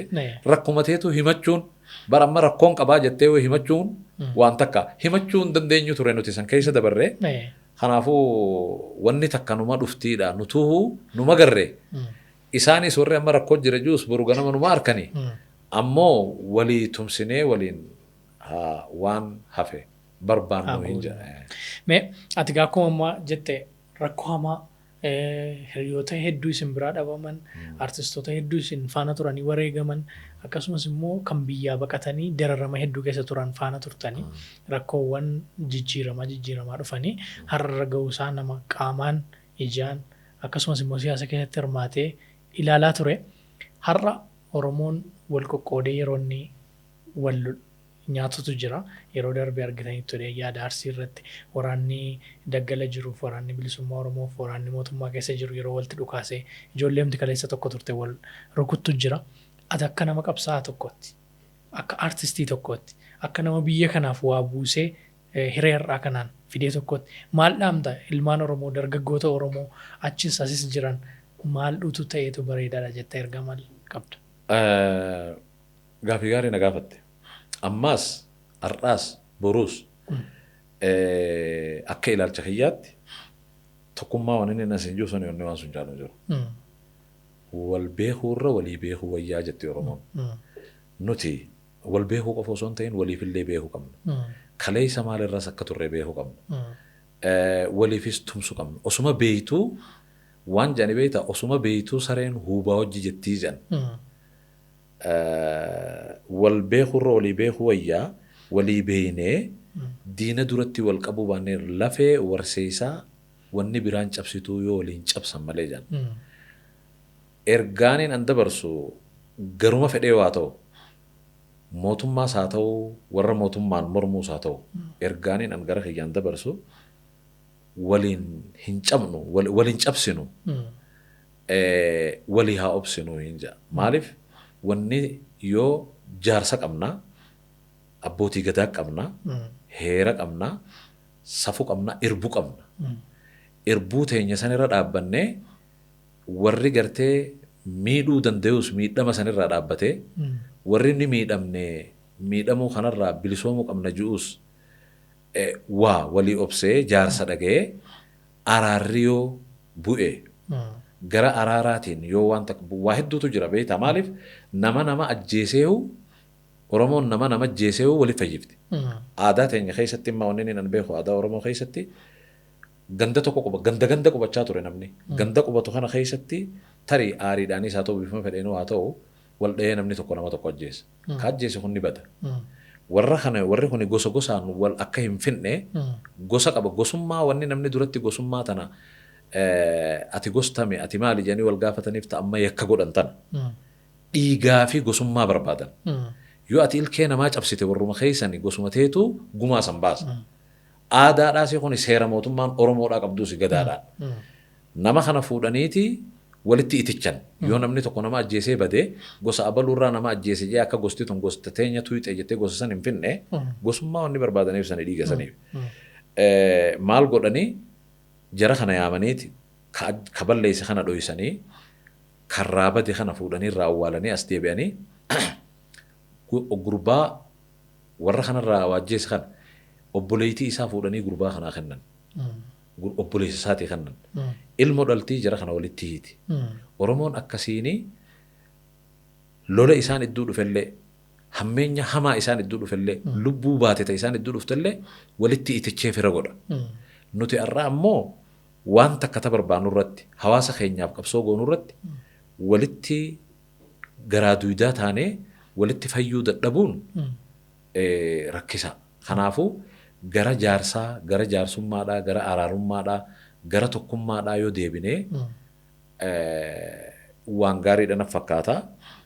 Rakkuma teetu himachuun bara amma rakkoon qabaa jettee yoo himachuun waan takka himachuu hin dandeenyu ture nuti san keessa dabarree. Kanaafuu wanni takka numa dhuftiidha nutuu numa garree. Isaanis warri amma rakkoo jira jiruus boru ganama numa arkanii. Ammoo walii tumsinee waliin waan hafe barbaannu hin jedha. Mee ati gaa akkuma ammaa jette rakkoo hamaa hiriyoota hedduu isin biraa dhabaman, artistoota hedduu isin faana turanii wareegaman, akkasumas immoo kan biyyaa baqatanii dararama hedduu keessa turan faana turtanii rakkoowwan jijjiiramaa jijjiiramaa dhufanii har'a ga'uusaa nama qaamaan ijaan akkasumas immoo siyaasa keessatti hirmaatee ilaalaa ture. Har'a Oromoon wal qoqqoodee yeroo inni wal nyaatutu jira. Yeroo darbe argitanii ture yaada Arsii irratti waraanni daggala jiruuf waraanni bilisummaa Oromoof waraanni mootummaa keessa jiru yeroo walitti dhukaasee ijoolleemti kaleessa tokko turte wal rukuttu jira. Ati akka nama qabsaa'aa tokkotti, akka artistii tokkotti, akka nama biyya kanaaf waa buusee hiree har'aa kanaan fidee tokkotti maal dhaamta ilmaan Oromoo, dargaggoota Oromoo achis asis jiran maal dhutu ta'eetu bareedaadha jettee ergaa maal qabda? Gaafii gaarii na gaafatte. Ammaas, har'aas, boruus akka ilaalcha kiyyaatti tokkummaa waan inni asiin jiru sun waan sun caalu jiru. Wal beekuu irra walii beekuu wayyaa jetti Oromoon. Nuti wal beekuu qofa osoo hin ta'in waliifillee beekuu qabna. Kaleessa maalirraas akka turre beekuu qabna. Waliifis tumsuu qabna. Osuma beeytuu waan jedhani beektaa, osuma beeytuu sareen huubaa hojii jettii jedhan. Wal beekuurra walii beekuu wayyaa, walii beeynee diina duratti wal qabuu baannee lafee warseessaa wanni biraan cabsituu yoo waliin cabsan malee jedhan. Ergaaniin an dabarsu garuma fedhee waa ta'u, mootummaas haa ta'u, warra mootummaan mormuus haa ta'u, ergaaniin an gara kiyyaan dabarsu waliin hin cabnu, waliin cabsinu, walii haa obsinu hin jedha. Maaliif wanni yoo jaarsa qabna, abbootii gadaa qabna, heera qabna, safu qabna, irbuu qabna. Irbuu teenya sanirra dhaabbannee warri gartee miidhuu danda'us miidhama sanirraa dhaabbatee warri inni miidhamne miidhamuu kanarraa bilisoomuu qabna ji'us waa walii obsee jaarsa dhaga'ee araarri yoo bu'e gara araaraatiin yoo waan takka waa hedduutu jira beektaa. Maaliif nama nama ajjeeseehu Oromoon nama nama ajjeeseehu waliif fayyifti. Aadaa teenya keessatti immoo wanni inni beeku aadaa Oromoo keessatti ganda tokko quba ganda ganda qubachaa ture namni. Ganda qubatu kana keessatti tarii aariidhaanis haa ta'u bifuma fedheenuu haa ta'u wal dhahee namni tokko nama tokko ajjeesa. Ka ajjeese kun ni bada. Warra kana warri kun gosa gosaan wal akka hin finne gosa qaba. Gosummaa wanni namni duratti gosummaa tana ati gostame ati maali jedhanii wal gaafataniif ta'a amma yakka godhan tana. Dhiigaa fi gosummaa barbaadan. Yoo ati ilkee namaa cabsite warruma keessanii gosuma teetu gumaa san baasa. Aadaadhaas kun seera mootummaan Oromoodhaa qabduus gadaadhaan. Nama kana fuudhaniiti walitti itichan. Yoo namni tokko nama ajjeesee badee gosa abaluurraa nama ajjeese jee akka gosti tun gosta teenya tuyxe jettee gosa san hin finne gosummaa wanni barbaadaniif sani dhiiga saniif. Maal godhanii jara kana yaamaniiti ka balleesse kana dhoysanii karraa bade kana fuudhanii irraa awwaalanii as deebi'anii gurbaa warra kanarraa waajjeesse kana obboleettii isaa fuudhanii gurbaa kanaa kennan. Obboleessa isaatii kennan. Ilmoo dhaltii jara kana walitti hiiti. Oromoon akkasiini lola isaan iddoo dhufellee hammeenya hamaa isaan iddoo dhufellee lubbuu baate ta'e isaan iddoo dhuftellee walitti itichee fira godha. Nuti har'a ammoo waan takka ta barbaannu irratti hawaasa keenyaaf qabsoo goonu irratti walitti garaa duwidaa taanee walitti fayyuu dadhabuun rakkisa. Kanaafuu gara jaarsaa, gara jaarsummaadhaa, gara araarummaadhaa, gara tokkummaadhaa yoo deebinee waan gaariidha na fakkaata.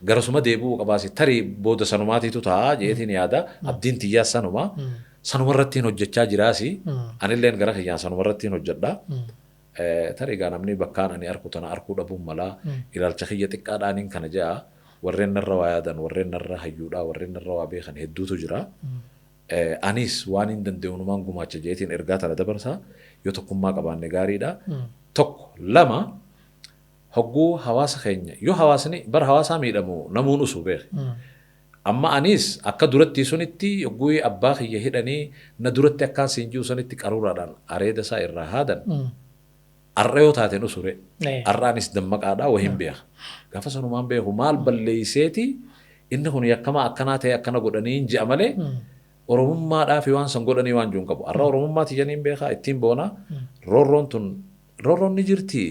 Garasuma deebi'uu qabaasi tarii booda sanumaatiitu ta'a jeetiin yaada. Abdiin tiyyaas sanuma. Sanuma irrattiin hojjechaa jiraasi. Anilleen gara kiyyaan sanuma irrattiin hojjedha. Tarii egaa namni bakkaan ani arku tana arkuu dhabuun malaa ilaalcha kiyya xiqqaadhaaniin kana jedha. Warreen narra waa yaadan, warreen narra hayyuudhaa, warreen narra waa beekan hedduutu jira. Anis waan hin danda'u numaan gumaacha jeetiin ergaa tana dabarsaa, yoo tokkummaa qabaanne gaariidha. Tokko lama, hogguu hawaasa keenya yoo hawaasni bara hawaasaa miidhamu namuun usu beeke. Amma anis akka duratti sunitti hogguu abbaa kiyya hidhanii na duratti akkaan siin jiru sunitti qaruuraadhaan areeda isaa irraa haadan, har'a yoo taateen usure. Har'a anis dammaqaadhaa wahin beeka. Gaafa sanumaan beeku maal balleeyseeti inni kun yakkamaa akkanaa ta'e akkana godhanii hin ji'a malee Oromummaadhaa fi waan san godhanii waan jiru hin qabu. Har'a Oromummaa tiyyaniin beekaa, ittiin boona. Roorroon tun roorroon ni jirti,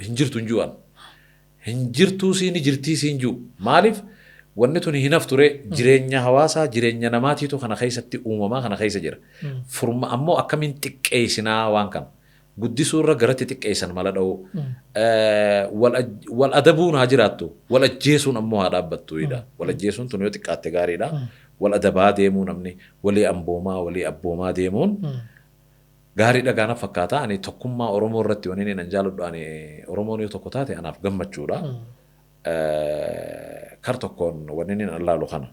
hin jirtu hin jiru. Hin jirtuu sii ni jirtii siin jiru. Maaliif wanni tun hin hafture, jireenya hawaasaa, jireenya namaatiitu kana keessatti uumamaa kana keessa jira. Furma ammoo akkamiin xiqqeessinaa waan kana. Guddisuu irra garatti xiqqeessan mala dha'uu. Wal adabuun haa jiraattu. Wal ajjeesuun ammoo haa dhaabbattu. Wal ajjeesuun tun yoo xiqqaatte gaariidha. Wal adabaa deemuu, namni walii amboomaa walii abboomaa deemuun gaariidha gaana fakkaata. Ani tokkummaa Oromoo irratti wanni inni nan jaaladhu, ani Oromoon yoo tokko taate anaaf gammachuudha. Kar tokkoon wanni inni nan laalu kana.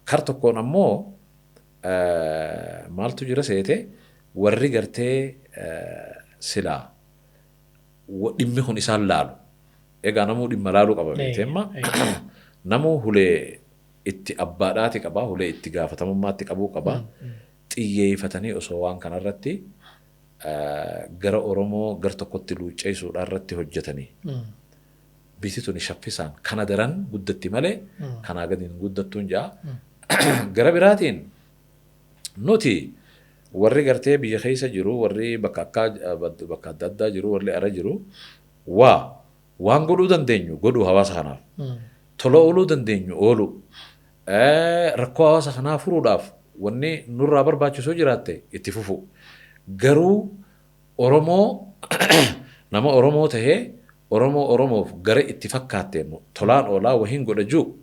Kar tokkoon ammoo maaltu jira seete, warri gartee silaa dhimmi kun isaan laalu. Egaa namuu dhimma laaluu qaba beekteemma. Namuu hulee itti abbaadhaati qaba, hulee itti gaafatamummaatti qabuu qaba. Xiyyeeffatanii osoo waan kanarratti gara Oromoo gar tokkotti luucceessuudhaan irratti hojjetanii. Biyyi tuni shaffisaan kana daran guddatti malee kanaa gadi hin guddattuun ja'a. Gara biraatiin nuti warri gartee biyya keessa jiru, warri bakka akka bakka adda addaa jiru, warri ara jiru, waa waan godhuu dandeenyu godhuu, hawaasa kanaaf tola ooluu dandeenyu ooluu, rakkoo hawaasa kanaa furuudhaaf wanni nurraa barbaachisoo jiraatte itti fufu. Garuu Oromoo, nama Oromoo tahee Oromoo Oromoof gara itti fakkaatteen tolaan oolaa wahiin godha jiru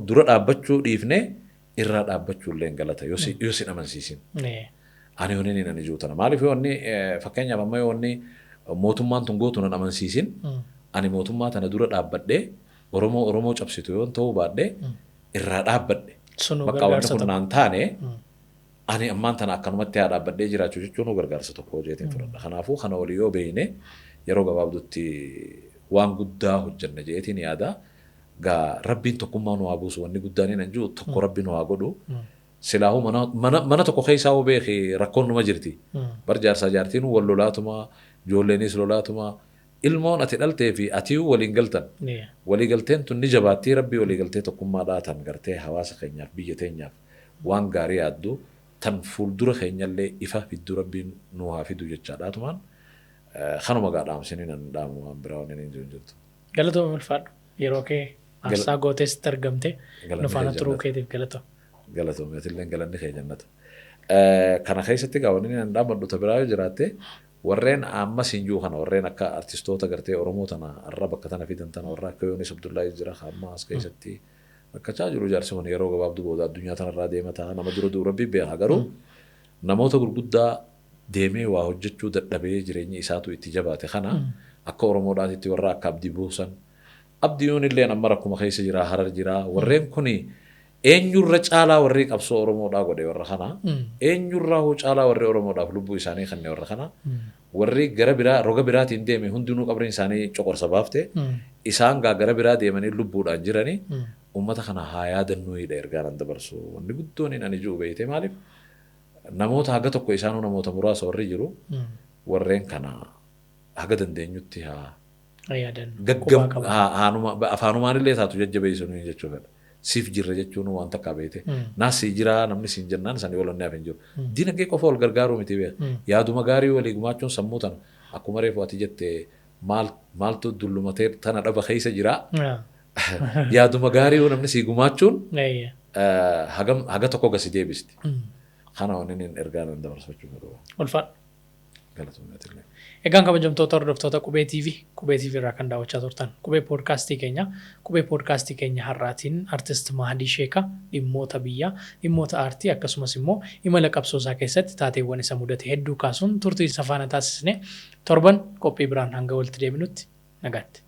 dura dhaabbachuu dhiifnee irraa dhaabbachuu illee galata yoo si amansiisin. Ani wanni inni ani jiru tana. Maaliif yoo wanni, fakkeenyaaf amma yoo wanni mootummaan tun gootu nan amansiisin, ani mootummaa tana dura dhaabbadhee Oromoo Oromoo cabsitu yoon ta'uu baadhee irraa dhaabbadhe. Bakka wanni kun naan taane, ani ammaan tana akkanumatti haa dhaabbadhee jiraachuu jechuun gargaarsa tokko jeetiin fudhadha. Kanaafuu kana walii yoo beeyne yeroo gabaabdutti waan guddaa hojjenna jeetiin yaada. Gaa Rabbiin tokkummaa nu haa buusu, wanni guddaan hin jiru tokko Rabbi nu haa godhu. Silaahuu mana tokko keessaa hoo beeki rakkoon numa jirti. Bar jaarsaa jaartiin wal lolaatuma, ijoolleenis lolaatuma, ilmoon ati dhaltee fi atiyyuu waliin galtan. Walii galteen tun ni jabaattii, Rabbii walii galtee tokkummaadhaa tan gartee hawaasa keenyaaf, biyya teenyaaf waan gaarii yaaddu, tan fuuldura keenyallee ifa fidduu Rabbiin nu haa fidu jechaadhaatumaan kanuma gaa dhaamsini nan dhaamu, waan biraa wanni hin jiru jirtu. Galatooma, ulfaadhu. Yeroo kee aarsaa gooteesitti argamte nu faana turuu keetiif galatooma. Galatooma, atillee galanni kee jannata. Kana keessatti gaa wanni nan dhaammadhu ta biraa yoo jiraatte, warreen ammas hin jiru kana, warreen akka artistoota gartee Oromoo tana har'a bakka tana fidan tana, warra akka Yoonis Abdullahi jira, amma as keessatti rakkachaa jiru. Jaarsi kun yeroo gabaabduu booda addunyaa tanarraa deema ta'a, nama dura du'u Rabbi beeka, garuu namoota gurguddaa deemee waa hojjechuu dadhabee jireenyi isaatu itti jabaate kana akka Oromoodhaatitti warra akka Abdii buusan. Abdiyuun illee amma rakkuma keessa jira, Harar jira. Warreen kuni eenyurra caalaa warri qabsoo Oromoodhaa godhe warra kana, eenyurraa hoo caalaa warri Oromoodhaaf lubbuu isaanii kenne warra kana. Warri gara biraa roga biraatiin deeme hundinuu qabriin isaanii coqorsa baafte, isaan gaa gara biraa deemanii lubbuudhaan jiranii ummata kana haa yaadannuudha ergaa nan dabarsu. Wanni guddoon ani jiru beeyte, maaliif namoota haga tokko isaanuu namoota muraasa warri jiru, warreen kana haga dandeenyutti haa afaanumaan illee taatu jajjabeessu jechuu fedha. Siif jirra jechuun waan takkaa beekte. Naas sii jiraa namni siin jennaan sanii ol onnee hin jiru. Dinagdee qofa wal gargaaruu miti beeka. Yaaduma gaarii walii gumaachuun sammuu tana akkuma reefu ati jette, maal maaltu dullumatee tana dhaba keessa jira. Yaaduma gaarii namni sii gumaachuun hagam haga tokko gasi deebisti. Kana wanni inni ergaa nan dabarsachuu fedhu. Ulfaadhu. Galatoomaatillee. Egaan kabajamtoota hordoftoota Qubee TV, Qubee TV irraa kan daawwachaa turtan Qubee Poodkaastii keenya. Qubee Poodkaastii keenya har'aatiin Artist Mahadii Sheekaa dhimmoota biyyaa, dhimmoota aartii, akkasumas immoo imala qabsoo isaa keessatti taateewwan isa mudate hedduu kaasuun turtii isa faana taasisne. Torban qophii biraan hanga walitti deebinutti nagaatti.